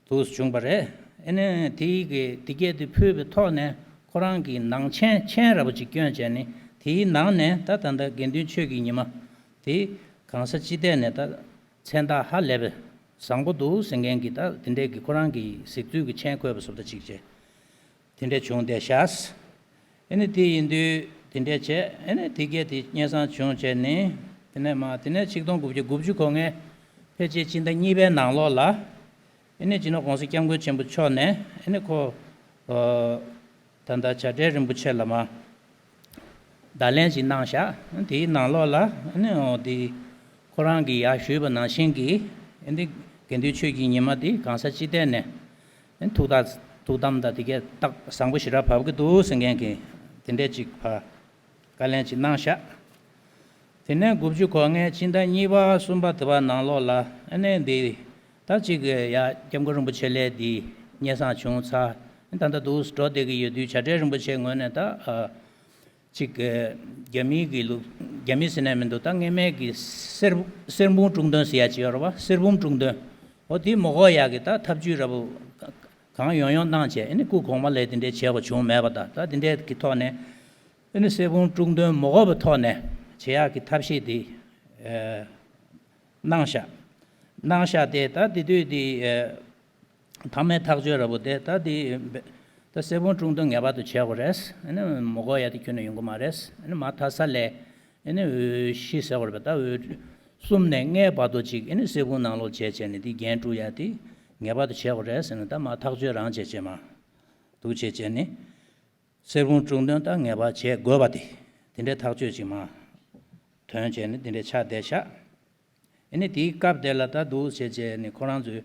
འདུག་བྱུང་པ་རེད། ཨ་ནི་དེའི་གི་དེ་གས་དེ་ཕུལ་བའི་ཐོག་ནས་ཁོ་རང་གི་ནང་མཆན་མཆན་ར་བོ་ཅིག་བསྐྱོན་བྱས་ནས། དེའི་ནང་ནས་ད་ད་ལྟ་དགེ་འདུན་ཆོས་ཀྱི་ཉི་མ་དེ་གང་ས་ཅི་ཐད་ནས་ད་མཚན་རྟགས་ཧ་ལས་པའི་བཟང་པོ་འདུག་ཟེར་མཁན་གྱི་ད་དེ་འདྲས་ཀྱི་ཁོ་རང་གི་གཟིགས་ཚུལ་གྱི་མཆན་བཀོད་པ་བཟོ་འདྲ་ཅིག་བྱས། དེ་འདྲས་བྱུང་བསྡད་ཤག་ཨ་ནི་དེ་ཡིན་དུས་དེ་འདྲས་བྱས། ཨ་ནི་དེ་གས་དེ་སྙན་སེང་བྱུང་བྱས་ནས། དེ་ནས་མར་དེ་ནས་ཆིག་སྟོང་དགུ་བརྒྱ་དགུ་བཅུ་གོ་ལྔའི་ཕལ་ཆེར་སྤྱི་ཟླ་གཉིས་པའི་ནང་ལོགས་ལ་ཨ་ནི་སྤྱི་ནོར་༸གོང་ས་༸སྐྱབས་མགོན་ཆེན་པོ་མཆོག་ནས་ཨ་ནི་ཁོ་ཨ་ད་ལྟ་བྱ་བྲལ་རིན་པོ་ཆེ་ལ་མར་བརྡ་ལན་ཞིག་གནང་ཤག་དེའི་ནང་ལོགས་ལ་ཨ་ནི་འོ་དེ་ཁོ་རང་གིས་ཡར་ཞུས་པ་ནང་བཞིན་གྱི་ཨ་ནི་དགེ་འདུན་ཆོས་ཀྱི་ཉི་མ་དེ་གང་ས་ཅི་ཐད་ནས་ཨ་ནི་ཐུགས་ཐག་ཐུགས་དམ་དང་དེ་གས་ཏོག་བཟང་པོ་ཞེ་དྲག་བབས་ཀྱི་འདུག་ཟེར་མཁན་གྱི་དེ་འདྲས་ཅིག་ཕར་བཀའ་ལན་ཅིག་གནང་ཤག་དེ་ནས་དགུ་བཅུ་གོ་ལྔའི་ཕྱི་ཟླ་གཉིས་པ་གསུམ་པ་དེ་བ་ནང་ལོགས་ལ་ཨ་ནི་འདི་ད་ཅིག་ཡ་སྐྱབས་མགོན་རིན་པོ་ཆེ་ལ་འདི་སྙན་སེང་བྱུང་ཚར། ད་ལྟ་འདུག་འགྲོ་བསྡད་ཀྱི་ཡོད་དུས་བྱ་བྲལ་རིན་པོ་ཆེའི་ངོས་ནས་ད་ཨ་ཅིག་རྒྱ་མིའི་གི་ལུགས། རྒྱ་མི་ཟེར་ནས་མི་འདུག་ད་སྔོན་མའི་གི་གསེར་གསེར་བུམ་དཀྲུག་འདོན་ཟེར་ཡ་ཅིག་ཡོད་རེད་པ། གསེར་བུམ་དཀྲུག་འདོན། འོ་དེ་མ་དགོས་ཡ་གི་ད་ཐབས་ཇུས་འདྲ་པོ་གང་ཡོང་ཡོང་གནང་བྱས། ཨ་ནི་སྐུ་གོང་མ་ལ་དེ་འདྲས་བྱས་པ་བྱུང་མེད་པ་དང་། ད་དེ་འདྲས་ཀྱི་ཐོག་ནས་ཨ་ནི་གསེར་བུམ་དཀྲུག་འདོན་མ་དགོས་པའི་ཐོག་ནས་བྱེད་ཡག་གི་ཐབས་ཤེས་དེ་ཨ་གནང་ཤག་གནང་ཤག་དེ་ད་དེ་དུས་དེ་ཨ་མཐའ་མའི་ཐག་གཅོད་འདྲ་པོ་དེ་ད་དེ་ད་གསེར་བུམ་དཀྲུག་འདོན་ངེས་པར་དུ་བྱེད་དགོས་རེད། ཨ་ནི་མ་དགོས་ཡ་དེ་ཁྱོན་ནས་ཡོང་གི་མ་རེད། ཨ་ནི་མར་མཐའ་ས་ལ་ཨ་ནི་འོས་གཞི་ཟེར་དགོས་རེད་པ། ད་འོས་གསུམ་ནས་ལྔའི་བར་དུ་ཅིག་ཨ་ནི་གསེར་བུམ་ནང་ལོགས་བྱས་བྱས་ནས་དེ་འགན་དཀྲུག་ཡ་དེ་ངེས་པར་དུ་བྱེད་དགོས་རེད་ཟེར་ནས། ད་མར་ཐག་གཅོད་རང་བྱས་བྱས་མར་འདུག་བྱས་བྱས་ནས་གསེར་བུམ་དཀྲུག་འདོན་ད་ངེས་པར་བྱེད་དགོས་པ་དེ་དེ་འདྲའི་ཐག་གཅོད་ཅིག་མར་ཐོན་བྱས་ནས་དེ་འདྲའི་ཆགས་བསྡད་ཤག་ཨ་ནི་དེའི་སྐབས་དེ་ལ་ད་འདུག་བྱས་བྱས་ནས་ཁོ་རང་ཚོས་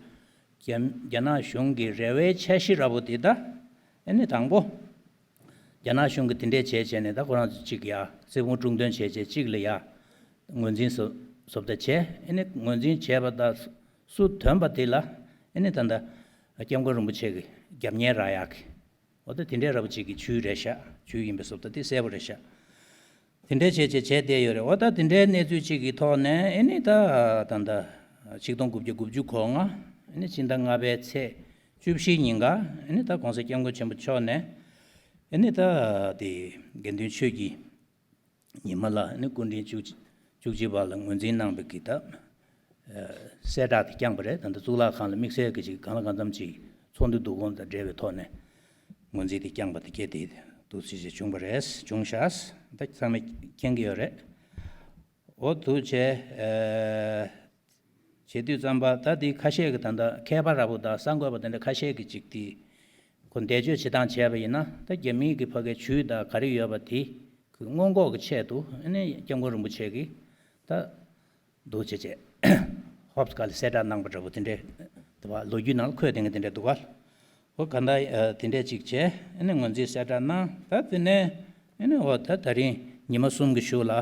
རྒྱ་རྒྱ་ནག་གཞུང་གི་རེ་བའི་འཆར་གཞི་འདྲ་པོ་དེ་ད་ཨ་ནི་དང་པོ་རྒྱ་ནག་གཞུང་གིས་དེ་འདྲས་བྱས་བྱས་ནས་ད་ཁོ་རང་ཚོ་གཅིག་ཡ་གསེར་བུམ་དཀྲུག་འདོན་བྱས་བྱས་གཅིག་ལ་ཡ་ངོས་འཛིན་བཟོ་བཟོ་ལྟ་བྱས། ཨ་ནི་ངོས་འཛིན་བྱས་པ་དང་ སུ་ཐོན་པ་དེ་ལ་ཨེ་ནི་ད་ལྟ་སྐྱབས་མགོན་རིན་པོ་ཆེ་གི་རྒྱབ་གཉེར་རག་ཡག་གི། འོ་ད་དེ་འདྲའི་ར་བ་ཅིག་གི་ཇུས་རེད་ཤག་ཇུས་ཡིན་པའི་བཟོ་ལྟ་དེ་གསལ་པོ་རེད་ཤག་དེ་འདྲའི་བྱས་བྱས་བྱས་བསྡད་ཡོད་རེད། འོ་ད་དེ་འདྲའི་གནས་ཚུལ་ཅིག་གི་ཐོག་ནས་ཨེ་ནི་ད་ད་ད་ཆིག་སྟོང་དགུ་བརྒྱ་དགུ་བཅུ་གོ་ལྔ་ཨེ་ནི་ཕྱི་ཟླ་ལྔ་པའི་ཚེས་བཅུ་བཞི་ཉིན་ཀ་ཨེ་ནི་ད་༸གོང་ས་༸སྐྱབས་མགོན་ཆེན་པོ་མཆོག་ནས་ཨེ་ནི་ད་དེ་དགེ་འདུན་ཆོས་ཀྱི་ཉི་མ་ལ་ནི་སྐུ་ཕྲེང་བཅུ་བཅུ་གཅིག་པ་ལ་ངོས་འཛིན་གནང་བའི་གི་ད་གསལ་བསྒྲགས་དེ་བསྐྱངས་པ་རེད། ད་ལྟ་གཙུག་ལག་ཁང་ལ་དམིགས་བསལ་གྱི་ཅིག་གང་ལ་གང་འཚམ་ཅིག་ཚོགས་འདུ་འདུ་ཁང་དང་འབྲེལ་བའི་ཐོག་ནས་ངོས་འཛིན་དེ་བསྐྱངས་པ་དེ་གས་དེ་འདུག་སེ་ཅིག་བྱུང་བ་རེད། བྱུང་ཤག་ད་ཚང་མས་མཁྱེན་གྱི་ཡོད་རེད། འོ་འདུག་བྱས། བྱེད་དུས་ཙམ་པ་ད་འདི་ཁ་ཤས་ཀྱི་ད་ལྟ་མཁས་པ་ར་བོ་དང་གསར་འགོད་པ་དེ་འདྲ་ཁ་ཤས་ཀྱི་ཅིག་དེ་ཁོ་འདས་མཆོད་བྱེད་སྟངས་བྱས་པ་ཡིན་ན་ད་རྒྱ་མིའི་གི་ཕ་གའི་ཇུས་དང་ག་རེ་ཡོད་པ་དེ་ཁོས་སྔོན་འགོག་གི་ཆེད་དུ་ཨ་ནི་སྐྱབས་མགོན་རིན་པོ་ཆེ་གིས་ད་འདུག་བྱས་བྱས་ཧོབ་སི་ག་ལ་གསལ་བསྒྲགས་གནང་པ་འདྲ་བོ་དེ་འདྲས་དེ་བ་ལོ་རྒྱུས་ནང་ལ་འཁོད་དེ་འདྲས་འདུག་ག་འོ་ག་འདྲ་དེ་འདྲས་ཅིག་བྱས་ཨ་ནི་ངོས་འཛིན་གསལ་བསྒྲགས་གནང་། ད་དེ་ནས་ཨ་ནི་འོ་ད་ད་རིང་ཉི་མ་གསུམ་གྱི་གཞུག་ལ།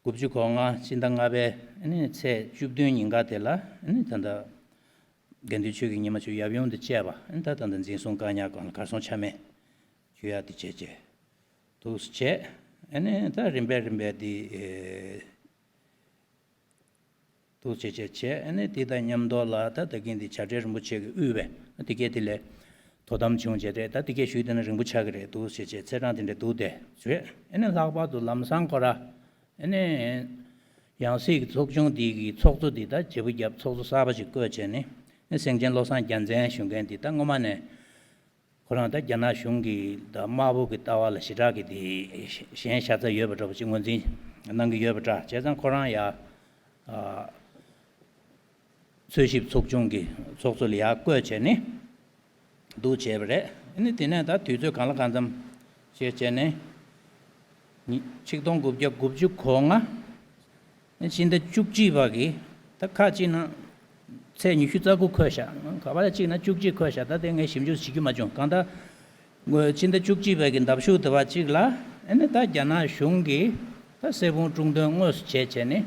དགུ་བཅུ་གོ་ལྔ་ཕྱི་ཟླ་ལྔ་པའི་ཨ་ནི་ཚེས་བཅུ་བདུན་ཉིན་ཀ་དེ་ལ་ཨ་ནི་ད་ལྟ་དགེ་འདུན་ཆོས་ཀྱི་ཉི་མ་ཚོའི་ཡབ་ཡུམ་དང་བཅས་པ་ཨ་ནི་ད་ད་ལྟ་འཛིན་བཟུང་བཀག་ཉར་སྒང་ལ་གར་སོང་ཆ་མེད་བཅུག་ཡ་དེ་བྱས་བྱས་འདུག་སེ་བྱས་ཨ་ནི་ད་རིམ་པས་རིམ་པས་དེ་འདུག་སེ་བྱས་བྱས་ཨ་ནི་དེ་དང་མཉམ་དུ་ལ་ད་ད་གིན་དེ་བྱ་བྲལ་རིན་པོ་ཆེ་གིས་དབུས་པའི་དེ་གས་དེ་ལས་དོ་དམ་བྱུང་བྱས་ཏེ་ད་དེ་གས་ཞུས་དེ་ན་རིང་པོ་ཆགས་ཀྱི་རེད། འདུག་སེ་བྱས་ཚེས་གྲངས་དེ་འདྲ་འདུག་སྟེ་བྱས་ཨ་ནི་ལྷག་པར་དུ་ལམ་སང་ཁོ་ར། ཨ་ནི། ཡང་སྲིད་ཀྱི་ཚོགས་ཆུང་འདི་གི་ཚོགས་གཙོ་འདི་ད་བརྗེ་པོ་བརྒྱབ་ཚོགས་གཙོ་གསར་པ་ཞིག་བསྐོས་བྱས་ནས་ཨ་སེང་ཆེན་བློ་བཟང་རྒྱལ་མཚན་ཞུ་མཁན་འདི་ད་སྔོན་མ་ནས་ཁོ་རང་ད་རྒྱ་ནག་གཞུང་གི་ད་དམར་པོ་གི་ལྟ་བ་ལ་ཞེ་དྲག་གི་དེ་ཞེན་ཤ་ཚ་ཡོད་པ་འདྲ་པོ་ཅིག་ངོས་འཛིན་གནང་གི་ཡོད་པ་འདྲ། བྱས་ཙང་ཁོ་རང་ཡ། འཚོལ་ཞིབ་ཚོགས་ཆུང་གི་ཚོགས་གཙོ་ལ་ཡར་བསྐོས་བྱས་ནས་འདུག་བྱས་པ་རེད། ཨ་ནི་དེ་ནས་ད་དུས་ཚོད་གང་ལ་གང་འཚམ་བྱས་བྱས་ནས་ཉི་ཆིག་སྟོང་དགུ་བརྒྱ་དགུ་བཅུ་གོ་ལྔ་ཕྱི་ཟླ་བཅུ་གཅིག་པ་གི་ད་ཁ་ཅིག་ན་ཚེས་ཉི་ཤུ་རྩ་དགུ་འཁོད་ཤག་ག་པ་ལ་གཅིག་ན་བཅུ་གཅིག་འཁོད་ཤག་ད་དེ་ངས་ཞིབ་འཇུག་བྱེད་རྒྱུ་མ་བྱུང་། གང་ལྟར། ངོས་ཕྱི་ཟླ་བཅུ་གཅིག་པའི་གི་ཟླ་མཇུག་དེ་བ་གཅིག་ལ་ཨ་ནི་ད་རྒྱ་ནག་གཞུང་གིས་ད་གསེར་ཕུང་ཀྲུང་ཐུང་དངོས་སུ་བྱས་བྱས་ནས་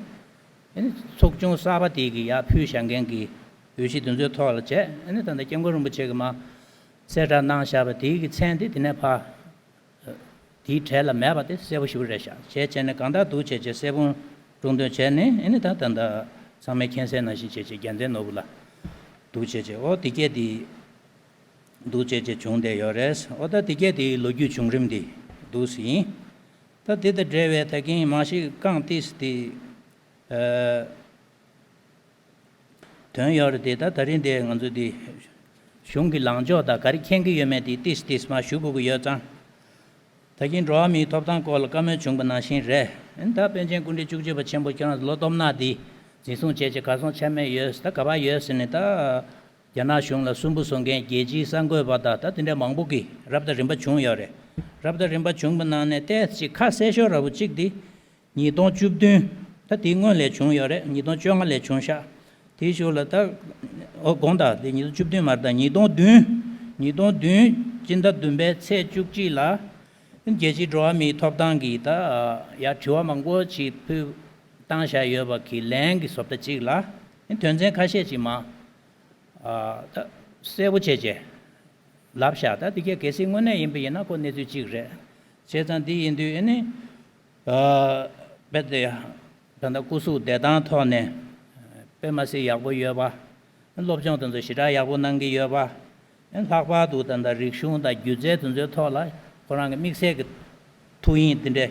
ཨ་ནི་ཚོགས་ཆུང་གསར་པ་དེ་གི་ཡར་ཕུལ་བཞག་མཁན་གྱི་འོས་གཞི་དེ་ཚོའི་ཐོག་ལ་བྱས་ཨ་ནི་ད་ལྟ་སྐྱབས་མགོན་རིན་པོ་ཆེ་གིས་མར་གསལ་བསྒྲགས་གནང་བཞག་པ་དེ་གི་མཚན་དེ་དེ་ནས་ཕར་དེའི་གྲས་ལ་མེད་པ་དེ་གསལ་པོ་ཞེ་པོ་རེད་ཤག་བྱས་བྱས་ནས་གང་ལྟར་འདུག་བྱས་བྱས་གསེར་ཕུང་ཀྲུང་ཐུང་བྱས་ནས་ཨ་ནི་ད་ད་ད་ཚང་མས་མཁྱེན་གསལ་ནང་བཞིན་བྱས་བྱས་རྒྱལ་མཚན་ནོར་བུ་ལ་འདུག་བྱས་བྱས་ཨོ་དེ་སྐད་དེ། འདུག་བྱས་བྱས་བྱུང་བསྡད་ཡོད་རེད། འོ་ད་དེ་གས་དེའི་ལོ་རྒྱུས་བྱུང་རིམ་དེ་འདུག་སེ་ཡིན། ད་དེ་དང་འབྲེལ་བའི་ད་གིན་མང་ཤོས་རྐང་ཏིས་དེ་ཨ་ཐོན་ཡོད་རེད་དེ། ད་ད་རིང་དེ་ང་ཚོ་དེ་གཞུང་གི་ལངས་ཕྱོགས་དང་ག་རེ་མཁྱེན་གྱི་ཡོད་མེད་དེ་ཏིས་ཏིས་མར་ཞུ་དགོས་ཀྱི་ཡོད་ཙང་། ད་གིན་འགྲོ་བ་མིའི་ཐོབ་ཐང་སྐོར་ལ་བཀའ་མོལ་བྱུང་བ་ནང་བཞིན་རེད། ཨ་ནི་ད་པཎ་ཆེན་སྐུ་ཕྲེང་བཅུ་གཅིག་པ་ཆེན་པོ་ཁྱོད་རང་ཚོ་ལོ་སྟོབས་ན་དེ་འཛིན་བཟུང་བྱས་བྱས་གར་སོང་ཆ་མེད་ཡོད། ད་ག་པར་ཡོད་ཟེར་ནས་ད། རྒྱ་ནག་གཞུང་ལ་སུན་པོ་བཟོ་མཁན་རྒྱལ་སྤྱིའི་གསར་འགོད་པ་དང་ད་དེ་འདྲ་མང་པོ་གིས་རབ་དང་རིམ་པ་བྱུང་ཡོད་རེད། རབ་དང་རིམ་པ་བྱུང་བའི་ནང་ནས་ཏོག་ཙམ་ཁ་གསལ་ཤོས་འདྲ་པོ་གཅིག་དེ་ཉིས་སྟོང་བཅུ་བདུན། ད་དེའི་སྔོན་ལ་བྱུང་ཡོད་རེད། ཉིས་སྟོང་བཅོ་ལྔ་ལ་བྱུང་ཤག་དེའི་གཞུག་ལ་ད་འོ་དགོངས་དག་དེ་ཉིས་སྟོང་བཅུ་བདུན་མ་རེད། ད་ཉིས་སྟོང་བདུན། ཉིས་སྟོང་བདུན་སྤྱི་ཟླ་བདུན་པའི་ཚེས་བཅུ་གཅིག་ལ་རྒྱལ་སྤྱིའི་འགྲོ་བ་མིའི་ཐོབ་ཐང་གི་ད་ཡ་དྲི་བ་མང་པོ་ཅིག་ཕུལ་བཏང་བཞག་ཡོད་པ་གི་ལན་གྱི་བཟོ་ལྟ་གཅིག་ལ་དོན་ཚན་ཁ་ཤས་ཅིག་མ། ཨ་ད་གསལ་པོ་བྱས་བྱས་ལབ་བཞག་ད་འདི་གས་གལ་སྲིད་དངོས་གནས་ཡིན་པ་ཡིན་ན་ཁོ་གནས་ཚུལ་གཅིག་རེད། བྱས་ཙང་འདི་ཡིན་དུས་ཨ་ནི་ཨ་དཔེ་དེ་ད་ལྟ་སྐུ་གཟུགས་བདེ་ཐང་ཐོག་ནས་དཔེ་མ་སྲིད་ཡག་པོ་ཡོད་པ། སློབ་སྦྱོང་དེ་ཚོ་ཞེ་དྲག་ཡག་པོ་གནང་གི་ཡོད་པ། ལྷག་པར་དུ་ད་ལྟ་རིག་གཞུང་དང་སྒྱུ་རྩལ་དེ་ཚོའི་ཐོག་ལ་ཁོ་རང་གི་དམིགས་བསལ་གྱི་ཐུགས་དབྱིངས་དེ་འདྲའི་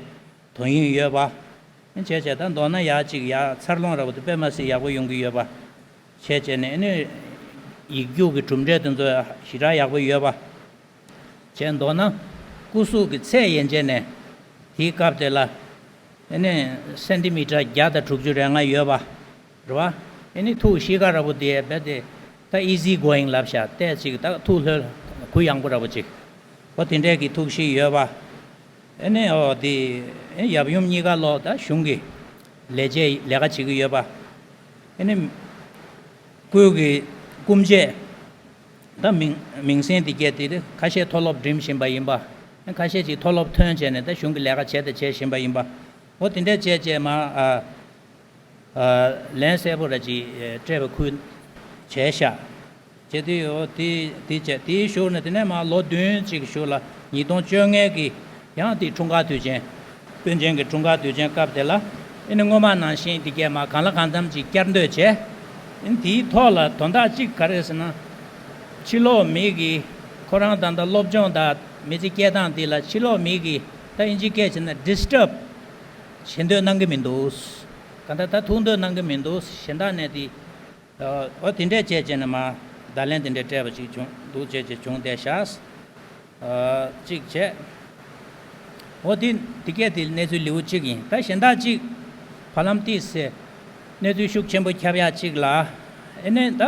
དོ་དབྱིངས་ཡོད་པ། བྱས་བྱས་ད་མདོར་ན་ཡག་ཅིག་ཡག་འཚར་ལོངས་འདྲ་པོ་དེ་དཔེ་མ་སྲིད་ཡག་པོ་ཡོང་གི་ཡོད་པ། བྱས་བྱས་ནས་ཨ་ནི་ཡིག་རྒྱུགས་ཀྱི་གྲུབ་འབྲས་དེ་ཚོ་ཞེ་དྲག་ཡག་པོ་ཡོད་པ། བྱས་མདོར་ན་སྐུ་གཟུགས་ཀྱི་ཚད་ཡན་ཆད་ནས་དེའི་སྐབས་དེ་ལ་ཨ་ནི་སེན་ཏི་མི་ཊར་བརྒྱ་དང་དྲུག་ཅུ་རེ་ལྔ་ཡོད་པ། རེད་བ། ཨ་ནི་ཐུགས་གཤིས་ཀ་འདྲ་པོ་དེ་རྦད་དེ་ད་ཨི་ཟི་གོ་ཡིང་ལབ་ཤག་ཏོག་ཙམ་ཅིག་ད་ཐུགས་ལྷོད་གུ་ཡངས་པོ་འདྲ་པོ་ཅིག་འོ་དེ་འདྲས་ཀྱི་ཐུགས་གཤིས་ཡོད་པ། ཨ་ནི་འོ་དེ་ཨ་ཡབ་ཡུམ་གཉིས་ཀ་ལོ་ད་གཞུང་གི་ལས་བྱེད་ལས་ཀ་བྱེད་ཀྱི་ཡོད་པ། ཨ་ནི་སྐུའི་གི་སྐུ་མཆེད་ད་མིང་མིང་སྲིང་དེ་གས་དེ་ཁ་ཤས་མཐོ་སློབ་འགྲིམ་བཞིན་པ་ཡིན་པ། ཁ་ཤས་ཅིག་མཐོ་སློབ་ཐོན་བྱས་ནས་ད་གཞུང་གི་ལས་ཀ་བྱས་དང་བྱེད་བཞིན་པ་ཡིན་པ། འོ་དེ་འདྲས་བྱས་བྱས་མ་ཨ། ལན་གསལ་པོ་ར་ཅིག་སྤྲད་པ་ཁུལ་བྱས་ཤག་བྱས་དུས་ཡོ་དེ་དེ་བྱས་དེའི་གཞུག་ནས་དེ་ནས་མར་ལོ་བདུན་ཅིག་གཞུག་ལ་ཉིས་སྟོང་བཅོ་ལྔའི་གི་ཡང་དེ་འཁྲུངས་སྐར་དུས་ཆེན། པཎ་ཆེན་གྱི་འཁྲུངས་སྐར་དུས་ཆེན་སྐབས་དེ་ལ་ཨེ་ནི་སྔོན་མ་ནང་བཞིན་དེ་གས་མར་གང་ལ་གང་འཚམ་ཅིག་བསྐྱར་ཟློས་བྱས། ཨེ་ནི་དེའི་ཐོག་ལ་དོན་དག་ཅིག་ག་རེ་ཟེར་ན། ཕྱི་ལོགས་མི་གིས་ཁོ་རང་ད་ལྟ་སློབ་སྦྱོང་དང་མི་ཚེ་སྐྱེལ་སྟངས་འདི་ལ་ཕྱི་ལོགས་མི་གིས་ད་ཨིན་ཇི་སྐད་བྱས་ན་ཌིས་ཊརབ་བྱེད་འདོད་གནང་གི་མི་འདུག་གང་ལྟར་ད་ཐུག་འདོད་གནང་གི་མི་འདུག་གཞན་དག་ནས་དེ། འོ་དེ་འདྲས་བྱས་བྱས་ནས་མར་བརྡ་ལན་དེ་འདྲས་སྤྲད་པ་ཅིག་བྱུང་འདུག་བྱས་བྱས་བྱུང་བསྡད་ཤག་གཅིག་བྱས། འོ་དེ་དེ་གས་དེ་གནས་ཚུལ་ལེའུ་གཅིག་ཡིན། ད་གཞན་དག་ཅིག་བར་ལམ་ཏིས་སེ་གནས་ཚུལ་ཤུགས་ཆེན་པོ་ཁྱབ་ཡག་ཅིག་ལ་ཨེ་ནས་ད་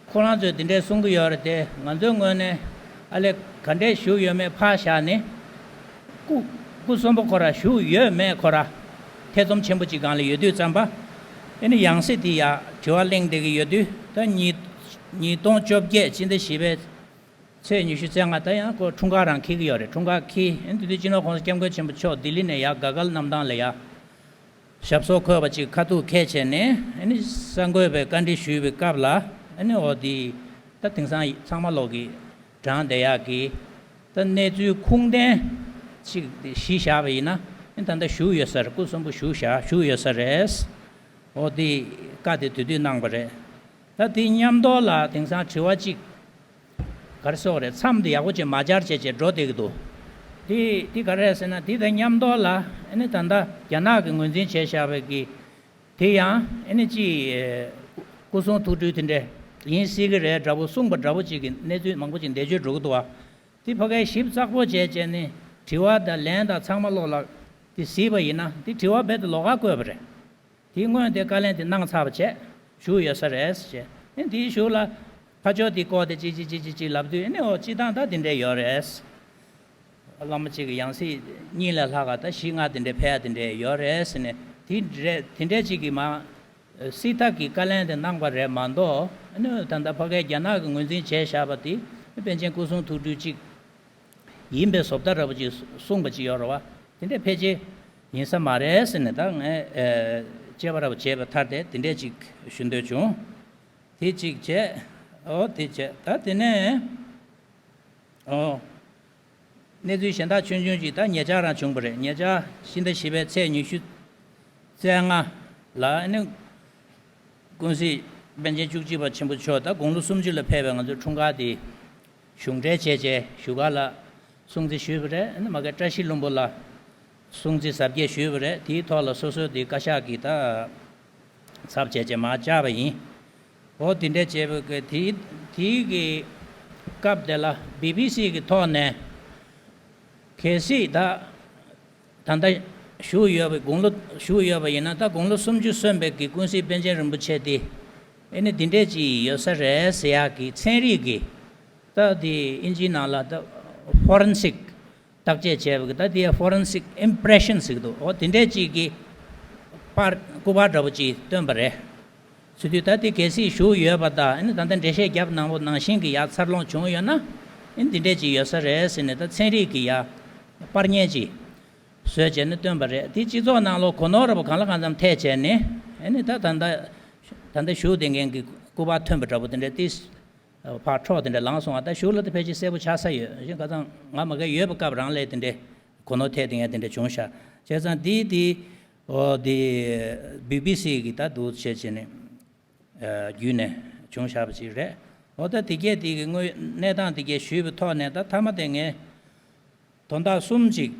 ཁོ་རང་ཚོས་དེ་འདྲས་གསུང་གི་ཡོད་རེད་དེ། ང་ཚོའི་ངོས་ནས་ཨ་ལས་ག་འདྲས་ཞུགས་ཡོད་མེད་ཕར་བཞག་ནས། སྐུ་སྐུ་གསོན་པོ་ཁོ་ར་བཞུགས་ཡོད་མེད་ཁོ་ར་ཐེ་ཚོམ་ཆེན་པོ་ཅིག་སྒང་ལ་ཡོད་དུས་ཙམ་པ། ཨེ་ནི་ཡང་སྲིད་དེ་ཡ་དྲི་བ་གླེང་བསྡད་ཀྱི་ཡོད་དུས་ད་ཉིས་ཉིས་སྟོང་བཅོ་བརྒྱད་ཕྱི་ཟླ་བཞི་པའི་ཚེས་ཉི་ཤུ་རྩ་ལྔ་ད་ཡང་ཁོ་འཁྲུངས་སྐར་རང་འཁེལ་གྱི་ཡོད་རེད། འཁྲུངས་སྐར་འཁེལ། ཨེ་ནི་དེ་དུས་སྤྱི་ནོར་༸གོང་ས་༸སྐྱབས་མགོན་ཆེན་པོ་མཆོག་ལྡི་ལི་ནས་ཡ་དགའ་དགའ་གནམ་ཐང་ལ་ཡ་ཞབས་སོར་འཁོད་པ་ཅིག་ཁ་ཐུག་འཁེལ་བྱས་ནས་ཨེ་ནི་གསར་འགོད་པའི་བཀའ་འདྲི་ཞུས་པའི་སྐབས་ལ་ཨེ་ནི་འོ་དེ་ད་དེང་སང་ཚང་མ་ལོག་གི་དྲངས་བསྡད་ཡག་གི་ད་གནས་ཚུལ་ཁུངས་ལྡན་ཅིག་གཞི་བཞག་པ་ཡིན་ན་ཨེ་ད་ལྟ་བཞུགས་ཡོད་ས་རེད། སྐུ་གསོན་པོ་བཞུགས་བཞག་བཞུགས་ཡོད་ས་རེད། འོ་དེ་བཀའ་དེ་དེ་དུས་གནང་པ་རེད། ད་དེ་མཉམ་དུ་ལ་དེང་སང་དྲི་བ་གཅིག་ག་རེ་ཟེར་དགོས་རེད། མཚམས་དེ་ཡག་པོ་བྱས་མ་སྦྱར་བྱས་བྱས་འགྲོ་བསྡད་ཀྱི་འདུག་དེ་དེ་ག་རེ་རེད་ཟེར་ན་དེ་དང་མཉམ་དུ་ལ་ཨ་ནི་ད་ལྟ་རྒྱ་ནག་གིས་ངོས་འཛིན་བྱས་བཞག་པའི་གི་དེ་ཡང་ཨ་ནི་ཅི་སྐུ་སྲུང་ཐུགས་སྤྲུལ་དེ་འདྲས་ཡིན་སྲིད་ཀྱི་རེད་འདྲ་པོ་གསུངས་པ་འདྲ་པོ་ཅིག་གི་གནས་ཚུལ་མང་པོ་ཅིག་འདས་མཆོད་འགྲོ་གི་འདུག་བ། དེ་ཕ་གིར་ཞིབ་ཚགས་པོ་བྱས་བྱས་ནས་དྲི་བ་དང་ལན་དང་ཚང་མ་ལོག་ལ་དེ་གཟིགས་པ་ཡིན་ན་དེ་དྲི་བ་རྦད་དེ་ལོགས་ཀ་བཀོད་པ་རེད། དེའི་སྔོན་དེ་བཀའ་ལན་དེ་གནང་ཚར་བ་བྱས་བཞུགས་ཡོད་ས་རེད་ཅེས། ཨེ་དེའི་གཞུག་ལ་ཕ་ཕྱོགས་དེ་བསྐོར་ཏེ་ཅིག་ཅིག་ཅིག་ཅིག་ཅིག་ལབ་དུས་ཨེ་ནི་འོ་སྤྱི་བཏང་ད་དེ་འདྲས་ཡོད་རེད། བླ་མ་གཅིག་གི་ཡང་སྲིད་གཉིས་ལས་ལྷག་ག་ད་བཞི་ལྔ་དེ་འདྲས་ཕེབས་ཡ་དེ་འདྲས་ཡོད་རེད་ཟེར་ནས་དེ་འདྲས་དེ་འདྲས་ཅིག་གིས་མ་སྲིད་ཐག་གི་བཀའ་ལན་དེ་གནང་པ་རེད་མ་གཏོགས་ཨེ་ནི་ད་ལྟ་ཕ་གིར་རྒྱ་ནག་གིས་ངོས་འཛིན་བྱས་བཞག་པ་དེ་པཎ་ཆེན་སྐུ་གསུང་ཐུགས་སྤྲུལ་གཅིག་ཡིན་པའི་བཟོ་ལྟ་འདྲ་པོ་ཅིག་གསུངས་པ་ཅིག་ཡོད་རེད་བ། དེ་འདྲ་ཕལ་ཆེར་ཡིན་ས་མ་རེད་ཟེར་ནས་ད་ངས་ཨེ་དཔྱད་པ་འདྲ་པོ་བྱས་པ་མཐར་དེ་དེ་འདྲས་ཅིག་ཞུ་འདོད་བྱུང་། དེ་གཅིག་བྱས། ཨོ་དེ་བྱས་ད་དེ་ནས་ཨོ་གནས་ཚུལ་གཞན་དག་ཆུང་ཆུང་ཅིག་ད་ཉེ་ཆར་རང་བྱུང་པ་རེད། ཉེ་ཆར་ཕྱི་ཟླ་བཞི་པའི་ཚེས་ཉི་ཤུ་རྩ་ལྔ་ལ་ཨ་ནི་ཀུན་གཟིགས་པཎ་ཆེན་བཅུ་གཅིག་པ་ཆེན་པོ་མཆོག་ད་དགུང་ལོ་སུམ་ཅུ་ལ་ཕེབས་པའི་ང་ཚོའི་འཁྲུངས་སྐར་དེ་གཞུང་འབྲེལ་བྱས་བྱས་བཞུགས་སྒར་ལ་སྲུང་བརྩི་ཞུས་པ་རེད། ཨ་ནི་མ་གི་བཀྲ་ཤིས་ལྷུན་པོ་ལ་སྲུང་བརྩི་གཟབ་རྒྱས་ཞུས་པ་རེད། དེའི་ཐོག་ལ་སོ་སོའི་དེ་བཀའ་ཤག་གི་ད་ཚབ་བྱས་བྱས་མར་བཅར་བ་ཡིན། འོ་དེ་འདྲས་བྱས་པའི་གི་དེའི་དེའི་གི་སྐབས་དེ་ལ་བི་བི་སི་གི་ཐོག་ནས་གལ་སྲིད་ད། ད་ལྟ་བཞུགས་ཡོད་པའི་དགུང་ལོ་བཞུགས་ཡོད་པ་ཡིན་ན་ད་དགུང་ལོ་སུམ་ཅུ་སོན་པའི་གི་ཀུན་གཟིགས་པཎ་ཆེན་རིན་པོ་ཆེ་དེ་ཨེ་ནི་འདི་འདྲས་ཅིག་ཡོད་ས་རེད་ཟེར་ཡག་གི་ཚན་རིག་གི་ད་དེ་ཨིན་ཇིའི་ནང་ལ་ད་ཕོ་རེན་སིག་བརྟག་དཔྱད་བྱས་པ་གི་ད་དེ་ཕོ་རེན་སིག་ཨིམ་པི་རེ་ཤན་ཟེར་གི་འདུག་འོ་དེ་འདྲས་ཅིག་གི་པར་སྐུ་པར་འདྲ་པོ་ཅིག་བཏོན་པ་རེད། ཚུལ་དུས་ད་དེ་གལ་སྲིད་བཞུགས་ཡོད་པ་དང་ཨེ་ནི་ད་ལྟ་འགྲེལ་བཤད་བརྒྱབ་གནང་བ་ནང་བཞིན་གི་ཡ་འཚར་ལོངས་བྱུང་ཡོད་ན་ཨེ་ནི་འདི་འདྲས་ཅིག་ཡོད་ས་རེད་ཟེར་ནས་ད་ཚན་རིག་གི་ཡ་པར་ངན་ཅིག་བཟོས་བྱས་ནས་བཏོན་པ་རེད། དེ་སྤྱི་ཚོགས་ནང་ལོགས་གོ་ནོར་ར་པོ་གང་ལ་གང་འཚམ་ཐེབས་བྱས་ནས་ཨེ་ནི་ད་ད་ལྟ་ད་ལྟ་བཞུགས་བསྡད་མཁན་གྱི་སྐུ་པར་ཐོན་པ་འདྲ་པོ་དེ་འདྲ་ཏིས་ཕར་འཕྲོག་དེ་འདྲ་ལངས་སོང་བ། ད་གཞུག་ལ་ད་ཕལ་ཆེར་གསལ་པོ་ཆགས་ས་ཡོད། གཞན་ཁ་སང་ང་མ་ག་ཡོད་པའི་སྐབས་རང་ལས་དེ་འདྲ་གོ་ནོར་ཐེབས་དེ་ངས་དེ་འདྲ་བྱུང་ཤག་བྱས་ཙང་དེ་དེ་འོ་དེ་བི་བི་སི་གི་ད་འདུག་བྱས་བྱས་ནས་བརྒྱུད་ནས་བྱུང་བཞག་པ་ཅིག་རེད། འོ་ད་དེ་གས་དེ་གི་དངོས་གནས་སྟངས་དེ་གས་ཞུས་པའི་ཐོག་ནས་ད་མཐའ་མ་དེ་ངས། དོན་དག་གསུམ་ཅིག་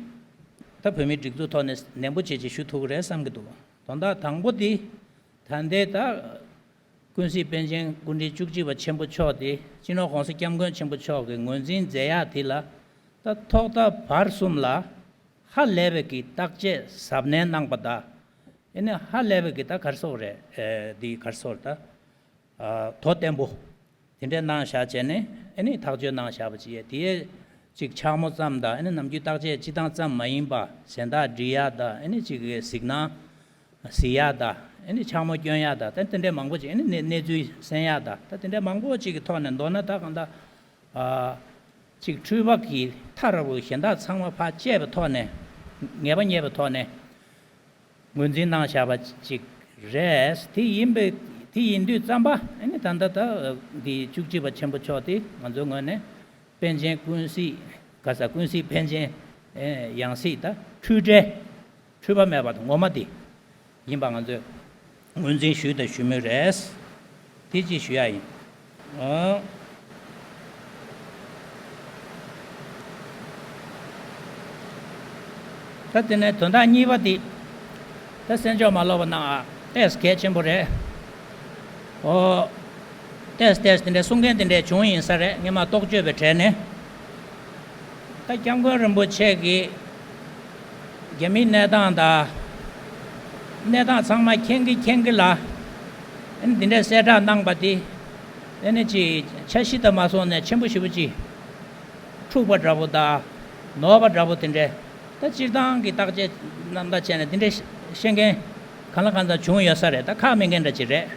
ད་བོད་མིའི་སྒྲིག་འཛུགས་ཐོག་ནས་ནན་པོ་བྱས་བྱས་ཞུ་ཐུབ་ཀྱི་རེད་བསམ་གྱི་འདུག་དོན་དག་དང་པོ་འདི་ད་ལྟའི་ད་ཀུན་གཟིགས་པཎ་ཆེན་སྐུ་ཕྲེང་བཅུ་གཅིག་པ་ཆེན་པོ་མཆོག་དེ་སྤྱི་ནོར་༸གོང་ས་༸སྐྱབས་མགོན་ཆེན་པོ་མཆོག་གིས་ངོས་འཛིན་མཛད་ཡག་དེ་ལ་ད་ཐོག་མཐའ་བར་གསུམ་ལ་ཧ་ལས་པའི་གི་བརྟག་དཔྱད་གཟབ་ནན་གནང་པ་དང་ཨེ་ནས་ཧ་ལས་པའི་གི་ད་ག་རེ་ཟེར་དགོས་རེད། འདི་ག་རེ་ཟེར་དགོས་རེད་ད། དོ་བརྟན་པོ་དེ་འདྲས་གནང་བཞག་བྱས་ནས་ཨེ་ནི་ཐག་གཅོད་གནང་བཞག་པ་ཅིག་ཡོད། དེའི་ཅིག་འཆར་མོ་ཙམ་དང་ཨེ་ནི་ནམ་རྒྱུན་བརྟག་དཔྱད་སྤྱི་བཏང་ཙམ་མ་ཡིན་པ་གཟེངས་རྟགས་སྒྲིག་ཡག་དང་ཨེ་ནི་ཅིག་གཟིགས་སྣང་གཟིགས་ཡག་དང་ཨེ་ནི་འཆར་མོ་སྐྱོན་ཡག་དང་ད་དེ་འདྲས་མང་པོ་ཅིག་ཨེ་ནི་གནས་གནས་ཚུལ་གསན་ཡག་དང་ད་དེ་འདྲས་མང་པོ་ཅིག་གི་ཐོག་ནས་མདོར་ན་ད་གང་ལྟར་ཅིག་འཁྲུལ་པ་གི་མཐའ་ར་བུ་གཞན་དག་ཚང་མ་ཕར་བཅད་པའི་ཐོག་ནས་ངེས་པ་རྙེད་པའི་ཐོག་ནས། ངོས་འཛིན་གནང་བཞག་པ་ཅིག་ རེད། དེ་ཡིན་པའི་དེ་ཡིན་དུས་ཙམ་པ་ཨ་ནི་ད་ལྟ་ད་འདི་བཅུ་གཅིག་པ་ཆེན་པོ་མཆོག་དེ་ང་ཚོའི་ངོས་ནས་པཎ་ཆེན་ཀུན་གཟིགས་ག་ས་ཀུན་གཟིགས་པཎ་ཆེན་ཡང་སྲིད་ད་འཁྲུལ་བྲལ་འཁྲུལ་པ་མེད་པ་དང་ངོ་མ་དེ་ཡིན་པ་ང་ཚོས་ངོས་འཛིན་ཞུས་དང་ཞུ་མུས་རེད། དེ་ཅིག་ཞུ་ཡ་ཡིན། ཨོ། ད་དེ་ནས་དོན་དག་གཉིས་པ་དེ། ད་སེམས་ཕྱོགས་མ་ལོག་པ་གནང་ཨ། ཏོག་ཙམ་གལ་ཆེན་པོ་རེད། ཨོ། ཏོག་ཙམ་ཏོག་ཙམ་དེ་འདྲའི་གསུང་མཁན་དེ་འདྲའི་བྱུང་ཡིན་ས་རེད། སྔོན་མ་རྟོག་དཔྱོད་པའི་གྲས་ནས། ད་སྐྱབས་མགོན་རིན་པོ་ཆེ་གིས་རྒྱ་མིའི་གནས་སྟངས་དང་། གནས་སྟངས་ཚང་མ་མཁྱེན་གྱི་མཁྱེན་གྱི་ལ། ཨ་ནི་འདི་འདྲའི་གསལ་བསྒྲགས་གནང་པ་འདི། ཨ་ནི་ཅིག་འཆར་གཞི་དང་མ་སོང་ནས་ཆེན་པོ་ཞེ་པོ་ཅིག་འཁྲུག་པ་འདྲ་པོ་དང་། ནོར་བ་འདྲ་པོ་དེ་འདྲའི། ད་སྤྱིར་བཏང་གི་བརྟག་དཔྱད་རྣམ་ཐར་བྱས་ནས་འདི་འདྲའི་ཤེས་མཁན་གང་ལ་གང་འཚམ་བྱུང་ཡོད་ས་རེད། ད་ཁག་མེད་མཁན་འདྲ་ཅིག་རེད།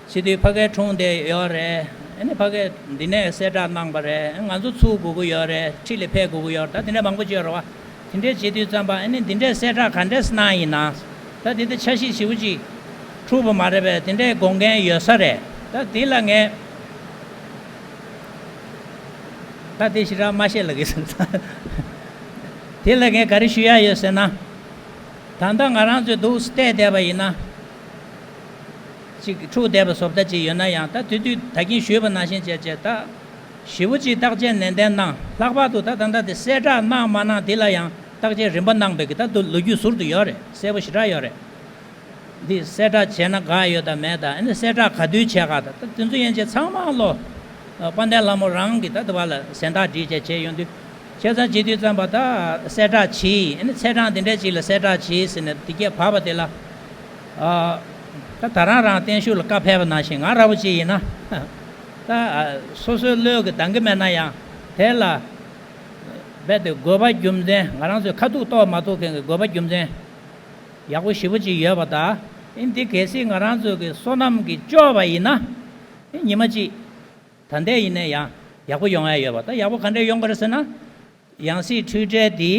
སྤྱི་འཐུས་ཕ་གིར་འཁྲུངས་བསྡད་ཡོད་རེད། ཨ་ནི་ཕ་གིར་འདི་ནས་གསལ་བསྒྲགས་གནང་པ་རེད། ང་ཚོ་ཚུར་དགོས་ཀྱི་ཡོད་རེད། འཁྲིས་ལ་ཕེབས་དགོས་ཀྱི་ཡོད་རེད། ད་དེ་འདྲ་མང་པོ་ཅིག་ཡོད་རེད་བ། དེ་འདྲས་བྱེད་དུས་ཙམ་པ་ཨ་ནི་འདི་འདྲས་གསལ་བསྒྲགས་ག་འདྲས་གནང་ཡིན་ན། ད་དེ་འདྲ་འཆར་གཞི་ཞེ་པོ་ཅིག་འཁྲུག་པ་མ་རེད་པས། དེ་འདྲས་དགོངས་མཁན་ཡོད་ས་རེད། ད་དེ་ལ་ངས། ད་དེ་ཞེ་དྲག་མ་བཤད་ལབ་ཀྱི་སོང་། དེ་ལ་ངས་ག་རེ་ཞུ་ཡ་ཡོད་ཟེར་ན། ད་ལྟ་ང་རང་ཚོས་འདུག་སེ་བལྟས་བསྡད་པ་ཡིན་ན། ཅིག་འཁྲུག་བསྡད་པ་བཟོ་ལྟ་ཅིག་ཡོད་ན་ཡང་། ད་དེ་དུས་ད་གིན་ཞུས་པ་ནང་བཞིན་བྱས་བྱས་ད། ཞེ་པོ་ཅིག་བརྟག་དཔྱད་ནན་ཏན་གནང་། ལྷག་པར་དུ་ད་ད་ལྟ་དེ་གསལ་བསྒྲགས་གནང་མ་གནང་དེ་ལ་ཡང་བརྟག་དཔྱད་རིམ་པ་གནང་པའི་གི་ད་དུ་ལོ་རྒྱུས་ཟུར་དུ་ཡོད་རེད། གསལ་པོ་ཞེ་དྲག་ཡོད་རེད། འདི་གསལ་བསྒྲགས་བྱས་ན་དགའ་ཡོད་དམ་མེད་དང་། ཨ་ནི་གསལ་བསྒྲགས་ག་དུས་བྱས་ག་ད་ད་དེ་ཚོ་ཡན་ཆད་ཚང་མ་ལོ། དཔལ་ལྡན་ལྷ་མོ་རང་གིས་ད་དེ་བ་ལ་གཟེངས་རྟགས་བསྒྲིགས་བྱས་བྱས་ཡོང་དུས། བྱས་ཙང་བྱེད་དུས་ཙམ་པ་ད་གསལ་བསྒྲགས་བྱས། ཨ་ནི་ཚེས་གྲངས་དེ་འདྲས་ཅིག་ལ་གསལ་བསྒྲགས་བྱས་ཟེར་ནས་དེ་གས་བབས་པ་དེ་ལ། ཨ། ད་ད་རང་རང་བརྟན་བཞུགས་ལ་བཀའ་ཕེབས་པ་ནང་བཞིན་ང་འདྲ་པོ་ཅིག་ཡིན་ན། ད་སོ་སོའི་བློས་གི་འདང་གི་མེད་ན་ཡང་དེ་ལ། རྦད་དེ་དགོས་པ་རྒྱུ་མཚན། ང་རང་ཚོའི་ཁ་ཐུག་ཐོག་མ་ཐུག་མཁན་གྱི་དགོས་པ་རྒྱུ་མཚན་ཡག་པོ་ཞེ་པོ་ཅིག་ཡོད་པ་དང་། ཨེ་འདི་གལ་སྲིད་ང་རང་ཚོ་གི་བསོད་ནམས་ཀྱིས་ལྕོགས་པ་ཡིན་ན། ཨེ་ཉི་མ་གཅིག་ད་ལྟ་ཡིན་ནའི་ཡང་ཡག་པོ་ཡོང་ཡ་ཡོད་པ། ད་ཡག་པོ་ག་འདྲས་ཡོང་གི་རེད་ཟེར་ན། ཡང་སྲིད་འཁྲུལ་བྲལ་འདི་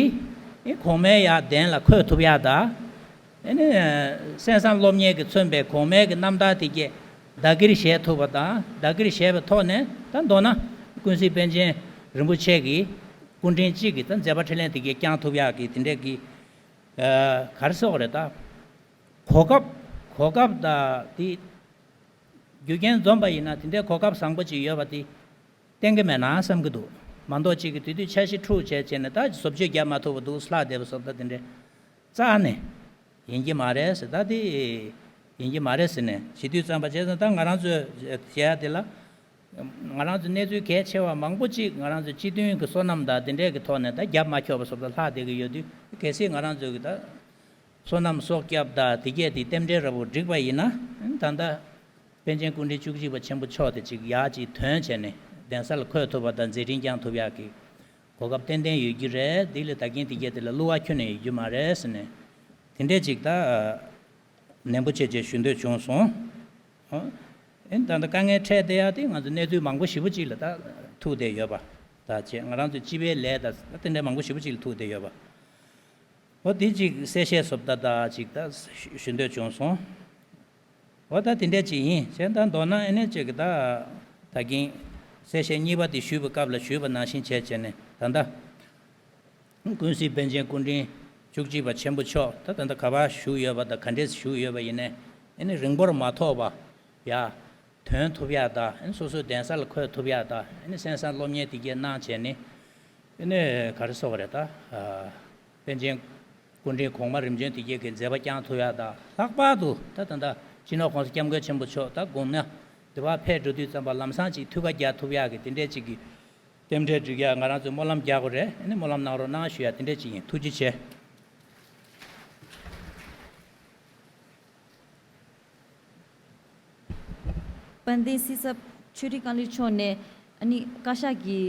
ཨེ་གོང་མའི་ཡར་གདན་ལ་འཁོད་ཐུབ་ཡ་དང་། ཨེ་ནི་གསན་བསམ་སློབ་གཉེར་གྱིས་མཚོན་པའི་གོང་མའི་གི་རྣམ་ཐར་དེ་གས་བདག་གིར་བཞེས་ཐུབ་པ་དང་། བདག་གིར་བཞེས་པའི་ཐོག་ནས་ད་མདོར་ན་ཀུན་གཟིགས་པཎ་ཆེན་རིན་པོ་ཆེ་གི་སྐུ་ཕྲེང་གཅིག་གི་ད་མཛད་པ་འཕྲིན་ལས་དེ་གས་བསྐྱང་ཐུབ་ཡག་གི་དེ་འདྲས་ཀྱི། ཨ། ག་རེ་ཟེར་དགོས་རེད་ད། གོ་སྐབས། གོ་སྐབས་ད་དེ། རྒྱུ་རྐྱེན་འཛོམས་པ་ཡིན་ན་དེ་འདྲའི་གོ་སྐབས་བཟང་པོ་ཅིག་ཡོད་པ་དེ་གཏན་གྱི་མེད་ན་བསམ་གྱི་འདུག། མ་གཏོགས་གཅིག་གི་དེ་དུས་འཆར་གཞི་འཁྲུག་བྱས་བྱས་ནས་ད་བཟོ་བཅོས་རྒྱག་མ་ཐུབ་པ་འདུག་ལྷག་བསྡད་པ་བཟོ་ལྟ་དེ་འདྲའི་རྩ་ནས་ཡིན་གྱི་མ་རེད་ཟེར། ད་དེ་ཡིན་གྱི་མ་རེད་ཟེར་ནས་བྱེད་དུས་ཙམ་པ། བྱས་ཙང་ད་ང་རང་ཚོས་བྱེད་ཡ་དེ་ལ། ང་རང་ཚོ་གནས་ཚུལ་གལ་ཆེ་བ་མང་པོ་ཅིག་ང་རང་ཚོ་སྤྱི་མཐུན་གྱི་བསོད་ནམས་དང་དེ་འདྲས་ཀྱི་ཐོག་ནས་ད་རྒྱབ་མ་ཁྱོག་པ་བཟོ་ལྟ་ལྷག་བསྡད་ཀྱི་ཡོད་དུས། གལ་སྲིད་ང་རང་ཚོ་གི་ད་བསོད་ནམས་གསོག་རྒྱབ་དང་དེ་གས་དེ་རྟེན་འབྲེལ་འདྲ་པོ་འགྲིག་པ་ཡིན་ན། ད་ལྟ་པཎ་ཆེན་སྐུ་ཕྲེང་བཅུ་གཅིག་པ་ཆེན་པོ་མཆོག་དེ་ཅིག་ཡག་ཅིག་ཐོན་བྱས་ནས་གདན་ས་ལ་འཁོད་ཐུབ་པ་དང་མཛད་འཕྲིན་བསྐྱང་ཐུབ་ཡག་གི་གོ་སྐབས་ཏན་ཏན་ཡོད་རྒྱུ་རེད། འདི་ལས་ད་གིན་དེ་གས་དེ་ལ་བསླུ་བ་ཁྱོན་ནས་ཡོད་རྒྱུ་མ་རེད་ཟེར་ནས་དེ་འདྲས་ཅིག་ད་ནན་པོ་བྱས་བྱས་ཞུ་འདོད་བྱུང་སོང་། ཨ། ཨེ་ད་ལྟ་དཀའ་ངལ་འཕྲད་བསྡད་ཡ་དེ་ང་ཚོ་གནས་ཚུལ་མང་པོ་ཞེ་པོ་ཅིག་ལ་ད་ཐུག་བསྡད་ཡོད་པ། ད་བྱས་ང་རང་ཚོའི་སྤྱི་པའི་ལས་ད་དེ་འདྲ་མང་པོ་ཞེ་པོ་ཅིག་ལ་ཐུག་བསྡད་ཡོད་པ། འོ་དེ་ཅིག་གསལ་བཤད་བཟོ་ལྟ་ད་ཅིག་ད་ཞུ་འདོད་བྱུང་སོང་། འོ་ད་དེ་འདྲས་ཅིག་ཡིན། བྱས་ད་མདོར་ན་ཨེ་ནས་ཅིག་ད་ད་གིན་གསལ་བཤད་གཉིས་པ་དེ་ཞུས་པའི་སྐབས་ལ་ཞུས་པ་ནང་བཞིན་བྱས་བྱས་ནས་ད་ལྟ། ཀུན་གཟིགས་པཎ་ཆེན་སྐུ་ཕྲེང་བཅུ་གཅིག་པ་ཆེན་པོ་མཆོག་ད་ད་ལྟ་ག་པར་བཞུགས་ཡོད་པ་དང་ག་འདྲས་བཞུགས་ཡོད་པ་ཡིན་ནའི་ཨེ་ནི་རིང་པོར་མ་ཐོགས་པ་ཡར་ཐོན་ཐུབ་ཡག་དང་། ཨེ་ནི་སོ་སོའི་གདན་ས་ལ་འཁོད་ཐུབ་ཡག་དང་། ཨེ་ནི་གསན་བསམ་སློབ་གཉེར་དེ་གས་གནང་བྱས་ནས་ཨེ་ནི་ག་རེ་ཟེར་དགོས་རེད་ད། ཨ། པཎ་ཆེན་སྐུ་ཕྲེང་གོང་མ་རིམ་བྱོན་དེ་གས་ཀྱི་མཛད་པ་བསྐྱང་ཐུབ་ཡག་དང་། ལྷག་པར་དུ་ད་ད་ལྟ་སྤྱི་ནོར་༸གོང་ས་༸སྐྱབས་མགོན་ཆེན་པོ་མཆོག་ད་དགོངས་ན་དེ་བར་ཕེབས་འགྲོ་དུས་ཙམ་པ་ལམ་སང་ཅིག་ཐུགས་ཀ་རྒྱག་ཐུབ་ཡག་གི་དེ་འདྲས་ཅིག་གི་རྟེན་འབྲེལ་སྒྲིག་ཡག་ང་རང་ཚོས་སྨོན་ལམ་རྒྱག་དགོས་རེད། ཨ་ནི་སྨོན་ལམ་གནང་རོགས་གནང་ཞུ་ཡག་དེ་འདྲས་ཅིག་ཡིན། ཐུགས་རྗེ་ཆེ། དཔལ་ལྡན་སྲིད་ཚབ་ཆོས་རིག་བཀའ་བློན་མཆོག་ནས་ཨ་ནི་བཀའ་ཤག་གི་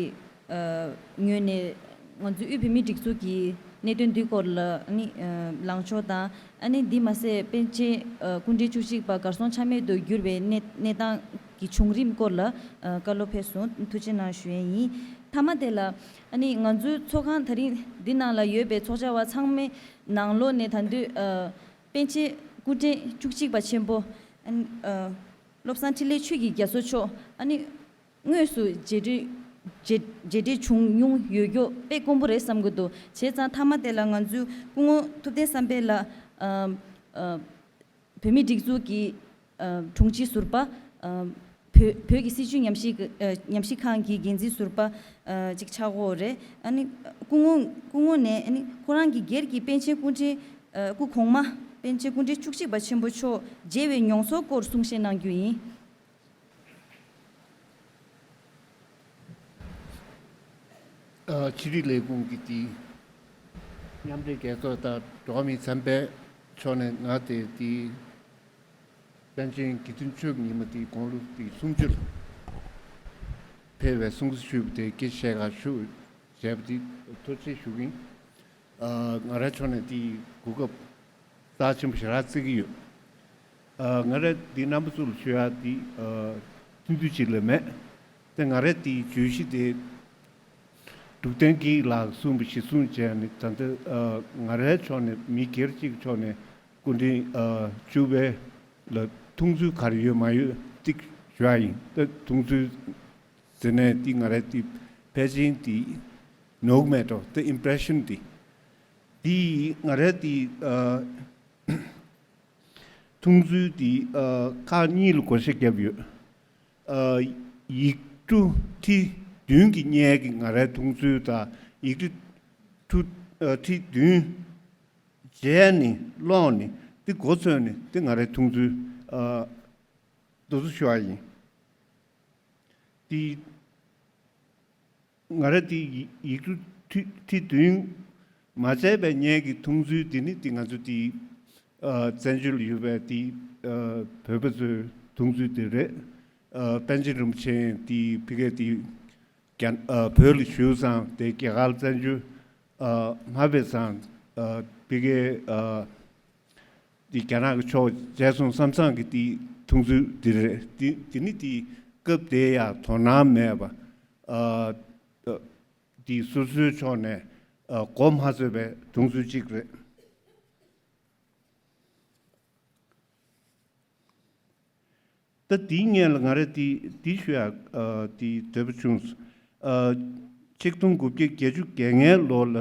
ཨ་ངོས་ནས་ང་ཚོའི་དབུས་བོད་མིའི་སྒྲིག་འཛུགས་ཀྱི་གནད་དོན་འདིའི་སྐོར་ལ་ཨ་ནི་ཨ་ལངས་ཕྱོགས་དང་། ཨ་ནི་འདི་མ་ཟད་པཎ་ཆེན་ཨ་སྐུ་ཕྲེང་བཅུ་གཅིག་པ་གར་སོང་ཆ་མེད་དུ་གྱུར་བའི་གནས་གནས་སྟངས་ཀྱི་བྱུང་རིམ་སྐོར་ལ་ཨ་བཀའ་སློབ་ཕེབས་སོང་། ཐུགས་རྗེ་གནང་ཞུ་ཡས་ཡིན། མཐའ་མ་དེ་ལ་ཨ་ནི་ང་ཚོའི་ཚོགས་ཁང་དེ་རིང་འདི་ནང་ལ་ཡོད་པའི་ཚོགས་བཅར་བ་ཚང་མའི་ནང་ལོགས་ནས་ད་དུང་ཨ་པཎ་ཆེན་ སྐུ་ཕྲེང་བཅུ་གཅིག་པ་ཆེན་པོ། ཨ་ནི་ཨ་བློ་བཟང་འཕྲིན་ལས་ཆོས་ཀྱི་རྒྱ་མཚོ་མཆོག། ཨ་ནི་དངོས་སུ་མཇལ་འཕྲད་མཇལ་མཇལ་འཕྲད་བྱུང་མྱོང་ཡོད་རྒྱུ་དཔེ་དཀོན་པོ་རེད་བསམ་གྱི་འདུག་བྱས་ཙང་མཐའ་མ་དེ་ལ་ང་ཚོའི་སྐུ་ངོ་ཐུབ་བསྟན་བསམ་འཕེལ་ལགས། ཨ་ཨ་བོད་མིའི་སྒྲིག་འཛུགས་ཀྱི་ཨ་དྲུང་ཆེ་ཟུར་པ། ཨ་བོད་བོད་ཀྱི་སྲིད་བྱུས་ཉམས་ཞིབ་ཨ་ཉམས་ཞིབ་ཁང་གི་འགན་འཛིན་ཟུར་པ་ཨ་ཅིག་ཆགས་ཀྱི་ཡོད་རེད། ཨ་ནི་སྐུ་ངོ་སྐུ་ངོ་ནས་ཨ་ནི་ཁོ་རང་གི་སྒེར་གྱི་པཎ་ཆེན་སྐུ་ཕྲེང་ཨ་སྐུ་གོང་མ་པཎ་ཆེན་སྐུ་ཕྲེང་བཅུ་གཅིག་པ་ཆེན་པོ་མཆོག་མཇལ་བའི་མྱོང་ཚོར་སྐོར་གསུང་བཤད་གནང་རྒྱུ་ཡིན། ཨ་ཕྱི་དྲིལ་ལས་ཁུངས་ཀྱི་དེ་མཉམ་འབྲེལ་རྒྱལ་ཚོགས་དང་འགྲོ་བ་མིའི་བསམ་པའི་ཕྱོགས་ནས་ང་དེ་དེ་པཎ་ཆེན་དགེ་འདུན་ཆོས་ཀྱི་ཉི་མ་དེ་དགུང་ལོ་དེ་སུམ་ཅུ་ལ་ཕེབས་པའི་གསུང་བཤད་ཞུས་པ་དེ་དགེ་བཤེས་ཁ་ཞུ་བྱས་པ་དེ་ཐུགས་རྗེ་ཆེ་ཞུ་གི་ཡིན། ཨ་ང་རའི་ཕྱོགས་ནས་དེ་གོ་སྐབས་རྩ་ཆེན་པོ་ཞེ་དྲག་བརྩི་གི་ཡོད། ཨ་ང་ར་འདི་རྣམ་པ་ཚོ་ལ་ཞུ་ཡག་འདི་ཨ་ཐུང་ཐུང་ཅིག་ལས་མེད། དེ་ང་ར་འདི་བརྗོད་གཞི་དེ་འབྲུག་བསྟན་སྐྱིད་ལགས་གསུངས་པ་གཞིར་བཟུང་བྱས་ནས། ད་ལྟ་ཨ་ང་རའི་ཕྱོགས་ནས་མི་སྒེར་གཅིག་ཕྱོགས་ནས་སྐུ་ཕྲེང་ཨ་བཅུ་པའི་ལ་མཐོང་ཚུལ་ག་རེ་ཡོད་མ་ཡོད་ཅིག་ཞུ་ཡག་ཡིན། ད་མཐོང་ཚུལ་ཟེར་ནས་འདི་ང་ར་འདི་ཕལ་ཆེར་འདི་ནོར་མེད་འགྲོ། ད་ཨིམ་པི་རེ་ཤན་འདི་འདི་ང་ར་འདི་ཨ། མཐོང་ཚུལ་འདི་ཨ་ཁག་གཉིས་ལ་བགོ་བཤའ་བརྒྱབ་ཡོད། ཨ་ཡིག་འབྲུ་ཁྲི་བདུན་གྱི་སྔོན་གྱི་ང་རའི་མཐོང་ཚུལ་དང་། ཡིག་འབྲུ་ཁྲི་ཨ་ཁྲི་བདུན་མཇལ་ནས་ཀློག་ནས་འདི་མགོ་ཚོས་ནས་འདི་ང་རའི་མཐོང་ཚུལ་ཨ་འདི་ཚོ་ཞུ་བ་ཡིན། འདི་ང་ར་དེ་ཡིག་ཡིག་འབྲུ་ཁྲི་ཁྲི་བདུན་མ་མཇལ་བའི་སྔོན་གྱི་མཐོང་ཚུལ་དེ་ནི་དེ་ང་ཚོ་དེ་ཨ་བཙན་བྱོལ་ལ་ཡོད་པའི་དེ་ཨ་བོད་པ་ཚོའི་མཐོང་ཚུལ་དེ་རེད། ཨ་པཎ་ཆེན་རིན་པོ་ཆེ་དེ་ཕ་གིར་དེ་རྒྱ་ཨ་བོད་ལ་བཞུགས་ཙང་དེ་རྒྱ་གར་བཙན་བྱོལ་ཨ་མ་ཕེབས་ཙང་ཨ་ཕ་གིར་ཨ། འདི་རྒྱ་ནག་གི་ཕྱོགས་བྱས་སོང་བསམ་ཙང་གི་དེ་མཐོང་ཚུལ་འདི་རེད། དེ་དེ་ནི་དེ་སྐབས་དེ་ཡང་དོ་སྣང་མེད་པ། ཨ་ཨ་དེ་སོ་སོའི་ཕྱོགས་ནས་ཨ་མགོ་མ་ཚོས་པའི་མཐོང་ཚུལ་གཅིག་རེད། ད་དེའི་སྔོན་ལ་ང་རས་དེ་དེ་ཞུ་ཡག་ཨ་དེ་འདོད་པ་བྱུང་། ཨ་ཆིག་སྟོང་དགུ་བརྒྱ་བརྒྱད་ཅུ་གྱ་ལྔའི་ལོ་ལ་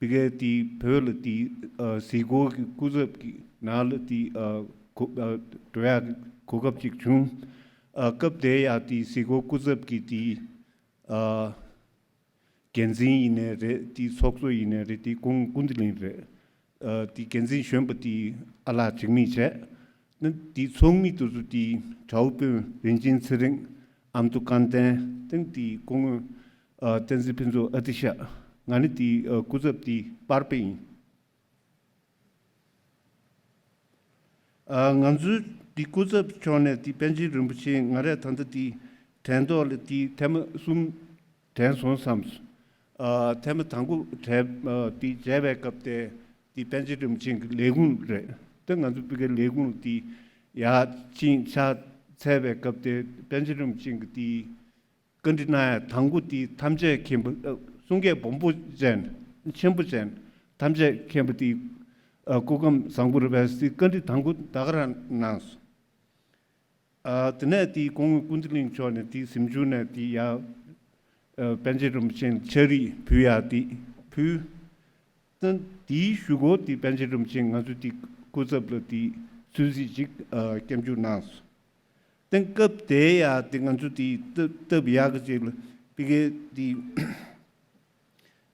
ཕ་གིར་དེ་བོད་ལ་དེ་ཨ་གཟིགས་སྐོར་གྱི་སྐུ་ཚབ་ཀྱི་ནང་ལ་དེ་ཨ་གོ་ཨ་འགྲོ་ཡག་གི་གོ་སྐབས་ཅིག་བྱུང་། ཨ་སྐབས་དེ་ཡང་དེ་གཟིགས་སྐོར་སྐུ་ཚབ་ཀྱི་དེ་ཨ། འགན་འཛིན་ཡིན་ནའི་རེད། དེའི་ཚོགས་གཙོ་ཡིན་ནའི་རེད། དེའི་ཀུན་ཀུན་བདེ་གླིང་རེད། ཨ་དེའི་འགན་འཛིན་གཞོན་པ་དེ་ཨ་ལགས་འཇིགས་མེད་བྱས། ནི་དེའི་ཚོགས་མི་དེ་ཚོ་དེ་དྲ་བོ་དཔོན་རིན་ཆེན་ཚེ་རིང་། ཨ་མདོ་སྐལ་ལྡན། དེང་དེའི་སྐུ་ངོ་ཨ་བསྟན་འཛིན་ཕུན་ཚོགས་ཨ་ཏི་ཤ། ང་ནི་དེའི་ཨ་སྐུ་ཚབ་དེ་པར་པ་ཡིན། ཨ་ང་ཚོའི་འདི་སྐུ་ཚབ་ཕྱོགས་ནས་འདི་པཎ་ཆེན་རིན་པོ་ཆེ་ང་རས་ད་ལྟ་འདི་དྲན་ཐོག་ལ་འདི་ཐེངས་མ་གསུམ་དྲན་སོང་བསམས། ཨ་ཐེངས་མ་དང་པོ་དྲན་ཨ་འདི་མཇལ་བའི་སྐབས་དེ་འདི་པཎ་ཆེན་རིན་པོ་ཆེ་གི་ལས་ཁུངས་རེད། ད་ང་ཚོ་ཕ་གིའི་ལས་ཁུངས་ལ་འདི་ཡར་ཕྱིན་ཕྱག་འཚལ་བའི་སྐབས་དེ་པཎ་ཆེན་རིན་པོ་ཆེ་གི་འདི་བཀའ་འདྲི་གནང་ཡག་དང་པོ་དེ་ཐམས་ཅད་མཁྱེན་པ་ཨ་གསུང་སྐད་སྦོམ་པོ་ཅན་ཆེན་པོ་ཅན་ཐམས་ཅད་མཁྱེན་པ་དེ་ཨ་སྐུ་ཁམས་བཟང་པོ་རེད་པས་དེ་བཀའ་འདྲི་དང་པོ་ད་ག་རང་གནང་སོང་། ཨ་དེ་ནས་དེ་སྐུ་ངོ་ཀུན་བདེ་གླིང་མཆོག་ནས་དེ་གཟིམ་ཆུང་ནས་དེ་ཡར་ཨ་པཎ་ཆེན་རིན་པོ་ཆེ་ལ་ཕྱག་བྲིས་ཕུལ་ཡག་དེ་ཕུལ། ད་དེའི་གཞུག་གུ་དེ་པཎ་ཆེན་རིན་པོ་ཆེ་ང་ཚོ་དེ་སྐུ་ཚབ་ལ་དེ་གསོལ་ཚིགས་ཅིག་ཨ་སྐྱབས་འཇུག་གནང་སོང་། དེང་སྐབས་དེ་ཡང་དེ་ང་ཚོ་དེ་སྟབས་སྟབས་ཡག་གི་ཅིག་ལ་ཕ་གིའི་དེ་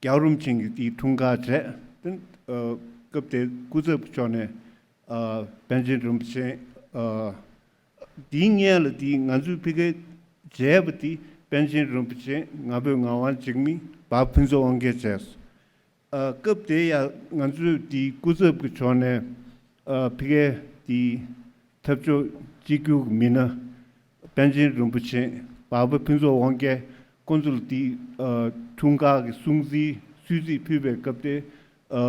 རྒྱལ་བ་རིན་པོ་ཆེ་གི་དེ་འཁྲུངས་སྐར་བྱས། དེ་ཨ་སྐབས་དེ་སྐུ་ཚབ་ཕྱོགས་ནས་ཨ་པཎ་ཆེན་རིན་པོ་ཆེ་ཨ་དེའི་སྔོན་ལ་དེ་ང་ཚོས་ཕ་གིར་མཇལ་བ་དེ་པཎ་ཆེན་རིན་པོ་ཆེ། ང་ཕོད་ངག་དབང་འཇིགས་མེད། འབའ་ཕུན་ཚོགས་དབང་རྒྱལ་བྱས་སོང་། ཨ་སྐབས་དེ་ཡང་ང་ཚོས་དེའི་སྐུ་ཚབ་ཀྱི་ཕྱོགས་ནས་ཨ་ཕ་གིའི་དེའི་འཐབ་ཕྱོགས་གཅིག་གྱུར་གྱི་མི་སྣ་པཎ་ཆེན་རིན་པོ་ཆེ། འབའ་པ་ཕུན་ཚོགས་དབང་རྒྱལ། ཁོང་ཚོ་ལ་དེའི་ཨ་འཁྲུངས་སྐར་གྱི་སྲུང་བརྩི་གསོལ་ཚིགས་ཕུལ་བའི་སྐབས་དེ་ཨ་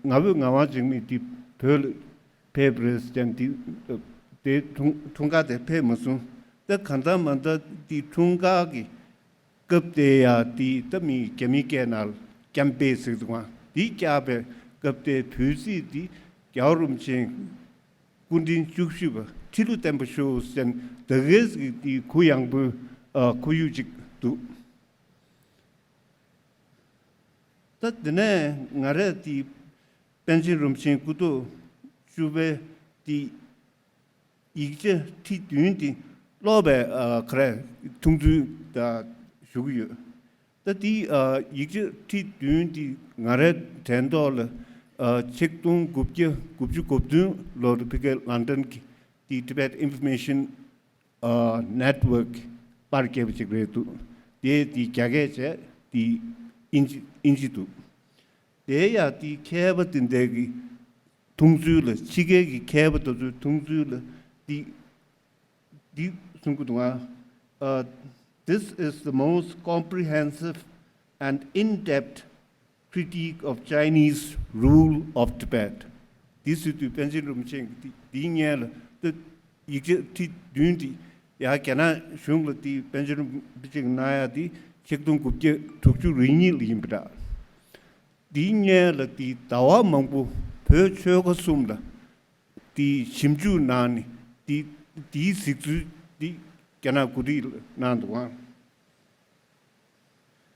ང་ཕོད་ངག་དབང་འཇིགས་མེད་དེ་བོད་ལ་ཕེབས་པ་རེད་ཟེར་ཀྱང་དེ་དེ་འཁྲུངས་འཁྲུངས་སྐར་དེ་ཕེབས་མ་སོང་། ད་གང་ལྟར་མ་ལྟར་དེ་འཁྲུངས་སྐར་གྱི་སྐབས་དེ་ཡང་དེ་ད་མི་རྒྱ་མིའི་སྐད་ནང་ལ་ཀྱམ་པེ་ཟེར་འདུག་ག་དེ་བཀྱགས་པའི་སྐབས་དེ་འབོད་ཚིག་དེ་རྒྱལ་བ་རིན་པོ་ཆེ་ སྐུ་ཕྲེང་བཅུ་བཞི་པ་ཁྲི་ལོ་བརྟན་པ་ཤོག་ཟེར་ནས་ད་གའི་ཟིག་དེ་གུ་ཡངས་པོའི་ཨ་ཁོར་ཡུག་ཅིག་འདུག། ད་དེ་ནས་ང་རས་དེ་པཎ་ཆེན་རིན་པོ་ཆེའི་སྐུ་ཐོག་བཅུ་པའི་དེ་ཡིག་ཆ་ཁྲི་བདུན་དེ་ཀློག་པའི་ཨ་ག་རེ་ཐུགས་འདུན་དང་ཞུ་གི་ཡོད། ད་དེ་ཨ་ཡིག་ཆ་ཁྲི་བདུན་དེ་ང་རའི་དྲན་ཐོག་ལ་ཨ་ཆིག་སྟོང་དགུ་བརྒྱ་དགུ་བཅུ་གོ་བདུན་ལོར་ཕ་གིའི་ལན་ཌན་གྱི་དེ་Tibet Information ཨ་Network པར་བརྒྱབ་པ་ཅིག་རེད་འདུག། དེ་དེ་རྒྱ་སྐད་བྱས་དེ་ཨིན་ཇི་ཨིན་ཇི་འདུག། དེ་ཡང་དེ་མཁས་པ་དེ་འདྲ་གི་མཐོང་ཚུལ་ལ་ཕྱི་རྒྱལ་གྱི་མཁས་པ་དེ་ཚོའི་མཐོང་ཚུལ་ལ་དེ་འདི་གསུང་གི་འདུག་ཨ། Uh, this is the most comprehensive and in-depth critique of Chinese rule of Tibet. འདི་ཟེར་དུས་པཎ་ཆེན་རིན་པོ་ཆེ་འདི་འདིའི་སྔོན་ལ་ད་ཡིག་ཆ་ཁྲི་བདུན་འདི་ཡང་རྒྱ་ནག་གཞུང་ལ་འདི་པཎ་ཆེན་རིན་པོ་ཆེ་གི་གནང་ཡ་འདི་ཆིག་སྟོང་དགུ་བརྒྱ་དྲུག་ཅུ་རེ་གཉིས་ལ་ཡིན་པ་འདྲ། འདིའི་སྔོན་ལ་འདི་ཟླ་བ་མང་པོ་བོད་ཆོལ་ཁ་གསུམ་ལ་དེའི་ཞིབ་འཇུག་གནང་ནས་དེ་དེའི་གཟིགས་ཚུལ་དེ་རྒྱ་ནག་འགོ་ཁྲིད་ལ་གནང་འདུག་ཨང་།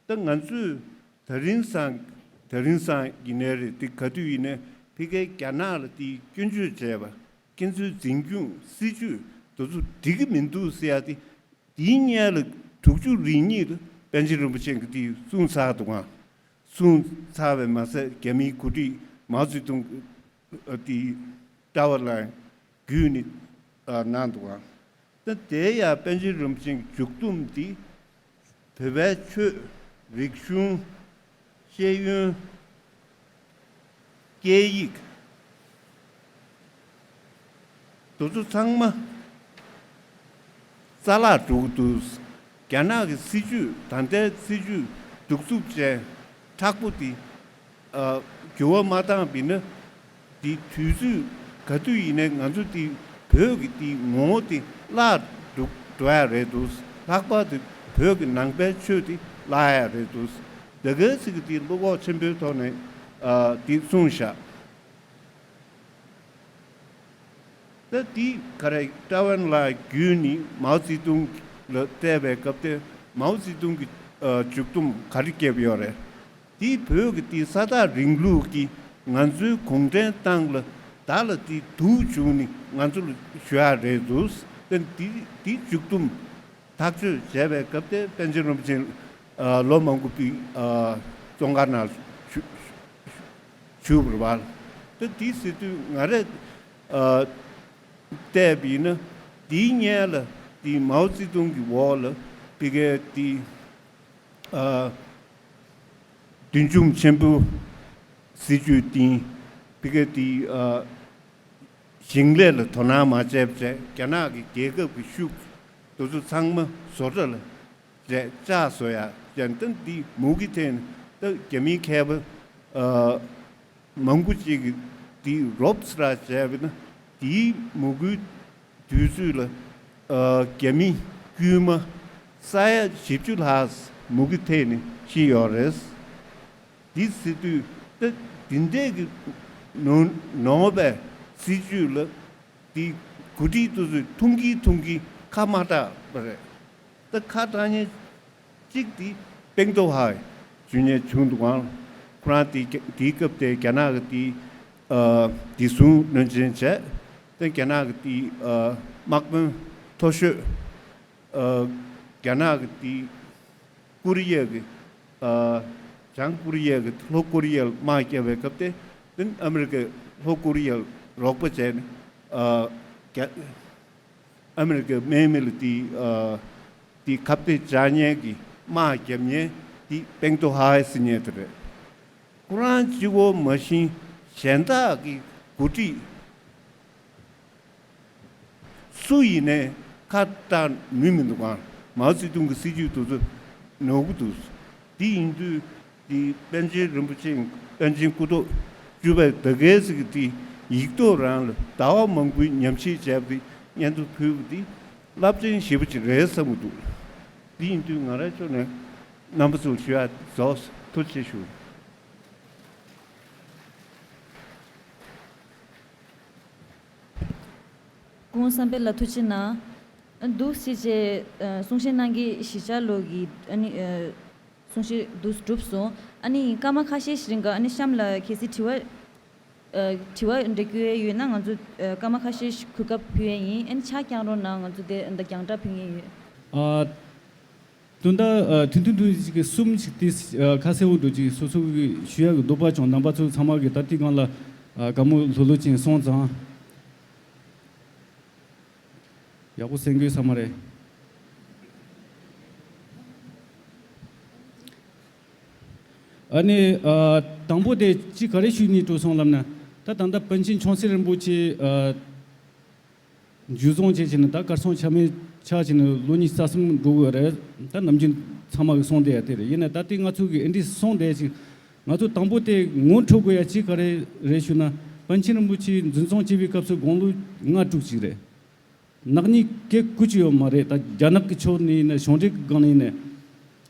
ད་ང་ཚོས་དེ་རིང་སང་དེ་རིང་སང་ཡིན་ནའི་རེད། དེ་ག་དུས་ཡིན་ནའི་ཕ་གིའི་རྒྱ་ནག་ལ་དེའི་སྐྱོན་བརྗོད་བྱས་པ་མཁན་ཚོའི་འཛིན་སྐྱོང་སྲིད་ཇུས་དེ་ཚོ་འགྲིག་གི་མི་འདུག་ཟེར་ཡ་དེ་དེའི་སྔོན་ལ་དྲུག་ཅུ་རེ་གཉིས་ལ་པཎ་ཆེན་རིན་པོ་ཆེ་གིས་དེ་གསུངས་ཚར་འདུག་ཨང་། གསུངས་ཚར་བས་མ་ཟད་རྒྱ་མིའི་འགོ་ཁྲིད་མའོ་ཙེ་ཏུང་གིས་དེ་ཀྲའོ་ཨེན་ལའེ་བརྒྱུད་ནས་ཨ་གནང་འདུག་ཨང་། ད་དེ་ཡང་པཎ་ཆེན་རིན་པོ་ཆེའི་མཇུག་བསྡོམས་འདི་བོད་པའི་ཆོས་རིག་གཞུང་ཤེས་ཡོན་སྐད་ཡིག་དེ་ཚོ་ཚང་མ་རྩ་བརླག་འགྲོ་གི་འདུག། རྒྱ་ནག་གི་སྲིད་ཇུས་ད་ལྟའི་སྲིད་ཇུས་གདུག་རྩུབ་ཅན་མཁྲེགས་པོ་དེ་ཨ་འགྱུར་བ་མ་བཏང་བ་ཡིན་ན་དེ་དུས་ཚོད་ག་དུས་ཡིན་ནའི་ང་ཚོ་དེ་བོད་ཀྱི་དེ་ངོ་བོ་དེ་བརླག་འགྲོ་འགྲོ་ཡ་རེད་འདུག། ལྷག་པར་དུ་བོད་ཀྱི་ནང་པའི་ཆོས་དེ་བརླག་ཡ་རེད་འདུག། ད་གའི་ཚིག་གི་དེ་བློ་ཁོག་ཆེན་པོའི་ཐོག་ནས་ཨ་དེ་གསུངས་བཞག། ད་དེ་ག་རེ་ཀྲའོ་ཨེན་ལའེ་བརྒྱུད་ནས་མའོ་ཙེ་ཏུང་ལ་བལྟས་པའི་སྐབས་དེ་མའོ་ཙེ་ཏུང་གི་ཨ་མཇུག་བསྡོམས་ག་རེ་བརྒྱབ་ཡོད་རེད། དེ་བོད་ཀྱི་དེ་ས་ཐག་རིང་ལུགས་ཀྱི་ང་ཚོའི་གུང་ཁྲན་ཏང་ལ་བདག་ལ་དེ་སྡུག་བྱུང་ནས་ང་ཚོ་ལ་ཞུ་ཡ་རེད་འདུག། ད་དེ་དེ་མཇུག་བསྡོམས་ཐག་གཅོད་བྱས་པའི་སྐབས་དེ་པཎ་ཆེན་རིན་པོ་ཆེ་ཨ་ལོ་མང་པོ་དེ་ཨ་བཙོན་ཁང་ནང་བཞུགས་བཞུགས་པ་རེད་པ། ད་དེ་ཟེར་དུས་ང་རས་ཨ་བལྟས་པ་ཡིན་ན་དེའི་སྔོན་ལ་དེ་མའོ་ཙེ་ཏུང་གི་འོག་ལ་ཕ་གིའི་དེ་ཨ་བདུད་འཇོམས་ཆེན་པོ་སྲིད་ཇུས་བཏིང་། ཕ་གིའི་དེ་ཨ་ཞིང་ལས་ལ་དོ་སྣང་མ་བྱས་པ་བྱས། རྒྱ་ནག་གི་རྒྱལ་ཁབ་ཀྱི་ཤུགས་དེ་ཚོ་ཚང་མ་བཟོ་གྲྭ་ལ་བྱས་ལྕགས་བཟོ་ཡ་བྱས། ད་འདི་མུ་གེ་ཐེབས་ནས་ད་རྒྱ་མིའི་མཁས་པ་ཨ་མང་པོ་ཅིག་གིས་འདི་རོབ་སི་ར་བྱས་པ་ན་དེའི་མུ་གེའི་དུས་ཚོད་ལ་ཨ་རྒྱ་མི་དཀྱུས་མ་ས་ཡ་བཞི་བཅུ་ལྷག་མུ་གེ་ཐེབས་ནས་ཤི་ཡོད་རེད། འདི་ཟེར་དུས་ད་འདི་འདྲས་ཀྱི་ནོར་ནོར་བའི་སྲིད་ཇུས་ལ་འདི་འགོ་ཁྲིད་དེ་ཚོས་ཐུང་གིན་ཐུང་གིན་ཁ་མ་གྲགས་པ་རེད། ད་ཁ་གྲགས་མཁན་གཅིག་དེ་པེང་ཏོ་ཧའེ་ཇུ་ནི་ཡར་བྱུང་འདུག་ག། ཁོ་རང་དེ་དེའི་སྐབས་དེ་རྒྱ་ནག་གི་དེ་ཨ་བདེ་སྲུང་བློན་ཆེན་བྱས། ད་རྒྱ་ནག་གི་དེ་ཨ་དམག་དཔོན་མཐོ་ཤོས་ཨ་རྒྱ་ནག་གི་དེ་ཀོ་རི་ཡ་གི་ཨ་བྱང་ཀོ་རི་ཡ་གི་ལྷོ་ཀོ་རི་ཡ་ལ་དམག་རྒྱབ་པའི་སྐབས་དེ་དེ་ཨ་མི་རི་ཀས་ལྷོ་ཀོ་རི་ཡ་ལ་རོགས་པ་བྱས་ནས་ཨ་རྒྱ་ཨ་མི་རི་ཀའི་དམག་མི་ལ་དེ་ཨ་དེ་ཁ་གཏད་བཅག་མཁན་གྱི་དམག་རྒྱབ་མཁན་དེ་པེང་ཏོ་ཧའེ་ཟེར་མཁན་དེ་རེད། ཁོ་རང་གཅིག་པོ་མ་གཞི་གཞན་དག་གི་འགོ་ཁྲིད་སུ་ཡིན་ནའི་ཁ་གྲགས་ནུས་མི་འདུག་ག། མའོ་ཙེ་ཏུང་གི་སྲིད་ཇུས་དེ་ཚོ་ནོར་གི་འདུག། དེ་ཡིན་དུས་དེ་པཎ་ཆེན་རིན་པོ་ཆེ་པཎ་ཆེན་སྐུ་ཐོག་བཅུ་པའི་ཟླ་སྐར་ཟེར་གི་དེ་ཡིག་ཐོག་རང་ལ་ཟླ་བ་མང་པོའི་ཉམས་ཞིབ་བྱས་པ་དེ་སྙན་ཐོ་ཕུལ་བ་དེ་རླབས་ཆེན་ཞེ་པོ་ཅིག་རེད་བསམ་གི་འདུག། དེ་ཡིན་དུས་ང་རའི་ཕྱོགས་ནས་རྣམ་པ་ཚོར་ཞུ་ཡ་རྫོགས། ཐུགས་རྗེ་ཆེ་ཞུ། ཁོང་བསམ་འཕེལ་ལགས་ཐུགས་རྗེ་གནང་། འདུག་སེ་བྱས་གསུང་བཤད་གནང་གི་གཞིས་ཆགས་ལོ་གི་ཨ་ནི་གསུང་བཤད་འདུག་གྲུབ་སོང་། ཨ་ནི་སྐར་མ་ཁ་ཤས་ཤིག་རིང་ག་ཨ་ནི་གཤམ་ལ་གལ་སྲིད་དྲི་བ་དྲི་བ་འདྲི་རྒྱུ་ཡོད་ན་ང་ཚོ་སྐར་མ་ཁ་ཤས་ཤིག་གོ་སྐབས་ཕུལ་ཡས་ཡིན། ཨ་ནི་ཕྱག་བརྐྱངས་རོགས་གནང་། ང་ཚོ་དེ་འདི་རྒྱང་བསྒྲགས་ཕུལ་མཁན་ཡོད། ཨ། དོན་དག་ཨ་ཐུང་ཐུང་ཐུང་ཅིག་གསུམ་ཞིག་དེ་ཨ་ཁ་གསལ་བོ་འགྲོ་ཅིག་སོ་སོ་གི་ཞུ་ཡག་གི་འདོད་པ་བྱུང་། རྣམ་པ་ཚོ་ཚང་མ་གི་ད་དེ་སྒང་ལ་ཨ་དགའ་མོ་ལྷོད་ལྷོད་ཅིག་སོང་ཙང་ཡག་པོ་གསན་དགོས་ས་མ་རེད། ཨ་ནི་ཨ་དང་པོ་དེ་ཅི་ག་རེ་ཞུ་སྙིང་བྲོ་སོང་ལབ་ན། ད་ད་ལྟ་པཎ་ཆེན་ཆུང་སྲིད་རིན་པོ་ཆེ་ཨ་འཇུ་བཟུང་བྱས་བྱས་ནས་ད་གར་སོང་ཆ་མེད་ཆགས་བྱས་ནས་ལོ་ཉི་ཤུ་རྩ་གསུམ་འགྲོ་གི་རེད། ད་ནམ་རྒྱུན་ཚང་མ་གི་གསུང་བསྡད་ཡ་དེ་རེད། ཡིན་ན་ད་ལྟའི་ང་ཚོ་གི་ཨེ་འདྲའི་གསུང་བསྡད་ཅིག་ང་ཚོ་དང་པོ་དེ་ངོ་འཕྲོད་དགོས་ཡ་ཅིག་ག་རེ་རེད་ཞུ་ན། པཎ་ཆེན་རིན་པོ་ཆེ་འཛིན་བཟུང་བྱས་པའི་སྐབས་སུ་དགུང་ལོ་ལྔ་དྲུག་ཅིག་རེད། ནག་ཉེས་སྐད་ཀུ་ཅི་ཡོད་མ་རེད། ད་རྒྱ་ནག་གི་ཕྱོགས་ནས་ཡིན་ན་གཞུང་འབྲེལ་གི་སྒང་ནས་ཡིན་ན།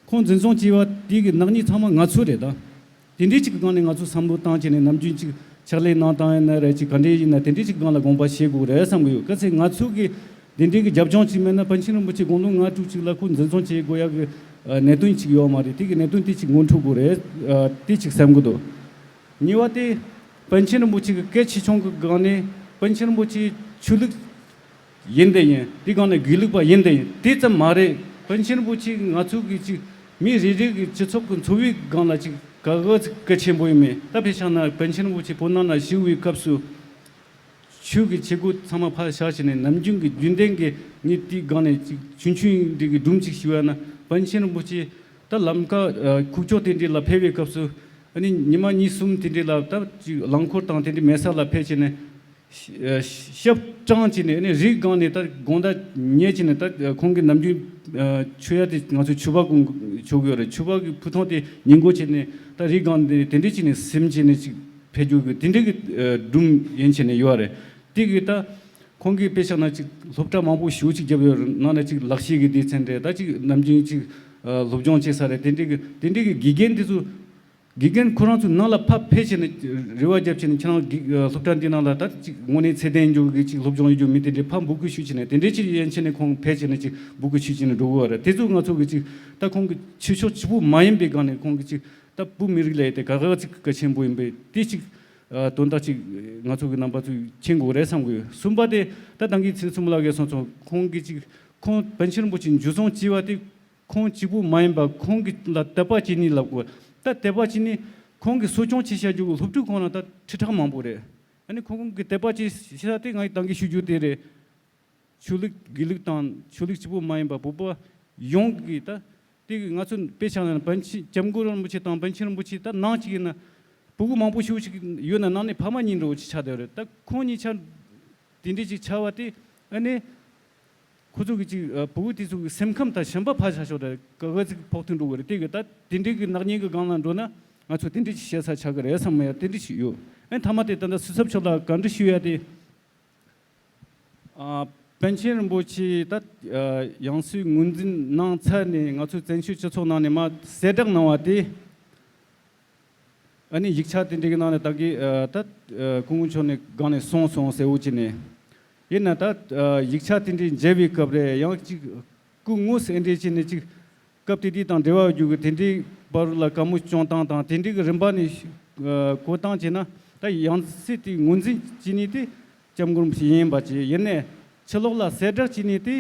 ཁོང་འཛིན་བཟུང་བྱས་པ་དེ་གི་ནག་ཉེས་ཚང་མ་ང་ཚོ་རེད་ད། དེ་འདྲའི་ཅིག་གི་སྒང་ནས་ང་ཚོ་བསམ་བློ་བཏང་བྱས་ནས་ནམ་རྒྱུན་ཅིག་ཕྱག་ལས་གནང་སྟངས་ཡིན་ན་རེད། ཅིག་ག་འདྲའི་ཡིན་ན་དེ་འདྲའི་ཅིག་སྒང་ལ་དགོངས་པ་བཞེས་དགོས་རེད་བསམ་གི་ཡོད། གལ་སྲིད་ང་ཚོ་གི་དེ་འདྲའི་གི་རྒྱབ་ལྗོངས་ཅིག་མེད་ན་པཎ་ཆེན་རིན་པོ་ཆེ་དགུང་ལོ་ལྔ་དྲུག་ཅིག་ལ་ཁོ་འཛིན་བཟུང་བྱེད་དགོས་ཡག་གི་ཨ་གནད་དོན་ཅིག་ཡོད་མ་རེད། དེ་གི་གནད་དོན་དེ་ཅིག་ངོ་འཕྲོད་དགོས་རེད། ཨ་དེ་ཅིག་བསམ་གི་འདུག་གཉིས་པ་དེ་པཎ་ཆེན་རིན་པོ་ཆེ་གི་གལ་ཆེ་ཆུང་གི་སྒང་ནས་པཎ་ཆེན་རིན་པོ་ཆེ་ཆོས་ལུགས་ཡིན་དེ་ཡིན། དེ་སྒང་ནས་དགེ་ལུགས་པ་ཡིན་དེ་ཡིན། དེ་ཙམ་མ་རེད། པཎ་ཆེན་རིན་པོ་ཆེ་ང་ཚོ་གི་ཅིག་མི་རེ་རེ་གི་སྤྱི་ཚོགས་ཀྱི་འཚོ་བའི་སྒང་ལ་ཅིག་ག་ག་ཅིག་གལ་ཆེན་པོ་ཡིན་མེད། ད་དཔེ་བཞག་ན་པཎ་ཆེན་རིན་པོ་ཆེ་བོད་ནང་ལ་བཞུགས་པའི་སྐབས་སུ་ཆོས་ཀྱི་བྱེད་སྒོ་ཚང་མ་ཕར་བཞག་བྱས་ནས་ནམ་རྒྱུན་གྱི་རྒྱུན་ལྡན་གྱི་ངས་དེའི་སྒང་ནས་ཅིག་ཆུང་ཆུང་འདྲི་གི་སྒྲུང་ཅིག་ཞུ་བ་ན། པཎ་ཆེན་རིན་པོ་ཆེ་ད་ལམ་ཁ་ཁུག་ཀྱོག་དེ་འདྲ་ལ་ཕེབས་པའི་སྐབས་སུ་ཨ་ནི་ཉི་མ་གཉིས་གསུམ་དེ་འདྲ་ལ་ད་ཅིག་རླངས་འཁོར་དང་དེ་འདྲ་མེད་ས་ལ་ཕེབས་བྱས་ནས། ཞབས་དྲངས་བྱས་ནས་ཨ་ནི་རིའི་སྒང་ནས་ད་དགོང་དག་ཉལ་བྱས་ནས་ད་ཁོང་གི་ནམ་རྒྱུན་མཆོད་ཡ་དེ་ང་ཚོ་ཕྱུ་པ་གུང་མཆོད་གི་ཡོད་རེད། ཕྱུ་པ་གི་ཕུ་ཐུང་དེ་ཉིན་གུང་བྱས་ནས་ད་རིའི་སྒང་ནས་དེ་འདྲས་བྱས་ནས་ཟིམ་བྱས་ནས་ཅིག་ཕེབས་རྒྱུ་གི་དེ་འདྲས་གི་སྒྲུང་ཡིན་བྱས་ནས་ཡོད་རེད། དེ་གི་ད་ཁོང་གི་དཔེ་བཞག་ན་ཅིག་སློབ་གྲྭ་མང་པོ་ཞེ་པོ་ཅིག་བརྒྱབ་ཡོད་རེད། ནང་ན་ཅིག་ལག་ཤེས་ཀྱི་སྡེ་ཚན་རེད། ད་ཅིག་ནམ་རྒྱུན་ཅིག་སློབ་སྦྱོང་བྱེད་ས་རེད། དེ་འདྲས་གི་དེ་འདྲས་གི་དགེ་རྒན་དེ་ཚོ། དགེ་རྒན་ཁོ་རང་ཚོའི་ནང་ལ་ཕར་ཕེབས་བྱས་ནས་རེ་བ་བརྒྱབ་བྱས་ནས་ཁྱེད་རང་གི་སློབ་གྲྭ་འདི་ནང་ལ་ད་ཅིག་དངོས་གནས་ཚད་ལྡན་འཇོག་གི་ཅིག་སློབ་སྦྱོང་ཡོད་རྒྱུ་མི་དེ་འདྲས་ཕར་འབོད་སྐུལ་ཞུས་བྱས་ནས་དེ་འདྲས་ཅིག་ཡན་ཆད་ནས་ཁོང་ཕེབས་བྱས་ནས་ཅིག་འབོད་སྐུལ་ཞུས་བྱས་ནས་འགྲོ་གི་ཡོད་རེད། དེ་ཚོ་ང་ཚོ་གི་ཅིག་ད་ཁོང་གི་ཆོས་ཕྱོགས་གཅིག་པུ་མ་ཡིན་པའི་སྒང་ནས་ཁོང་གི་ཅིག་ད་བོད་མི་རིགས་ལ་ཡ་དེ་ག་ག་ཅིག་གལ་ཆེན་པོ་ཡིན་པས་དེ་ཅིག་དོན་དག་ཅིག་ང་ཚོ་གི་རྣམ་པ་ཚོས་མཁྱེན་དགོས་རེད་བསམ་གི་ཡོད། གསུམ་པ་དེ་ད་ད་གིན་ཚེ་རིང་མཚོ་མོ་ལགས་ཀྱིས་གསུངས་སོང་། ཁོང་གི་ཅིག་ཁོང་པཎ་ཆེན་རིན་པོ་ཆེ་འཇུ་བཟུང་བྱས་པ་དེ། ཁོང་གཅིག་པུ་མ་ཡིན་པར་ཁོང་གི་ལ་དད་པ་བྱེད་ནི་ལབ་དགོས། ད་དད་པ་བྱེད་ནི་ཁོང་གི་གསོ་སྐྱོང་བྱེད་བྱ་རྒྱུ་གི་སློབ་ཕྲུག་ཁོང་ལ་ད་ཁྲི་ཕྲག་མང་པོ་རེད། ཨ་ནི་ཁོང་གི་དད་པ་བྱེད་བྱེད་ས་དེ་ང་ཡི་ད་གིན་ཞུ་རྒྱུ་དེ་རེད། ཆོས་ལུགས་དགེ་ལུགས་དང་ཆོས་ལུགས་གཅིག་པུ་མ་ཡིན་པར་བོད་པ་ཡོངས་ཀྱི་ད་དེ་གི་ང་ཚོ་དཔེ་བཞག་ན་པཎ་ཆེན་སྐྱབས་མགོན་རིན་པོ་ཆེ་དང་པཎ་ཆེན་རིན་པོ་ཆེ་ད་ནང་གཅིག་ཡིན་ན་ཕྲུ་གུ་མང་པོ་ཞེ་པོ་ཅིག་ཡོད་ན་ནང་ནས་ཕ་མ་གཉིས་འདྲ་བོ་ཅིག་ཆགས་བསྡད་ཡོད་རེད། ད་ཁོང་གཉིས་ཆ་དེ་འདྲས་ཅིག་ཆགས་པ་དེ་ཨ་ནི། ཁོ་ཚོ་གི་ཅིག་ཨ་ཕྲུ་གུ་དེ་ཚོ་གི་སེམས་ཁམས་དང་གཞན་པ་ཕར་བཞག་ཤོག་དང་ག་ག་ཅིག་ཕོག་ཐུག་འགྲོ་གི་རེད། དེ་གི་ད་དེ་འདྲའི་གི་ནག་ཉེས་གི་སྒང་ལ་འགྲོ་ན་ང་ཚོ་དེ་འདྲའི་ཅིག་བཤད་ས་ཆགས་གི་རེད་བསམ་ཡ་དེ་འདྲ་ཞིག་ཡོད། ཨ་ནི་མཐའ་མ་དེ་ད་ལྟ་སྲིད་ཚབ་མཆོག་ལ་བཀའ་འདྲི་ཞུ་ཡ་དེ། ཨ་པཎ་ཆེན་རིན་པོ་ཆེ་ད་ཨ་ཡང་སྲིད་ངོས་འཛིན་གནང་ཚར་ནས་ང་ཚོ་བཙན་བྱོལ་སྤྱི་ཚོགས་ནང་ནས་མར་གསལ་བསྒྲགས་གནང་བ་དེ། ཨ་ནི་ཡིག་ཆ་དེ་འདྲའི་གི་ནང་ནས་ད་གི་ཨ་ད་ཨ་སྐུ་ངོ་མཆོག་ནས་སྒང་ནས་གསུངས་སོང་ཟེར་འུ་ཅི་ནས། ཡིན་ན་ད་ཨ་ཡིག་ཆ་དེ་འདྲའི་མཇལ་བའི་སྐབས་རེད། ཡང་ཅིག་སྐུ་དངོས་སུ་ཨེ་འདྲའི་ཅི་ནས་ཅིག་སྐབས་དེ་དུས་དང་འབྲེལ་བ་ཡོད་རྒྱུ་གི་དེ་འདྲའི་བར་ལ་བཀའ་མོལ་བྱུང་སྟངས་དང་དེ་འདྲའི་གི་རིམ་པ་ནས་ཨ་གོ་སྟངས་བྱས་ན་ད་ཡང་སྲིད་དེ་ངོས་འཛིན་བྱེད་ནི་དེ་སྐྱབས་མགོན་རིན་པོ་ཆེ་ཡིན་པ་ཅིག་ཡིན་ནས་ཕྱི་ལོགས་ལ་གསལ་བསྒྲགས་བྱེད་ནི་དེ།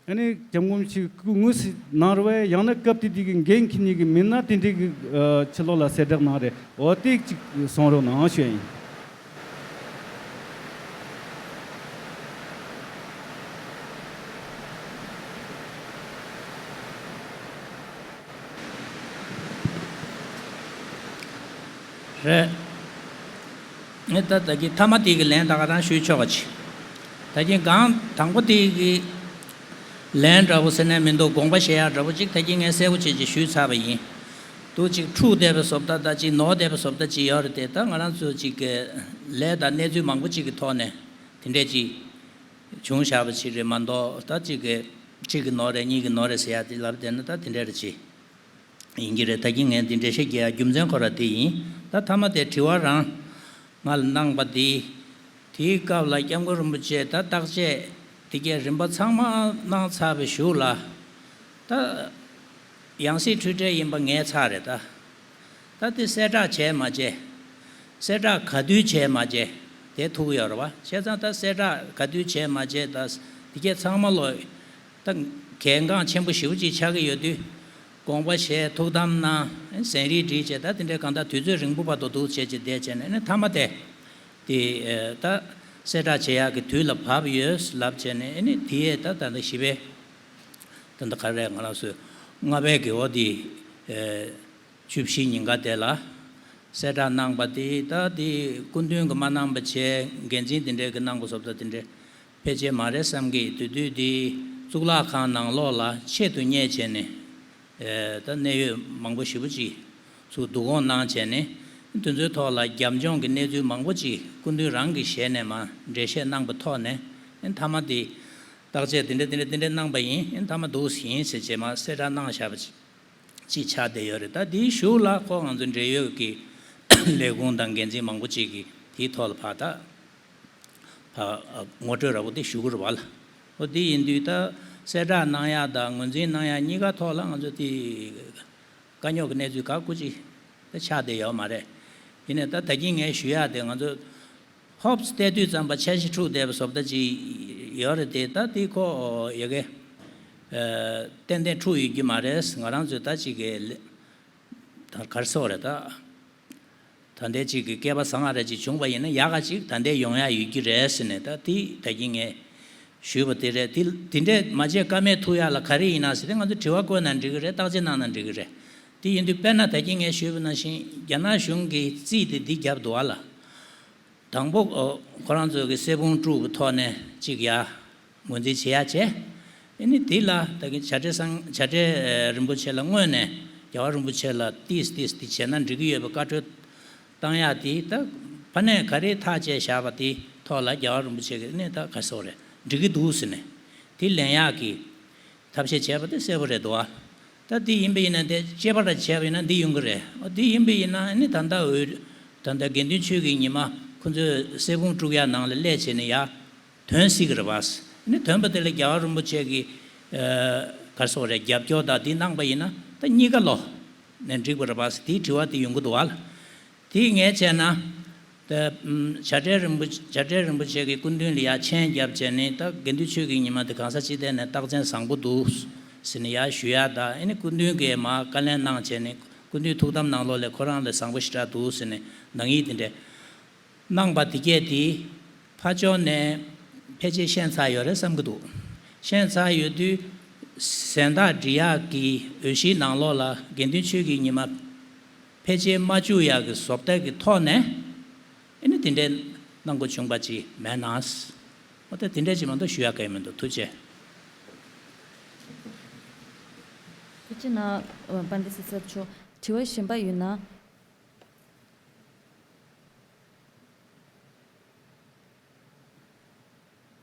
ཨ་ནི་སྐྱབས་མགོན་ཆེ་སྐུ་དངོས་སུ་གནང་རུང་བས་ཡང་ན་སྐབས་དེ་དུས་ཀྱི་འགན་འཁྱེར་མཁན་གྱི་མི་སྣ་དེ་འདྲའི་གི་ཨ་ཕྱི་ལོགས་ལ་གསལ་བསྒྲགས་གནང་རེད། འོ་དེ་གཅིག་གསུང་རོགས་གནང་ཞུ་ཡ་ཡིན། རེད། ངས་ད་ད་གིན་མཐའ་མ་དེ་གི་ལན་ད་ག་རང་ཞུས་ཆོག་ག་ཅི། ད་གིན་གང་དང་པོ་དེ་གི་ལན་འདྲ་བོ་ཟེར་ནས་མི་འདུག་དགོངས་པ་བཞེས་ཡག་འདྲ་བོ་ཅིག་ད་གིན་ངས་གསལ་པོ་བྱས་ཅིག་ཞུས་ཚར་བ་ཡིན། དུ་ཅིག་འཁྲུག་བསྡད་པའི་བཟོ་ལྟ་ད་ཅིག་ནོར་བསྡད་པའི་བཟོ་ལྟ་ཅིག་ཡོད་རེད་དེ། ད་ང་རང་ཚོ་ཅིག་གི་ལས་དང་གནས་ཚུལ་མང་པོ་ཅིག་གི་ཐོག་ནས་དེ་འདྲས་ཅིག་བྱུང་བཞག་པ་ཅིག་རེད་མ་གཏོགས། ད་ཅིག་གི་གཅིག་གི་ནོར་རེད་གཉིས་ཀྱི་ནོར་རེད་ཟེར་ཡག་དེ་ལབ་བསྡད་ན་ད་དེ་འདྲས་རེད་ཅིག་ཡིན་གྱི་རེད། ད་གིན་ངས་འདི་འགྲེལ་བཤད་རྒྱག་ཡ་རྒྱུ་མཚན་ཁོ་ར་དེ་ཡིན། ད་མཐའ་མ་དེ་དྲི་བ་རང་ང་ལ་གནང་པ་འདི་ དེའི་སྐབས་ལ་སྐྱབས་མགོན་རིན་པོ་ཆེ་ད་བརྟག་དཔྱད་དེ་གའི་རིམ་པ་ཚང་མ་གནང་ཚར་བའི་གཞུག་ལ། ད་ཡང་སྲིད་འཁྲུལ་བྲལ་ཡིན་པ་ངེས་ཚར་རེད་ད། ད་དེ་གསལ་བསྒྲགས་བྱས་མ་བྱས། གསལ་བསྒྲགས་ག་དུས་བྱས་མ་བྱས། དེ་ཐུག་ཡོད་རེད་བ། བྱས་ཙང་ད་གསལ་བསྒྲགས་ག་དུས་བྱས་མ་བྱས་ད། དེ་གའི་ཚང་མ་ལོ། ད་གལ་འགངས་ཆེན་པོ་ཞེ་པོ་ཅིག་ཆགས་ཀྱི་ཡོད་དུས། དགོངས་པ་བཞེས། ཐུགས་དམ་གནང་། ཟན་རིལ་སྒྲིལ་བྱས། ད་དེ་འདྲའི་གང་ལྟར་དུས་ཚོད་རིང་པོ་བར་དུ་འདུག་བྱས་བྱས་བསྡད་བྱས་ནས་ནི་མཐའ་མ་དེ། དེ་ད་གསལ་བསྒྲགས་བྱེད་ཡག་གི་དུས་ལ་བབས་ཡོད་ལབ་བྱས་ནས་ནི་དེ་ཡས་ད་ད་ལྟ་བཞི་པའི། ད་ལྟ་ག་རེ་ང་རང་ཚོས་ལྔ་པའི་གི་འོ་དེ། བཅུ་བཞི་ཉིན་ཀ་དེ་ལ་གསལ་བསྒྲགས་གནང་པ་དེ། ད་དེ་སྐུ་མདུན་གྱིས་མ་གནང་པ་བྱས། འགན་འཛིན་དེ་འདྲས་ཀྱིས་གནང་པ་སོགས་ད་དེ་འདྲས་ཕལ་ཆེར་མ་རེད་བསམ་གི། དེ་དུས་དེ་གཙུག་ལག་ཁང་ནང་ལོགས་ལ་ཆེད་དུ་གཉེར་བྱས་ནས། ད་གནད་ཡོད་མང་པོ་ཞེ་པོ་ཅིག་ཚུར་བསྡུ་སྐོང་གནང་བྱས་ནས། དེ་ཚོའི་ཐོག་ལ་རྒྱབ་ལྗོངས་ཀྱི་གནས་ཚུལ་མང་པོ་ཅིག་སྐུ་མདུན་རང་གི་ཞལ་ནས་མར་འགྲེལ་བཤད་གནང་པའི་ཐོག་ནས། མཐའ་མ་དེ་བརྟག་དཔྱད་དེ་འདྲས་དེ་འདྲས་དེ་འདྲས་གནང་པ་ཡིན། མཐའ་མ་འདུག་ཡིན་ཟེར་བྱས་མར་གསལ་བསྒྲགས་གནང་བཞག་པ་ཅིག་ཅིག་ཆགས་བསྡད་ཡོད་རེད། ད་དེའི་གཞུག་ལ་ཁོ་ང་ཚོ་འབྲེལ་ཡོད་ཀྱི་ལས་ཁུངས་དང་འགན་འཛིན་མང་པོ་ཅིག་གིས་དེའི་ཐོག་ལ་ཕར་ད་ཕར་ངོ་སྤྲོད་ར་བོ་དེ་ཞུ་གི་རེད་བ་ལ། འོ་དེ་ཡིན་དུས་ད་གསལ་བསྒྲགས་གནང་ཡག་དང་ངོས་འཛིན་གནང་ཡག་གཉིས་ཀ་ཐོག་ལ་ང་ཚོ་དེ་དཀའ་རྙོག་གི་གནས་ཚུལ་ག་སྐུ་ཅིག་ད་ཆགས་བསྡད་ཡོད་མ་རེད། ཡིན་ནའི་ད་ད་གིན་ངས་ཞུ་ཡག་དེ་ང་ཚོ་ཧོབ་སྟེ་དུས་ཙམ་པ་འཆར་གཞི་འཁྲུག་བསྡད་པ་བཟོ་ལྟ་ཅིག་ཡོད་རེད་དེ། ད་དེ་ཁོ་ཡ་གི་ཏན་ཏན་འཁྲུག་ཡོད་ཀྱི་མ་རེད། ང་རང་ཚོས་ད་ཅིག་གི་ལེ་ད་ག་རེ་ཟེར་དགོས་རེད། ད་ད་ལྟའི་ཅིག་གི་སྐལ་པ་བཟང་ང་རེ་ཅིག་བྱུང་བ་ཡིན་ན་ཡག་ག་ཅིག་ད་ལྟའི་ཡོང་ཡག་ཡོད་ཀྱི་རེད་ཟེར་ནས། ད་དེ་ད་གིན་ངས་ཞུས་པ་དེ་རེད། དེ་དེ་འདྲས་མ་བྱས་ཀ་མེད་ཐུག་ཡག་ལ་ག་རེ་ཡིན་ན་ཟེར་ཏེ་ང་ཚོ་དྲི་བ་བཀོད་ན་འགྲིག་གི་རེད། བརྟག་དཔྱད་གནང་ན་འགྲིག་གི་རེད། དེ་ཡིན་དུས་དཔེར་ན་ད་གིན་ངས་ཞུས་པ་ནང་བཞིན་རྒྱ་ནག་གཞུང་གི་རྩིས་དེ་འདི་བརྒྱབ་འདུག་བ་ལ། དང་པོ་ཨོ་ཁོ་རང་ཚོ་གི་གསེར་བུམ་དཀྲུགས་པའི་ཐོག་ནས་གཅིག་ཡ་ངོས་འཛིན་བྱེད་ཡ་བྱས། ཨ་ནི་དེ་ལ་ད་གིན་བྱ་བྲལ་སངས་བྱ་བྲལ་རིན་པོ་ཆེ་ལ་སྔོན་ནས་རྒྱལ་བ་རིན་པོ་ཆེ་ལ་ཏིས་ཏིས་དེ་བྱས་ན་འགྲིག་གི་ཡོད་པའི་བཀའ་འཁྲོལ་བཏང་ཡ་དེ། ད་ཕ་ནས་ག་རེ་ཐག་བཅད་བཞག་པ་དེ་ཐོག་ལ་རྒྱལ་བ་རིན་པོ་ཆེ་གིས་ནས་ད་ག་སོག་རེད། འགྲིག་གི་འདུག་ཟེར་ནས་དེ་ལེན་ཡག་གི་ཐབས་ཤེས་བྱས་པ་དེ་གསལ་པོ་རེད་འདུག་ཨ། ད་འདི་ཡིན་པ་ཡིན་ན་དེ་དཔྱད་པ་ར་བྱས་པ་ཡིན་ན་འདི་ཡོང་གི་རེད། འོ་འདི་ཡིན་པ་ཡིན་ན་ཨ་ནི་ད་ལྟ་འོས་ད་ལྟ་དགེ་འདུན་ཆོས་ཀྱི་ཉི་མ་ཁོ་ཚོས་གསེར་བུམ་དཀྲུག་ཡ་ནང་ལ་སླེབས་བྱས་ནས་ཡ་དོན་སྲིད་ཀྱི་རེད་པ། ཨ་ནི་དོན་པ་དེ་ལ་རྒྱལ་བ་རིན་པོ་ཆེ་གི་ག་རེ་ཟེར་དགོས་རེད། རྒྱབ་སྐྱོར་དང་འདི་གནང་པ་ཡིན་ན་ད་གཉིས་ཀ་ལོ་ནས་འགྲིག་པ་རེད་པ། དེའི་དྲི་བ་དེ་ཡོང་གི་འདུག་ཨ། དེ་ངས་བྱས་ན། ད་ཨམ་བྱ་བྲལ་རིན་པོ་བྱ་བྲལ་རིན་པོ་ཆེ་གི་སྐུ་མདུན་ལ་ཡར་མཆན་བརྒྱབ་བྱས་ནས། ད་དགེ་འདུན་ཆོས་ཀྱི་ཉི་མ་དེ་གང་ཟག་སྤྱི་ཐད་ནས་རྟགས་མཚན་བཟང་པོ་འདུག་ཟེར་ནས་ཡར་ཞུ་ཡ་དང་། ཨ་ནི་སྐུ་མདུན་གྱིས་མར་བཀའ་ལན་གནང་བྱས་ནས་སྐུ་མདུན་ཐུགས་དམ་ནང་ལོགས་ལ་ཁོ་རང་ལ་བཟང་པོ་ཞེ་དྲག་འདུག་ཟེར་ནས་ནང་ཡིག་དེ་འདྲ་གནང་པ་དེ་གས་དེ་ཕར་ཕྱོགས་ནས་ཕལ་ཆེར་ཤེས་ཚར་ཡོད་རེད་བསམ་གྱི་འདུག་ཤེས་ཚར་ཡོད་དུས་གཟེངས་རྟགས་སྒྲིག་ཡག་གི་འོས་གཞིའི་ནང་ལོགས་ལ་དགེ་འདུན་ཆོས་ཀྱི་ཉི་མ་ཕལ་ཆེར་མ་བཅུག་ཡག་གི་བཟོ་ལྟ་གི་ཐོག་ནས། ཨ་ནི་དེ་འདྲའི་གནང་དགོས་བྱུང་པ་ཅིག་མེད་ན། འོ་ད་དེ་འདྲ་ཅིག་མ་གཏོགས་ཞུ་ཡག་གང་ཡང་མི་འདུག་ཐུགས་རྗེ་ཆེ། ཐུགས་རྗེ་གནང་། པཎྜི་ཏ་སྲིད་ཚབ་མཆོག་དྲི་བ་གཞན་པ་ཡོད་ན།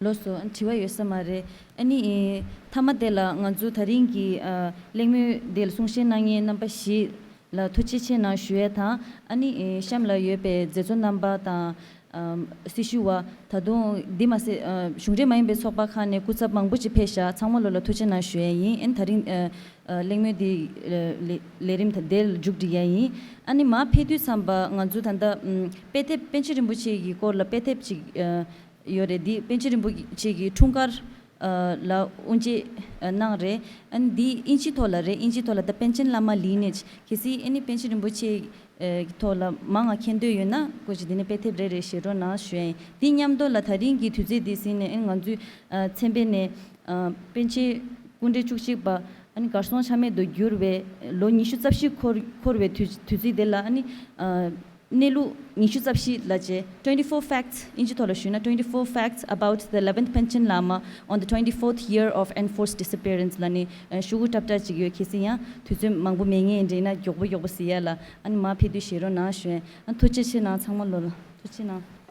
ལགས་སོ། དྲི་བ་ཡོད་ས་མ་རེད། ཨ་ནི་མཐའ་མ་དེ་ལ་ང་ཚོ་ད་རིང་གི་གླེང་མོལ་དེ་ལ་གསུང་བཤད་གནང་མཁན་རྣམ་པ་བཞི་ལ་ཐུགས་རྗེ་ཆེ་གནང་ཞུ་ཡས་དང་། ཨ་ནི་གཤམ་ལ་ཡོད་པའི་མཛད་གཙོ་རྣམ་པ་དང་། སྲི་ཞུ་བ། ད་དུང་འདི་མ་ཟད་གཞུང་འབྲེལ་མ་ཡིན་པའི་ཚོགས་པ་ཁག་ནས་སྐུ་ཚབ་མང་པོ་ཅིག་ཕེབས་ཤག་ཚང་མ་ལོ་ལ་ཐུགས་རྗེ་གནང་ཞུ་ཡས་ཡིན། ཨ་ནི་ད་རིང་གླེང་མོལ་འདི་ལས་རིམ་དེ་ལ་མཇུག་སྒྲིལ་ཡས་ཡིན། ཨ་ནི་མར་ཕེབས་དུས་ཙམ་པ་ང་ཚོ་ད་ལྟ་དཔེ་དེབ་པཎ་ཆེན་རིན་པོ་ཆེ་གི་སྐོར་ལ་དཔེ་དེབ་ཅིག་ཡོད་རེད། འདི་པཎ་ཆེན་རིན་པོ་ཆེ་གི་འཁྲུངས་སྐར་ལ་དབུ་འབྱེད་གནང་རེད། ཨ་ནི་འདི་དབྱིན་ཇི་ཐོག་ལ་རེད། དབྱིན་ཇི་ཐོག་ལ་The Panchen Lama Lineage། གལ་སྲིད་ཨ་ནི་པཎ་ཆེན་རིན་པོ་ཆེ་གི་ཐོག་ལ་མང་ང་མཁྱེན་འདོད་ཡོད་ན་སྐུ་མཁྱེན་དེ་ནས་དཔེ་དེབ་རེ་རེ་བཞེས་རོགས་གནང་ཞུ་ཡ་ཡིན། འདི་མཉམ་དུ་ལ་ད་རིང་གི་དུས་ཚོད་འདི་ཟིན་ནས་ཨ་ནི་ང་ཚོའི་ཚན་པའི་ནས་པཎ་ཆེན་སྐུ་ཕྲེང་བཅུ་གཅིག་པ་ཨ་ནི་གར་སོང་ཆ་མེད་དུ་གྱུར་བའི་ལོ་ཉི་ཤུ་རྩ་བཞི་འཁོར་འཁོར་བའི་དུས་དུས་ཚིགས་དེ་ལ་ཨ་ནི་གནས་ལུགས་ཉི་ཤུ་རྩ་བཞི་ལ་བྱས། Twenty-four facts། དབྱིན་ཇི་ཐོག་ལ་ཞུས་ན། Twenty-four facts about the eleventh Panchen Lama on the twenty-fourth year of enforced disappearance ལ་ནི་ཤོག་གུ་ཏག་ཏག་ཅིག་ཡོད། གལ་སྲིད་ཡང་དུས་ཚོད་མང་པོ་མེད་ངེས་འདྲ་ཡིན་ན་མགྱོགས་པོ་མགྱོགས་པོ་གཟིགས་ཡ་ལ་ཨ་ནི་མར་ཕེབས་དུས་བཞེས་རོགས་གནང་ཞུ་ཡ། ཨ་ཐུགས་རྗེ་ཆེ་གནང་། ཚང་མ་ལོ་ལ་ཐུགས་རྗེ་གནང་།